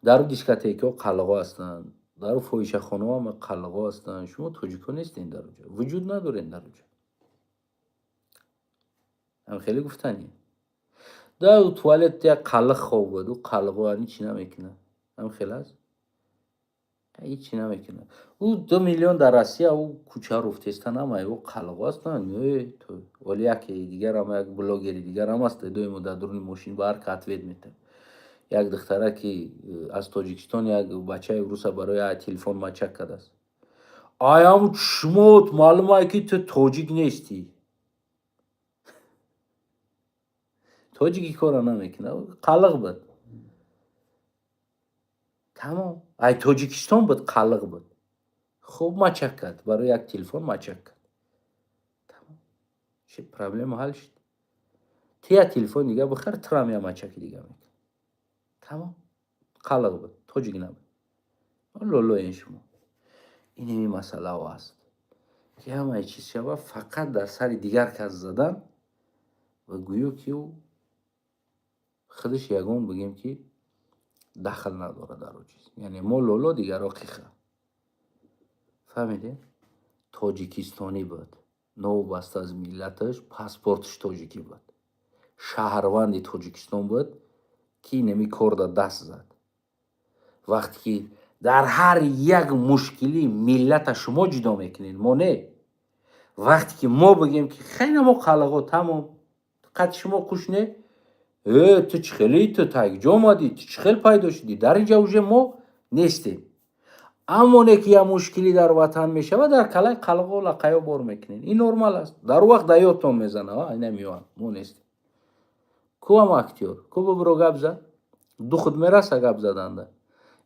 Дару дискотекаҳо қалғо ҳастанд, дару фоҳишахонаҳо ҳама қалғо ҳастанд. Шумо тоҷико нестен, дар оҷо вуҷуд надорен, дар оҷо ҳам хеле гуфтанӣ. Дар туалет як қалиқ хоб буд, ӯ қалғо ани чӣ намекунад, ҳам хел аст. Ҳечи намекунад. Ӯ 2 миллион дар Россия, ӯ кӯча руфтеста намай, ӯ қалғо аст. Вале яке дигарам, як блогери дигарам аст, доимо дар дуруни мошин ба ҳар ка ответ метавад. Як духтара, ки аз Тоҷикистон як бачаи руса барои телефон мачак кардааст. Аям чишмот маълум ай, ки ту тоҷик нестӣ. Тоҷики кора намекунад, қалиқ буд, тамом. Ай Тоҷикистон буд, қалиқ буд, хуб мачак кард, барои як телефон мачак кард, тамом. Чи проблема ҳал шуд? Ту як телефон дига бихар, турам як мачаки дига мекунад, тамом. Қалиқ буд, тоҷик набуд. Лолоен шумо. Инеми масъалао аст, ки ҳамаи чиз шава, фақат дар сари дигар кас задан ва гӯё ки ӯ худаш ягон, бигем, ки дахл надорад дар он чиз. Яъне мо лоло, дигарро қиха. Фаҳмидем? Тоҷикистонӣ буд, новобаста аз миллаташ, паспорташ тоҷикӣ буд, шаҳрванди Тоҷикистон буд, ки инами корда даст зад. Вақте ки дар ҳар як мушкилӣ миллата шумо ҷудо мекунед, мо не. Вақте ки мо бигем, ки хеле мо қалағо, тамом, қад шумо кушне, э, ту чӣ хеле, ту тагиҷо омадӣ, ту чӣ хел пайдо шудӣ дар инҷа, уже мо нестем. Аммо не, ки як мушкилӣ дар ватан мешавад, дар калаи қалғо лақаё бор мекунед. Ин нормал аст. Дар он вақт да ёдтон мезана, ина меоянд, мо нестем. Ку ам актёр, ку бибиро гап зад? Духуд мераса гап заданда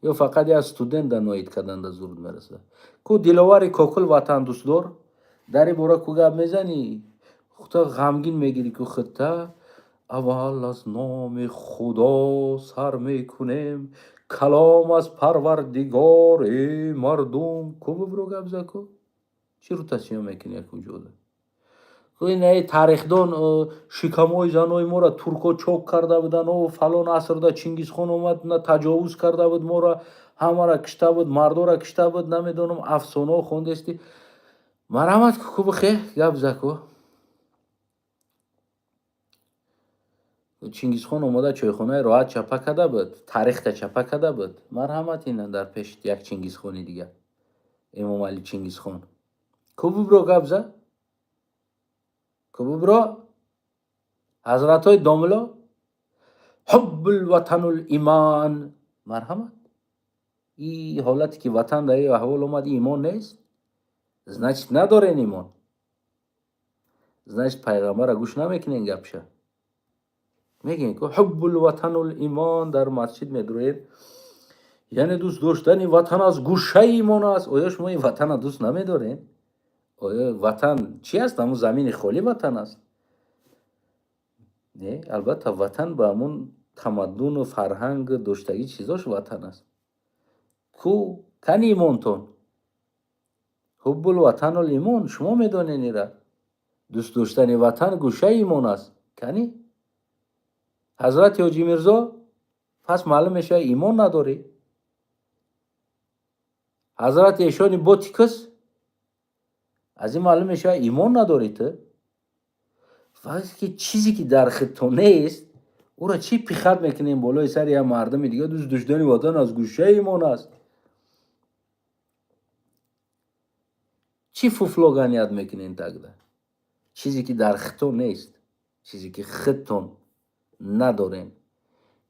ё фақат як студент да ноид карданда зур мераса? Ку Диловари Кокул, ватандӯстдор, дар ин бора ку гап мезанӣ? Хута ғамгин мегирӣ ку худта. Аввал аз номи Худо сар мекунем, калом аз Парвардигор, э мардум. Ку бибиро гап зад? Ку чӣ рӯтасиё мекунӣ якуҷода? Ку инаи тарихдон, шикамҳои занои моро турко чок карда буданд, о фалон асрда Чингизхон омад, на таҷовуз карда буд моро, ҳамаро кишта буд, мардоро кишта буд, намедонам, афсонаҳо хондести. Марҳамат, ку бихе гап за. Ку Чингизхон омада чойхонаи роҳат чапа карда буд, таърихта чапа карда буд. Марҳамат, ина дар пеши як Чингизхони дигар, Эмомалӣ Чингизхон. Ку бибро гап за? Ку бибро, ҳазратҳои домло, ҳуббулватанул иман. Марҳамат, и ҳолате ки ватан дар ин аҳвол омад, имон нест? Значит, надорен имон, значит, пайғамбара гӯш намекунен. Гапша мегӯем ку, ҳуббулватанул имон, дар масҷид медуроед, яъне дӯст доштани ватан аз гӯшаи имон аст. Оё шумо ин ватана дӯст намедоред? Оё ватан чи аст? Ҳамун замини холӣ ватан аст? Не, албатта, ватан ба ҳамун тамаддуну фарҳанг доштагӣ чизош ватан аст. Ку кани имонтон? Ҳуббулватанул имон, шумо медонед ира. Дӯст доштани ватан гӯшаи имон аст. Кани ҳазрати Ҳоҷи Мирзо? Пас маълум мешавад, имон надорӣ. Ҳазрати эшони ботикус, аз ин маълум мешавад, имон надорӣ ту. Вақте ки чизе ки дар худто нест, ӯро чӣ пихат мекунем болои сари як мардуми дигар? Дӯст доштани ватан аз гӯшаи имон аст. Чӣ фуфло ганият мекунем тогда? Чизе ки дар худто нест, чизе ки худтон надорем,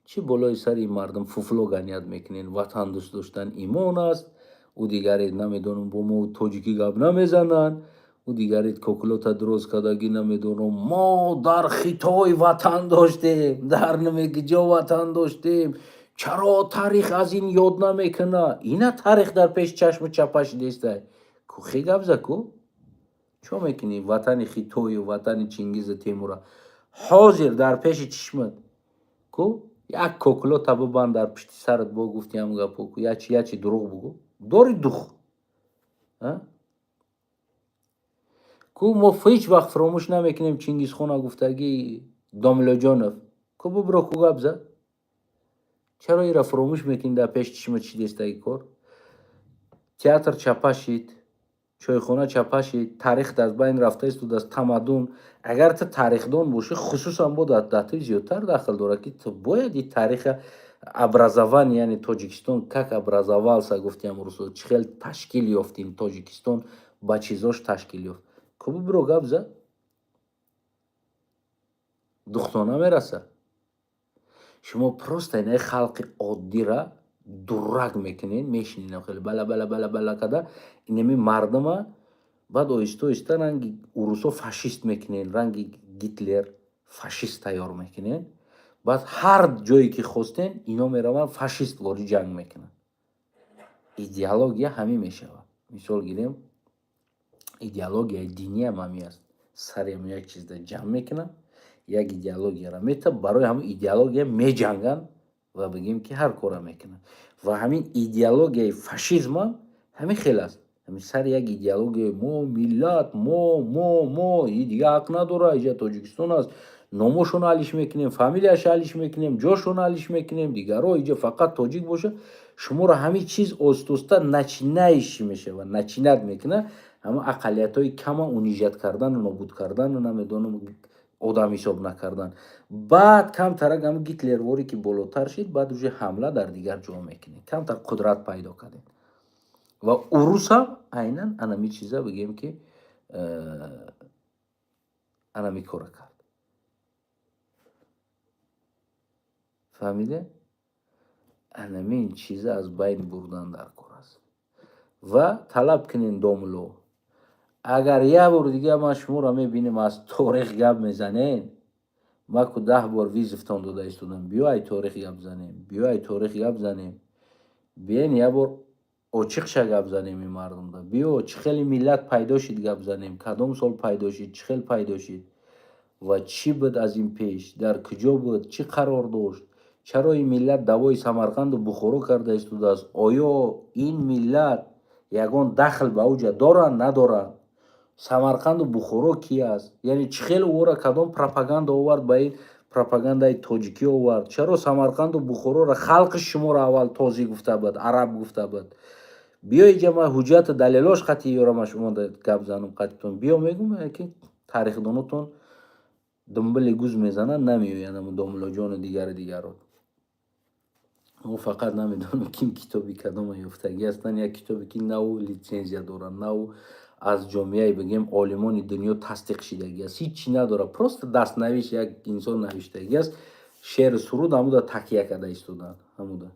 чӣ болои сари мардум фуфло ганият мекунем? Ватан дӯст доштан имон аст. Ӯ дигаре, намедонам, бо мо тоҷикӣ гап намезананд, ӯ дигаре кокулота дуроз кардагӣ, намедонам, мо дар Хитой ватан доштем, дар намегиҷо ватан доштем, чаро таърих аз ин ёд намекунад? Ина таърих дар пеши чашму чапаш дестай. Ку хе гап за, ку чо мекунӣ? Ватани Хитою ватани Чингизу Темура ҳозир дар пеши чишмат. Ку як кокулота бибанд дар пишти сарат, бо гуфти ҳам гапо, ку ячи ячи дурӯғ бугӯ, дори дух. Ку мо ҳеҷ вақт фуромӯш намекунем Чингизхона гуфтагии Домлоҷонов. Ку бибро, ку гап зад? Чаро ира фуромӯш мекунӣ? Дар пеши чишмат чӣ дестаги кор? Театр чапа шид, чойхона чапа шид, таърих аз байн рафта истодааст, тамаддун. Агар ту тарихдон бошӣ, хусусан бо дар ту зиёдтар дахл дорад, ки ту бояд ин таъриха Образование, яъне Тоҷикистон как образовался, гуфтиам русо, чӣ хел ташкил ёфтим, Тоҷикистон ба чизош ташкил ёфт. Ку бибиро гап зад, духтона мераса. Шумо просто инаи халқи оддира дурак мекунед, мешинед, хеле бала бала бала бала када инами мардума, баъд оҳиста оҳиста ранги урусо фашист мекунед, ранги Гитлер фашист тайёр мекунед. Баъд ҳар ҷое ки хостен, ино мераванд, фашист ворид ҷанг мекунанд. Идеология ҳамин мешавад. Мисол гирем, идеологияи диниам ҳамин аст. Сари ҳам як чизда ҷамъ мекунанд, як идеологияро мета, барои ҳамин идеология меҷанганд ва бигем ки ҳар кора мекунанд. Ва ҳамин идеологияи фашизмам ҳамин хел аст. Ҳамин сари як идеологияи мо миллат, мо и дига ҳақ надора, иҷа Тоҷикистон аст, номошонро алиш мекунем, фамилияшо алиш мекунем, ҷошонро алиш мекунем, дигаро иҷа фақат тоҷик боша. Шуморо ҳамин чиз оҳиста-оҳиста начинающий мешавад, начинать мекунад ҳама ақаллиятҳои кама унижать кардану нобуд кардану, намедонам, одам ҳисоб накардан. Баъд камтарак ҳами гитлерворе ки болотар шид, баъд уже ҳамла дар дигар ҷо мекунед, камтар қудрат пайдо кардед. Ва урусам айнан анами чиза, бигем ки анами кора кард. Фаҳмиде? Анамин чиза аз байн бурдан дар кор аст. Ва талаб кунен, домло, агар як бор дига ман шуморо мебинем, аз торих гап мезанен, ма ку 10 бор вызов тон дода истодам: биё, ай торих гап занем, биё, ай торих гап занем, биен, як бор очиқша гап занем ин мардумда, биё, чӣ хели миллат пайдо шид гап занем, кадом сол пайдо шид, чӣ хел пайдо шид ва чӣ буд аз ин пеш, дар куҷо буд, чӣ қарор дошт, чаро ин миллат даъвои Самарқанду Бухоро карда истодааст, оё ин миллат ягон дахл ба уҷа доранд, надоранд, Самарқанду Бухоро ки аст, яъне чӣ хел ӯро кадом пропаганда овард, ба ин пропагандаи тоҷикӣ овард, чаро Самарқанду Бухороро халқи шуморо аввал тозӣ гуфта буд, араб гуфта буд. Биё иҷа, ман ҳуҷҷату далелош қатъи ёра, ман шумо гап занам қатитон, биё, мегум, ки тарихдонотон думбили гуз мезананд, намеоянд ам домлоҷону дигари дигаро. Мо фақат намедонам, ким китоби кадома ёфтагӣ ҳастанд, як китобе ки наву литсензия дорад, наву аз ҷомеаи, бигем, олимони дунё тасдиқ шидагӣ аст, ҳичи надорад, просто дастнавиш як инсон навиштагӣ аст, шеъри суруд ҳамуда такя карда истоданд ҳамуда.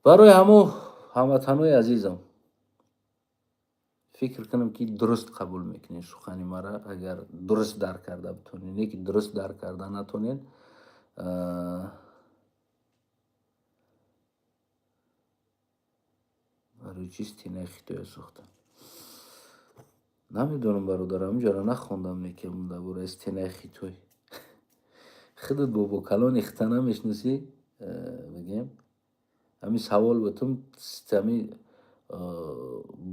Барои ҳамо, ҳамватанои азизам, фикр кунам, ки дуруст қабул мекунед сухани мара, агар дуруст дарк карда битонед, не ки дуруст дарк карда натонед. Барои чӣ стенаи Хитоя сохтанд, намедонам, бародар, ҳаминҷоро нахондам, некем дар бораи стенаи Хитой. Худат бобокалони хита намешиносӣ, бигем, ҳамин савол бутум, ҳами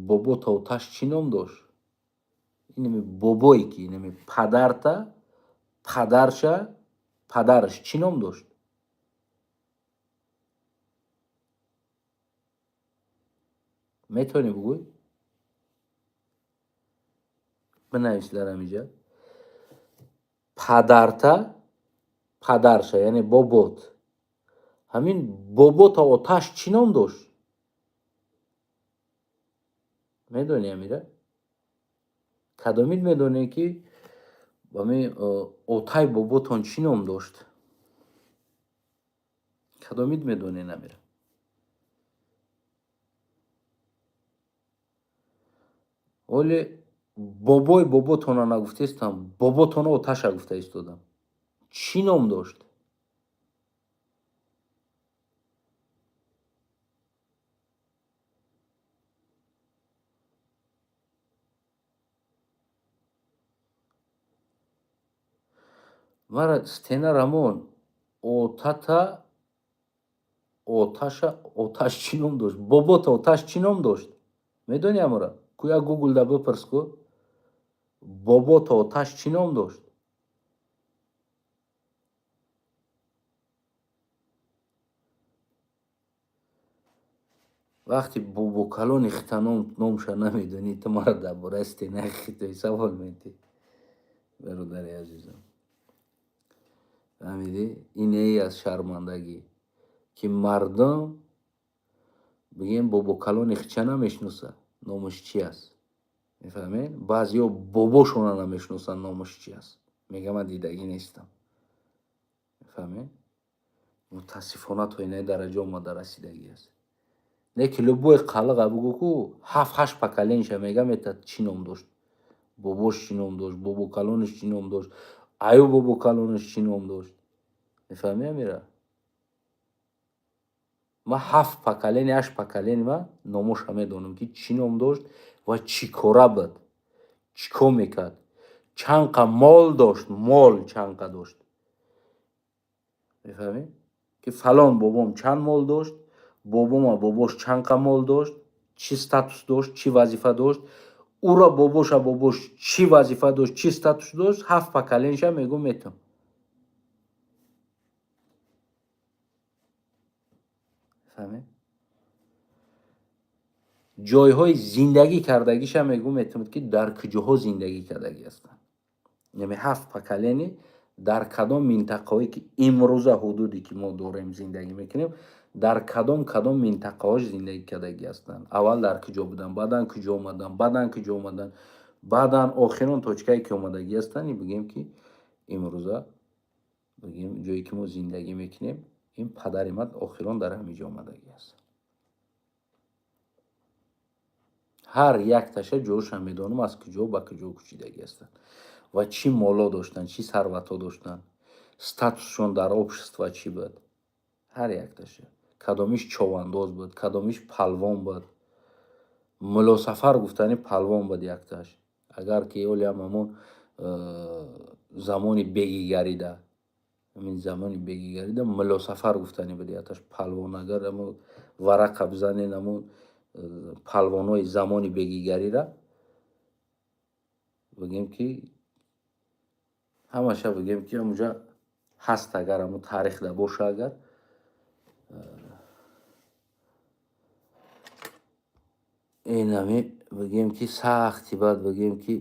бобо тоташ чӣ ном дошт? Инами бобое ки инами падарта, падарша, падараш чӣ ном дошт? Метавонӣ бугӯй? Бинавис дар ҳаминҷа. Падарта, падарша, яъне бобот, ҳамин бобота оташ чӣ ном дошт? Медонӣ амира? Кадомид медонед, ки ами отай боботон чӣ ном дошт? Кадомид медонед амира? Оле бобои боботона нагуфтаистам, боботона оташа гуфта истодам. Чӣ ном дошт? Мара стена рамон отата, оташа, оташ чӣ ном дошт? Бобота оташ чӣ ном дошт? Медонӣ амора? Ку як гуглда бипурс, ку бобота оташ чӣ ном дошт? Вақте бобокалони хита номша намедонӣ, ту мара дар бораи стенаи Хитой савол медиҳӣ, бародари азизам. Фаҳмидӣ? Инеи аз шармандагӣ. Ки мардум, бигем, бобокалони хича намешиносад, номаш чи аст, мефаҳмед? Баъзеҳо бобошона намешиносанд, номаш чи аст, мега ман дидагӣ нестам, мефаҳмед? Мутаассифона, то инаи дараҷа омада расидагӣ аст. Не ки любой қалиға бугӯ, ку ҳафт ҳашт поколения ша мега метад, чӣ ном дошт, бобош чӣ ном дошт, бобокалонаш чӣ ном дошт, аю бобокалонаш чӣ ном дошт, мефаҳмӣ? Амира, ман ҳафт поколение, ҳашт поколение ма номоша медонам, ки чӣ ном дошт ва чӣ кора буд, чӣ кор мекард, чанқа мол дошт, мол чанқа дошт, мефаҳмӣ? Ки фалон бобом чанд мол дошт, бобома бобош чанқа мол дошт, чӣ статус дошт, чӣ вазифа дошт, ура бобоша бобош чӣ вазифа дошт, чӣ статус дошт, ҳафт поколения ша мегӯм, метам. Фаҳмед? Ҷойҳои зиндагӣ кардагиша мегӯм, метавонед, ки дар куҷоҳо зиндагӣ кардагӣ ҳастанд, яъне ҳафт поколение дар кадом минтақаҳое, ки имрӯза ҳудуде, ки мо дорем, зиндагӣ мекунем, дар кадом минтақаҳош зиндагӣ кардагӣ ҳастанд, аввал дар куҷо буданд, баъдан куҷо омаданд, баъдан куҷо омаданд, баъдан охирон точка е ки омадагӣ ҳастанд, бигем, ки имрӯза, бигем, ҷое ки мо зиндагӣ мекунем, ин падари ман охирон дар ҳамин ҷо омадагӣ аст. Ҳар якташа ҷоша медонам, аз куҷо ба куҷо кӯчидагӣ ҳастанд ва чӣ моло доштанд, чӣ сарватҳо доштанд, статусшон дар общество чӣ буд, ҳар якташа, кадомиш човандоз буд, кадомиш палвон буд. Мулосафар гуфтани палвон буд якташ, агар ки олиам ҳамон замони бегигарида, ҳамин замони бегигарида Мулосафар гуфтани буд якташ палвон. Агар ҳамон варақа бизанед, ҳамон палвонҳои замони бегигарира, бигем, ки ҳамаша, бигем, ки ҳамуҷа ҳаст, агар ҳамун таърихда боша, агар инами, бигем, ки сахти баъд, бигем, ки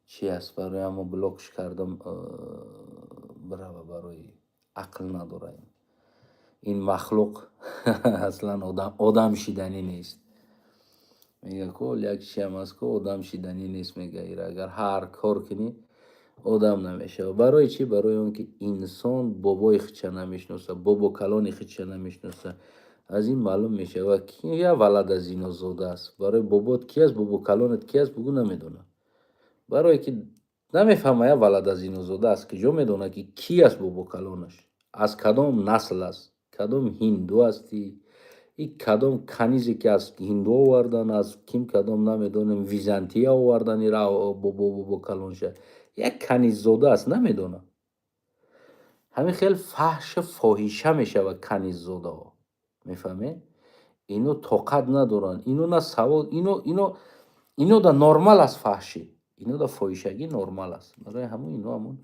чи аст, барои ҳамо блокш кардам, бирава, барои ақл надора ин махлуқ, аслан одам шиданӣ нест. Мега ку як чиам аст ку, одам шиданӣ нест, мега, ира агар ҳар кор кунӣ, одам намешавад. Барои чӣ? Барои он ки инсон бобои худша намешиноса, бобокалони худша намешиноса. Аз ин маълум мешавад, ки я валада зинозода аст. Барои бобот ки аст, бобокалонат ки аст, бугӯ, намедонам. Барое ки намефаҳма, я валада зинозода аст, куҷо медонад, ки ки аст бобокалонаш, аз кадом насл аст, кадом ҳинду ҳастӣ, и кадом канизе, ки аз ҳинду овардан, аз ким, кадом, намедонем, Византия овардан ира бобокалонша, як каниззода аст, намедонам. Ҳамин хел фаҳшу фоҳиша мешавад каниззодаҳо, мефаҳмед? Ино тоқат надоранд, ино на савод, ино да нормал аст фаҳшӣ, ино да фоҳишагӣ нормал аст. Барои ҳамун ино ҳамун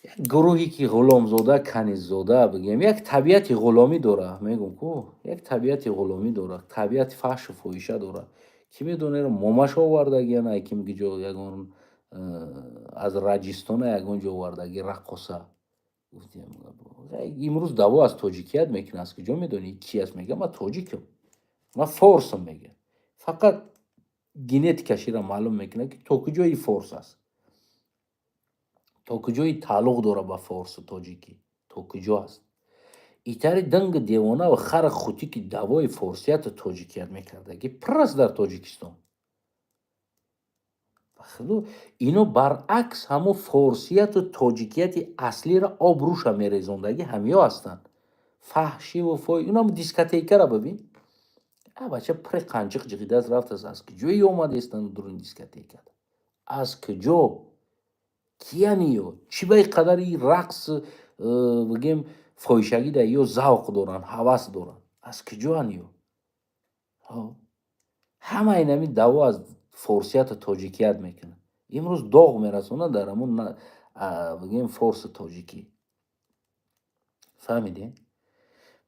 як гурӯҳе, ки ғуломзода, каниззода, бигем, як табиати ғуломӣ дора, мегӯм ку, як табиати ғуломӣ дора, табиати фаҳшу фоҳиша дора. Ки медонед, момаша овардагиан, ай ким ҷо, ягон аз Раҷистона, ягон ҷо овардаги раққоса. Имрӯз даъво аз тоҷикият мекунад, аз куҷо медонӣ ки аст? Мега, ман тоҷикам, ман форсам, мега. Фақат генетикаш ира маълум мекунад, ки то куҷои форс аст, то куҷои тааллуқ дорад ба форсу тоҷикӣ, то куҷо аст. Итари данги девона ва хара хутӣ, ки даъвои форсияту тоҷикият мекардаги пурраст дар Тоҷикистон. Ино баръакс, ҳамо форсияту тоҷикияти аслиро обрӯша мерезондагӣ ҳамиё ҳастанд, фаҳшиву фой. Инам дискотекара бибин, а бача пури қанчиқ ҷиғидааст, рафтааст, аз куҷое омадаистанд дуруни дискотекада, аз куҷо, кияниё, чӣ ба ин қадари рақс, бигем, фоҳишагӣ да ё завқ доранд, ҳавас доранд, аз куҷоан ё? Ҳама инами даъво аз форсияту тоҷикият мекунад, имрӯз доғ мерасонад дар ҳамун, бигем, форсу тоҷикӣ, фаҳмидем?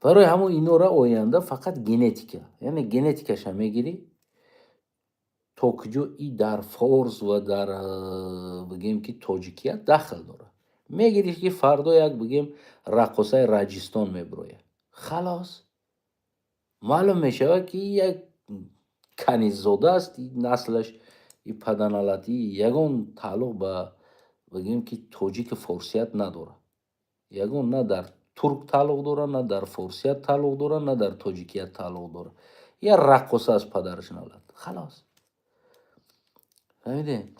Барои ҳамун инора оянда фақат генетика, яъне генетикаша мегирӣ, то куҷо и дар форс ва дар, бигем, ки тоҷикият дахл дорад. Мегирифт, ки фардо як, бигем, раққосаи Раҷистон мебирояд. Халос, маълум мешавад, ки як каниззода аст, наслаш и паданалатӣ ягон тааллуқ ба, бигем, ки тоҷики форсият надорад. Ягон на дар турк тааллуқ дорад, на дар форсият тааллуқ дорад, на дар тоҷикият тааллуқ дорад. Як раққоса аст, падараш налат. Халос, фаҳмидем?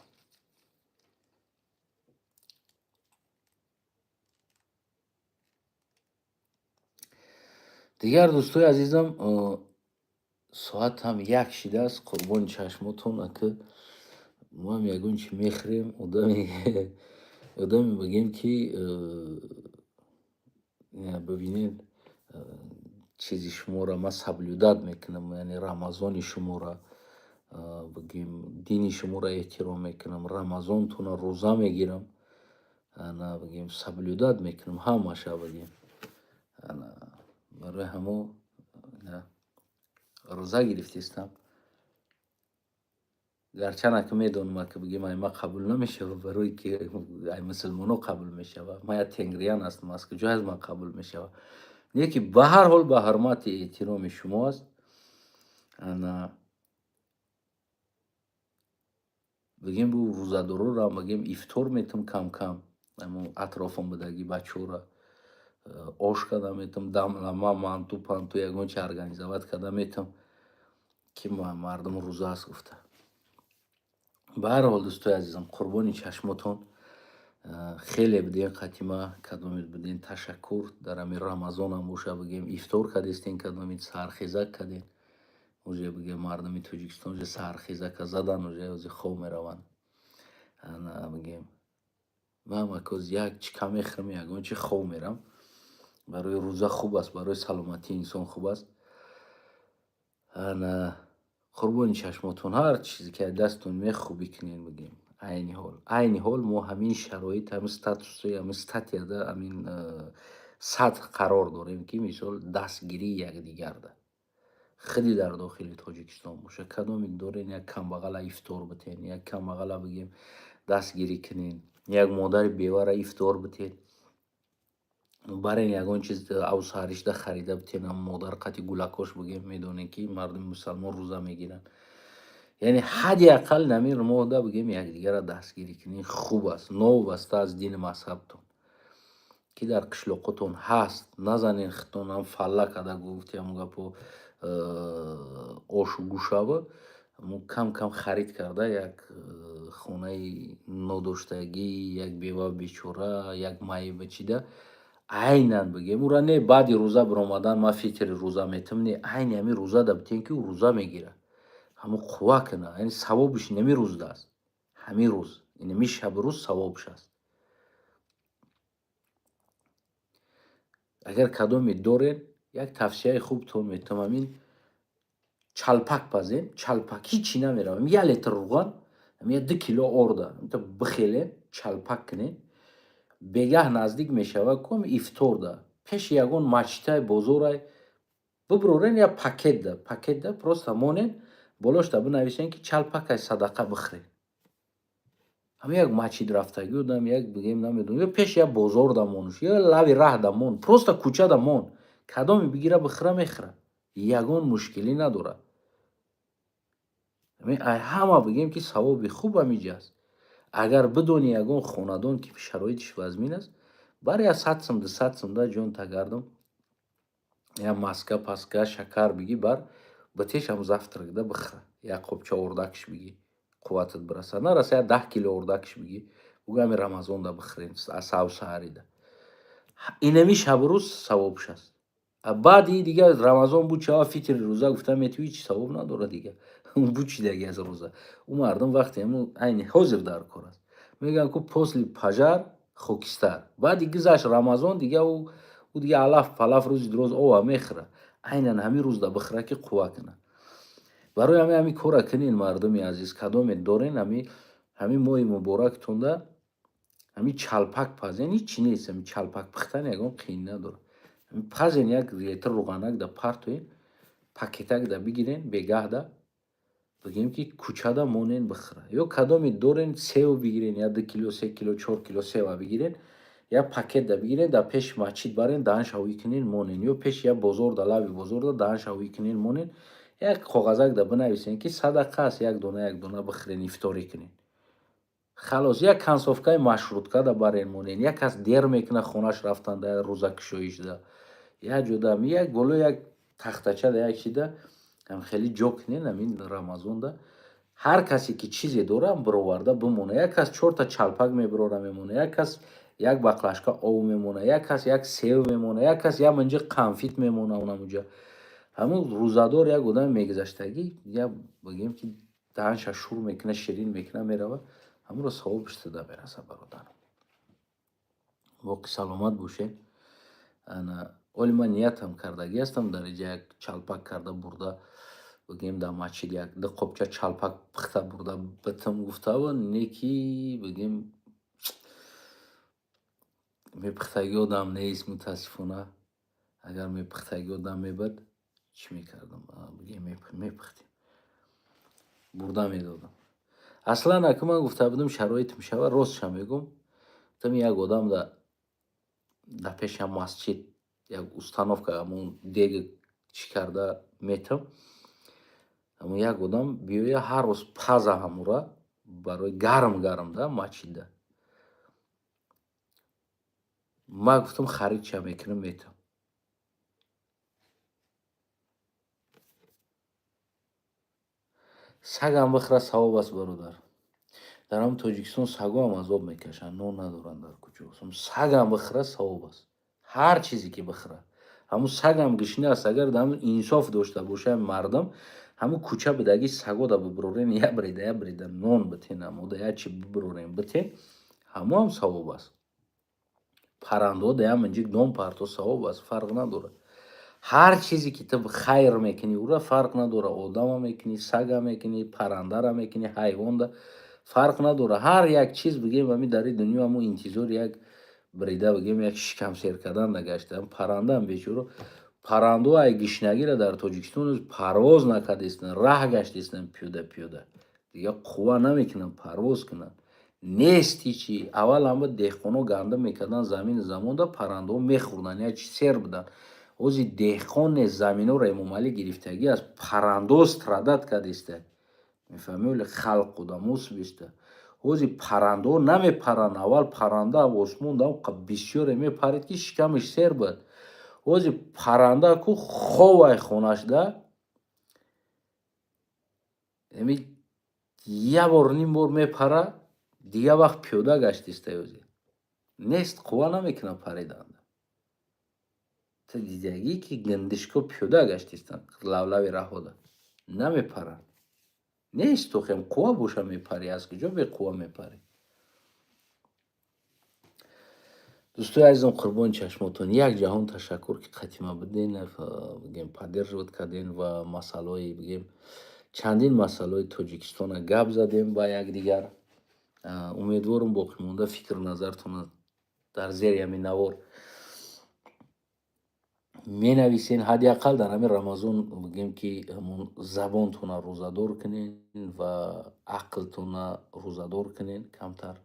Дигар, дӯстои азизам, соат ҳам 1 шидааст. Қурбони чашмотон, ака, мо ҳам ягон чи мехӯрем. Одами, бигем, ки бибинед, чизи шуморо ман соблюдать мекунам, яъне Рамазони шуморо, бигем, дини шуморо эҳтиром мекунам, Рамазонтонро рӯза мегирам, ана, бигем, соблюдать мекунам ҳамаша, бигем. Ана барои ҳамо рӯза гирифтистам. Гарчанд ака медонам, ака, бигем, ай ма қабул намешава, барое ки ай мусулмоно қабул мешава. Ман як тенгриян ҳастам, аз куҷо аз ман қабул мешава? Не ки ба ҳар ҳол ба ҳурмати эҳтироми шумо аст. Ана, бигем, бу рӯзадорорам, бигем, ифтор метам кам-кам, амо атрофам будагӣ бачаҳоро ош карда метам, дамлама, манту, панту, ягон чи организовать карда метам, ки мардум рӯза аст гуфта. Ба ҳар ҳол, дӯстои азизам, қурбони чашмотон. Хеле будем қатима, кадомед будем, ташаккур. Дар ҳамин Рамазонам боша, бигем, ифтор кардистен, кадомед саҳархезак кардем. Уже, бигем, мардуми Тоҷикистон уже саҳархезака задан, уже ози хоб мераванд. Ана, бигем, ман акоз як чика мехӯрам, ягон чи, хоб мерам. Барои рӯза хуб аст, барои саломатии инсон хуб аст. Ана қурбони чашмотон, ҳар чизе ки аз дасттон мехӯбӣ кунед, бигем. Айни ҳол мо ҳамин шароит, ҳамин статуси, ҳамин статияда, ҳамин сатҳ қарор дорем, ки мисол дастгирии якдигарда. Худи дар дохили Тоҷикистон боша, кадоме дорен, як камбағала ифтор битен, як камбағала, бигем, дастгирӣ кунен, як модари бевара ифтор битен, барен ягон чиз авсаришда харида битен, ам модар қати гулакош, бигем, медонем, ки мардуми мусалмон рӯза мегиранд. Яъне ҳадди ақал намин моҳда, бигем, якдигарро дастгирӣ кунен хуб аст, новобаста аз дини мазҳабтон. Ки дар қишлоқотон ҳаст, назанен худтон ҳам фалла карда гуфти ҳамон гапо ошу гӯшава, мо кам-кам харид карда, як хонаи нодоштагӣ, як бева бечора, як маиба чида, айнан, бигем, ура не баъди рӯза биромадан ман фитри рӯза метам, не, айни ҳамин рӯза да битем, ки ӯ рӯза мегирад, ҳамон қувва кунад. Яъне савобиш инами рӯзда аст, ҳамин рӯз, инами шабу рӯз савобиш аст. Агар кадоме дорен, як тавсияи хубтон метавам: ҳамин чалпак пазем, чалпак ҳичи намеравам, 1 литр рӯған, ҳамин 2 кило орда бихелен, чалпак кунем. Бегаҳ наздик мешавад кум ифторда, пеши ягон мачитай, бозорай бибурорен, як пакетда просто монен, болошта бинависен, ки чалпакай садақа, бихӯред. Ҳамин як мачид рафтагӣ будам, як, бигем, намедонам, ё пеши як бозор дамонуш, ё лави раҳ дамон, просто кӯча дамон, кадоме бигира бихӯра, мехӯра, ягон мушкилӣ надорад. Ҳама, бигем, ки савоби хуб ҳамиҷа аст. Агар бидони ягон хонадон ки шароитиш вазмин аст, бар як 100 сум, 200 сум да, ҷон тагардам, як маска, паска, шакар бигӣ, бар битеш, ҳам завтракда бихӯра, як қопча ордакш бигӣ, қувватат бираса, нараса, як 10 кило ордакш бигӣ, бугӯ ҳами Рамазонда бихӯрем, сав саҳарида. Инами шабу рӯз савобш аст. Баъди дигар Рамазон буд чава, фитри рӯза гуфта метавӣ, ҳеҷ савоб надорад дига, бучидаги аз рӯза. Ӯ мардум вақте айни ҳозир дар кор аст, мегӯянд ку после пожар хокистар. Баъди гузашт Рамазон дига ӯ дига алаф палаф рӯзи дуроз ова мехӯра. Айнан ҳамин рӯзда бихӯра, ки қувва кунад. Барои ҳамин кора кунен, мардуми азиз, кадоме дорен, ҳамин моҳи муборактонда ҳамин чалпак пазен, ҳичи нест, ҳамин чалпак пухтан ягон қиин надорад. Пазен, 1 литр рӯғанак да партоен, пакетак да бигирен, бегаҳда, бигем, ки кӯчада монен, бихӯра. Ё кадоме дорен, сев бигирен, як 2 кило, 3 кило, 4 кило сева бигирен. Як пакет да бигирен, дар пеши масҷид барен, даҳанша ҳувӣ кунен, монен, ё пеши як бозор, да лаби бозор да даҳанша ҳувӣ кунен, монен, як коғазак да бинависен, ки садақа аст, як дона як дона бихӯрен, ифторӣ кунен. Халос, як концовкаи маршрутка да барен, монен. Як кас дер мекуна хонаш рафтан да рӯзакушоишда, як ҷода як боло як тахтача да як чида хеле ҷо кунен. Амин Рамазонда ҳар касе ки чизе дора, бироварда бимона. Як кас чорта чалпак мебирора, мемона, як кас як баклажка об мемона, як кас як сев мемона, як кас як манҷа конфет мемона. Онамуҷа ҳамун рӯзадор як одами мегузаштагӣ, як бигем ки даҳанша шур мекуна, ширин мекуна, мерава, ҳамонро савобиш туда мераса. Бародарам, боқӣ саломат бошед. Ана оли ман ниятам кардагӣ ҳастам дар инҷа як чалпак карда бурда, бигем, дар масҷид як ду қопча чалпак пухта бурда битам гуфтаву неки, бигем, мепухтагӣ одам нест, мутаассифона. Агар мепухтагӣ одам мебуд, чӣ мекардам, бигем, мепухтем, бурда медодам. Аслан ака, ман гуфта будам, шароит мешава, ростша мегум, гуфтам, як одам да пеши масҷид як установка, ҳамон дег чӣ карда метам, ҳамон як одам биёя, ҳар рӯз паза, ҳамура барои гарм гарм да масҷидда. Ман гуфтам, харидча мекунам, метам. Сагам бихӯра, савоб аст, бародар. Дар ҳамн Тоҷикистон сагоам азоб мекашанд, нон надоранд дар кӯчо. Сагам бихӯра, савоб аст. Ҳар чизе ки бихӯра, ҳамун сагам гишна аст. Агар ҳамун инсоф дошта боша мардам, ҳамун кӯча бидаги сагода бибирорен, як брида, як брида нон битен, амода як чи бибирорен, битен, ҳамоам савоб аст. Паррандаҳо да як манҷик нон парто, савоб аст, фарқ надорад. Ҳар чизе ки ту хайр мекунӣ, ура фарқ надорад, одама мекунӣ, сага мекунӣ, паррандара мекунӣ, ҳайвонда, фарқ надорад. Ҳар як чиз, бигем, ами дар ин дунё ҳамун интизори як брида, бигем, як шикам сер кардан нагаштаам. Паррандаам бечоро, паррандаҳо ай гишнагиро дар Тоҷикистон парвоз накардистанд, раҳ гаштистанд пиёда пиёда, дигар қувва намекунанд парвоз кунанд, нест ҳичи. Аввал ҳама деҳқоно гандум мекарданд, замини замонда паррандаҳо мехӯрданд, як чи сер буданд. Ҳозир деҳқон нест, заминҳоро Эмомалӣ гирифтагӣ аст, паррандаҳо страдать кардиста, мефаҳмӣ? Оле халқ одамос биста, ҳозир паррандаҳо намепаранд. Аввал парранда осмон бисёре мепарид, ки шикамаш сер буд. Ҳозир парранда ку ховай хонашда, ами як бор, ним бор мепара, дигар вақт пиёда гаштиста. Ҳозир нест, қувва намекунад париданда. Ту дидагӣ, ки гиндишко пиёда гаштистанд лавлави раҳода, намепаранд, нест. Тохем қувва боша, мепарӣ, аз куҷо беқувва мепарӣ? Дӯстои азизам, қурбони чашмотон, як ҷаҳон ташаккур, ки қатима буден, бигем, поддерживать карден ва масъалаҳои, бигем, чандин масъалаҳои Тоҷикистона гап задем ба якдигар. Умедворам, боқимонда фикру назартонро дар зери ҳамин навор менависен. Ҳадди ақал дар ҳамин Рамазон, бигем, ки ҳамон забонтонро рӯзадор кунен ва ақлтонро рӯзадор кунен, камтар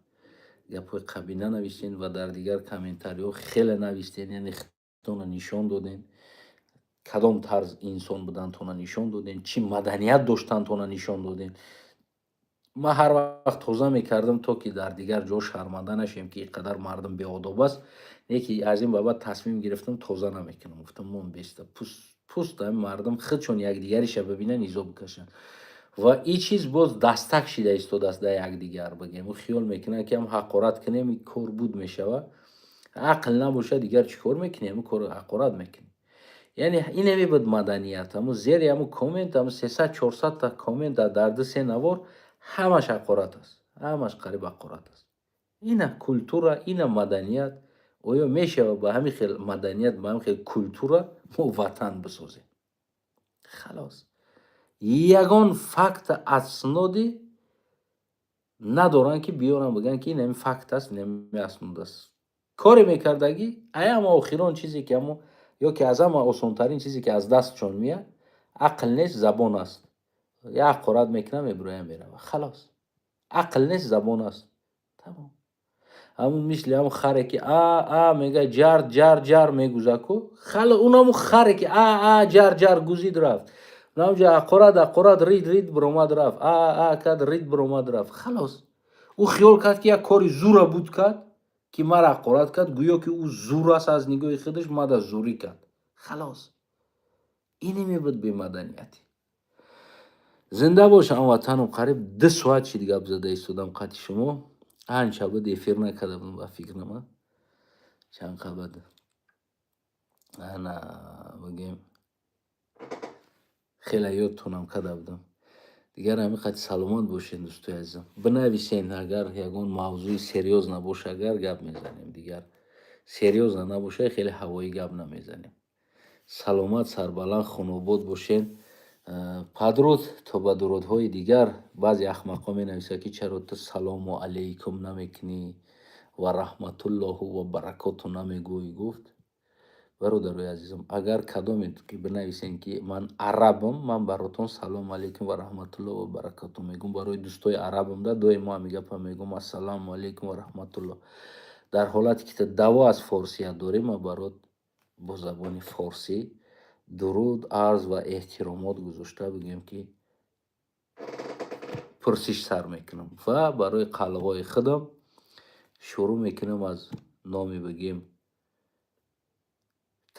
гапҳои қабӣ нанависен. Ва дар дигар комментариҳо хеле навистен, яъне худтонро нишон доден, кадом тарз инсон будантонро нишон доден, чӣ маданият доштантонро нишон доден. Ман ҳар вақт тоза мекардам, то ки дар дигар ҷо шарманда нашем, ки ин қадар мардум беодоб аст. Не ки аз ин ба баъд тасмим гирифтам, тоза намекунам. Гуфтам, мон беста, пуст ҳами мардум худшон якдигариша бибинанд, изо бикашанд. Ва ин чиз боз дастак шида истодааст дар якдигар, бигем, ӯ хиёл мекунад, ки ҳам ҳақорат кунем, ин кор буд мешавад. Ақл набошад, дигар чӣ кор мекунӣ? Ҳамин кор ҳақорат мекунӣ. Яъне инаме буд маданият. Ҳамун зери ҳамун коммент, ҳамун 300, 400-та коммент дар ду се навор, ҳамаш ҳақорат аст, ҳамаш қариб ҳақорат аст. Ина культура, ина маданият. Оё мешавад ба ҳамин хел маданият, ба ҳамин хел культура мо ватан бисозем? Халос, ягон факт, асноди надоранд, ки биёранд, бигӯянд, ки инами факт аст, инами аснод аст. Коре мекардагӣ, аяма охирон чизе ки ҳамо ё ки аз ҳама осонтарин чизе ки аз дастшон меяд, ақл нест, забон аст. Як ҳақорат мекунад, мебирояд, меравад, халос. Ақл нест, забон аст, тамом. Ҳамун мисли ҳамун харе, ки а а мега, ҷар ҷар ҷар мегуза ку хало, он ҳамун харе, ки а а ҷар ҷар гузид, рафт. Намҷа ақорат ақорат, рид рид биромад, рафт, а а кард, рид биромад, рафт, халос. Ӯ хиёл кард, ки як кори зура буд кард, ки мара ҳақорат кард, гӯё ки ӯ зур аст аз нигоҳи худаш, мада зурӣ кард, халос. Ине мебуд бемаданиятӣ. Зинда бош, ҳамватанам. Қариб 2 соат шид гап зада истодам қати шумо. Анча буд эфир накарда будам, ба фикрама чанд қабад ана бигем, хеле ёдтонам карда будам. Дигар ҳамин қадр. Саломат бошед, дӯстои азизам. Бинависен, агар ягон мавзӯи серьёз набоша, агар гап мезанем. Дигар серьёзно набоша, хеле ҳавоӣ гап намезанем. Саломат, сарбаланд, хунобод бошед. Падруд, то ба дурудҳои дигар. Баъзе ахмақҳо менависад, ки чаро ту салому алайкум намекунӣ ва раҳматуллоҳу ва баракоту намегӯӣ, гуфт. Бародарои азизам, агар кадоме ки бинависем, ки ман арабам, ман баротон салому алайкум ва раҳматуллоҳ ва баракоту мегӯм. Барои дӯстои арабам да доимо ҳами гапа мегӯм: ассалому алайкум ва раҳматуллоҳ. Дар ҳолате ки ту даъво аз форсият дорӣ, ман барот бо забони форсӣ дуруд, арз ва эҳтиромот гузошта, бигӯем ки пурсиш сар мекунам ва барои қалғои худам шурӯъ мекунам аз номи, бигем,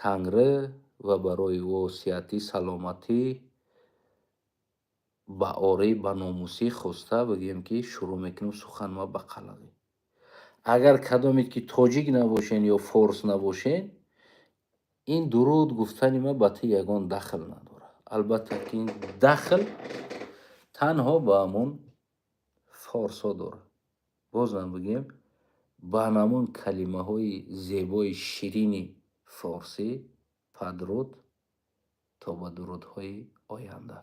Тангрӣ ва барои ӯ сиҳатӣ, саломатӣ, баорӣ, ба номусӣ хоста, бигӯем ки шурӯъ мекунем суханма ба қалағӣ. Агар кадомед ки тоҷик набошен ё форс набошен, ин дуруд гуфтани ман ба ту ягон дахл надорад. Албатта ки ин дахл танҳо ба ҳамон форсҳо дорад. Бозам бигӯем, ба ҳамон калимаҳои зебои ширини форсӣ, падруд, то ба дурудҳои оянда.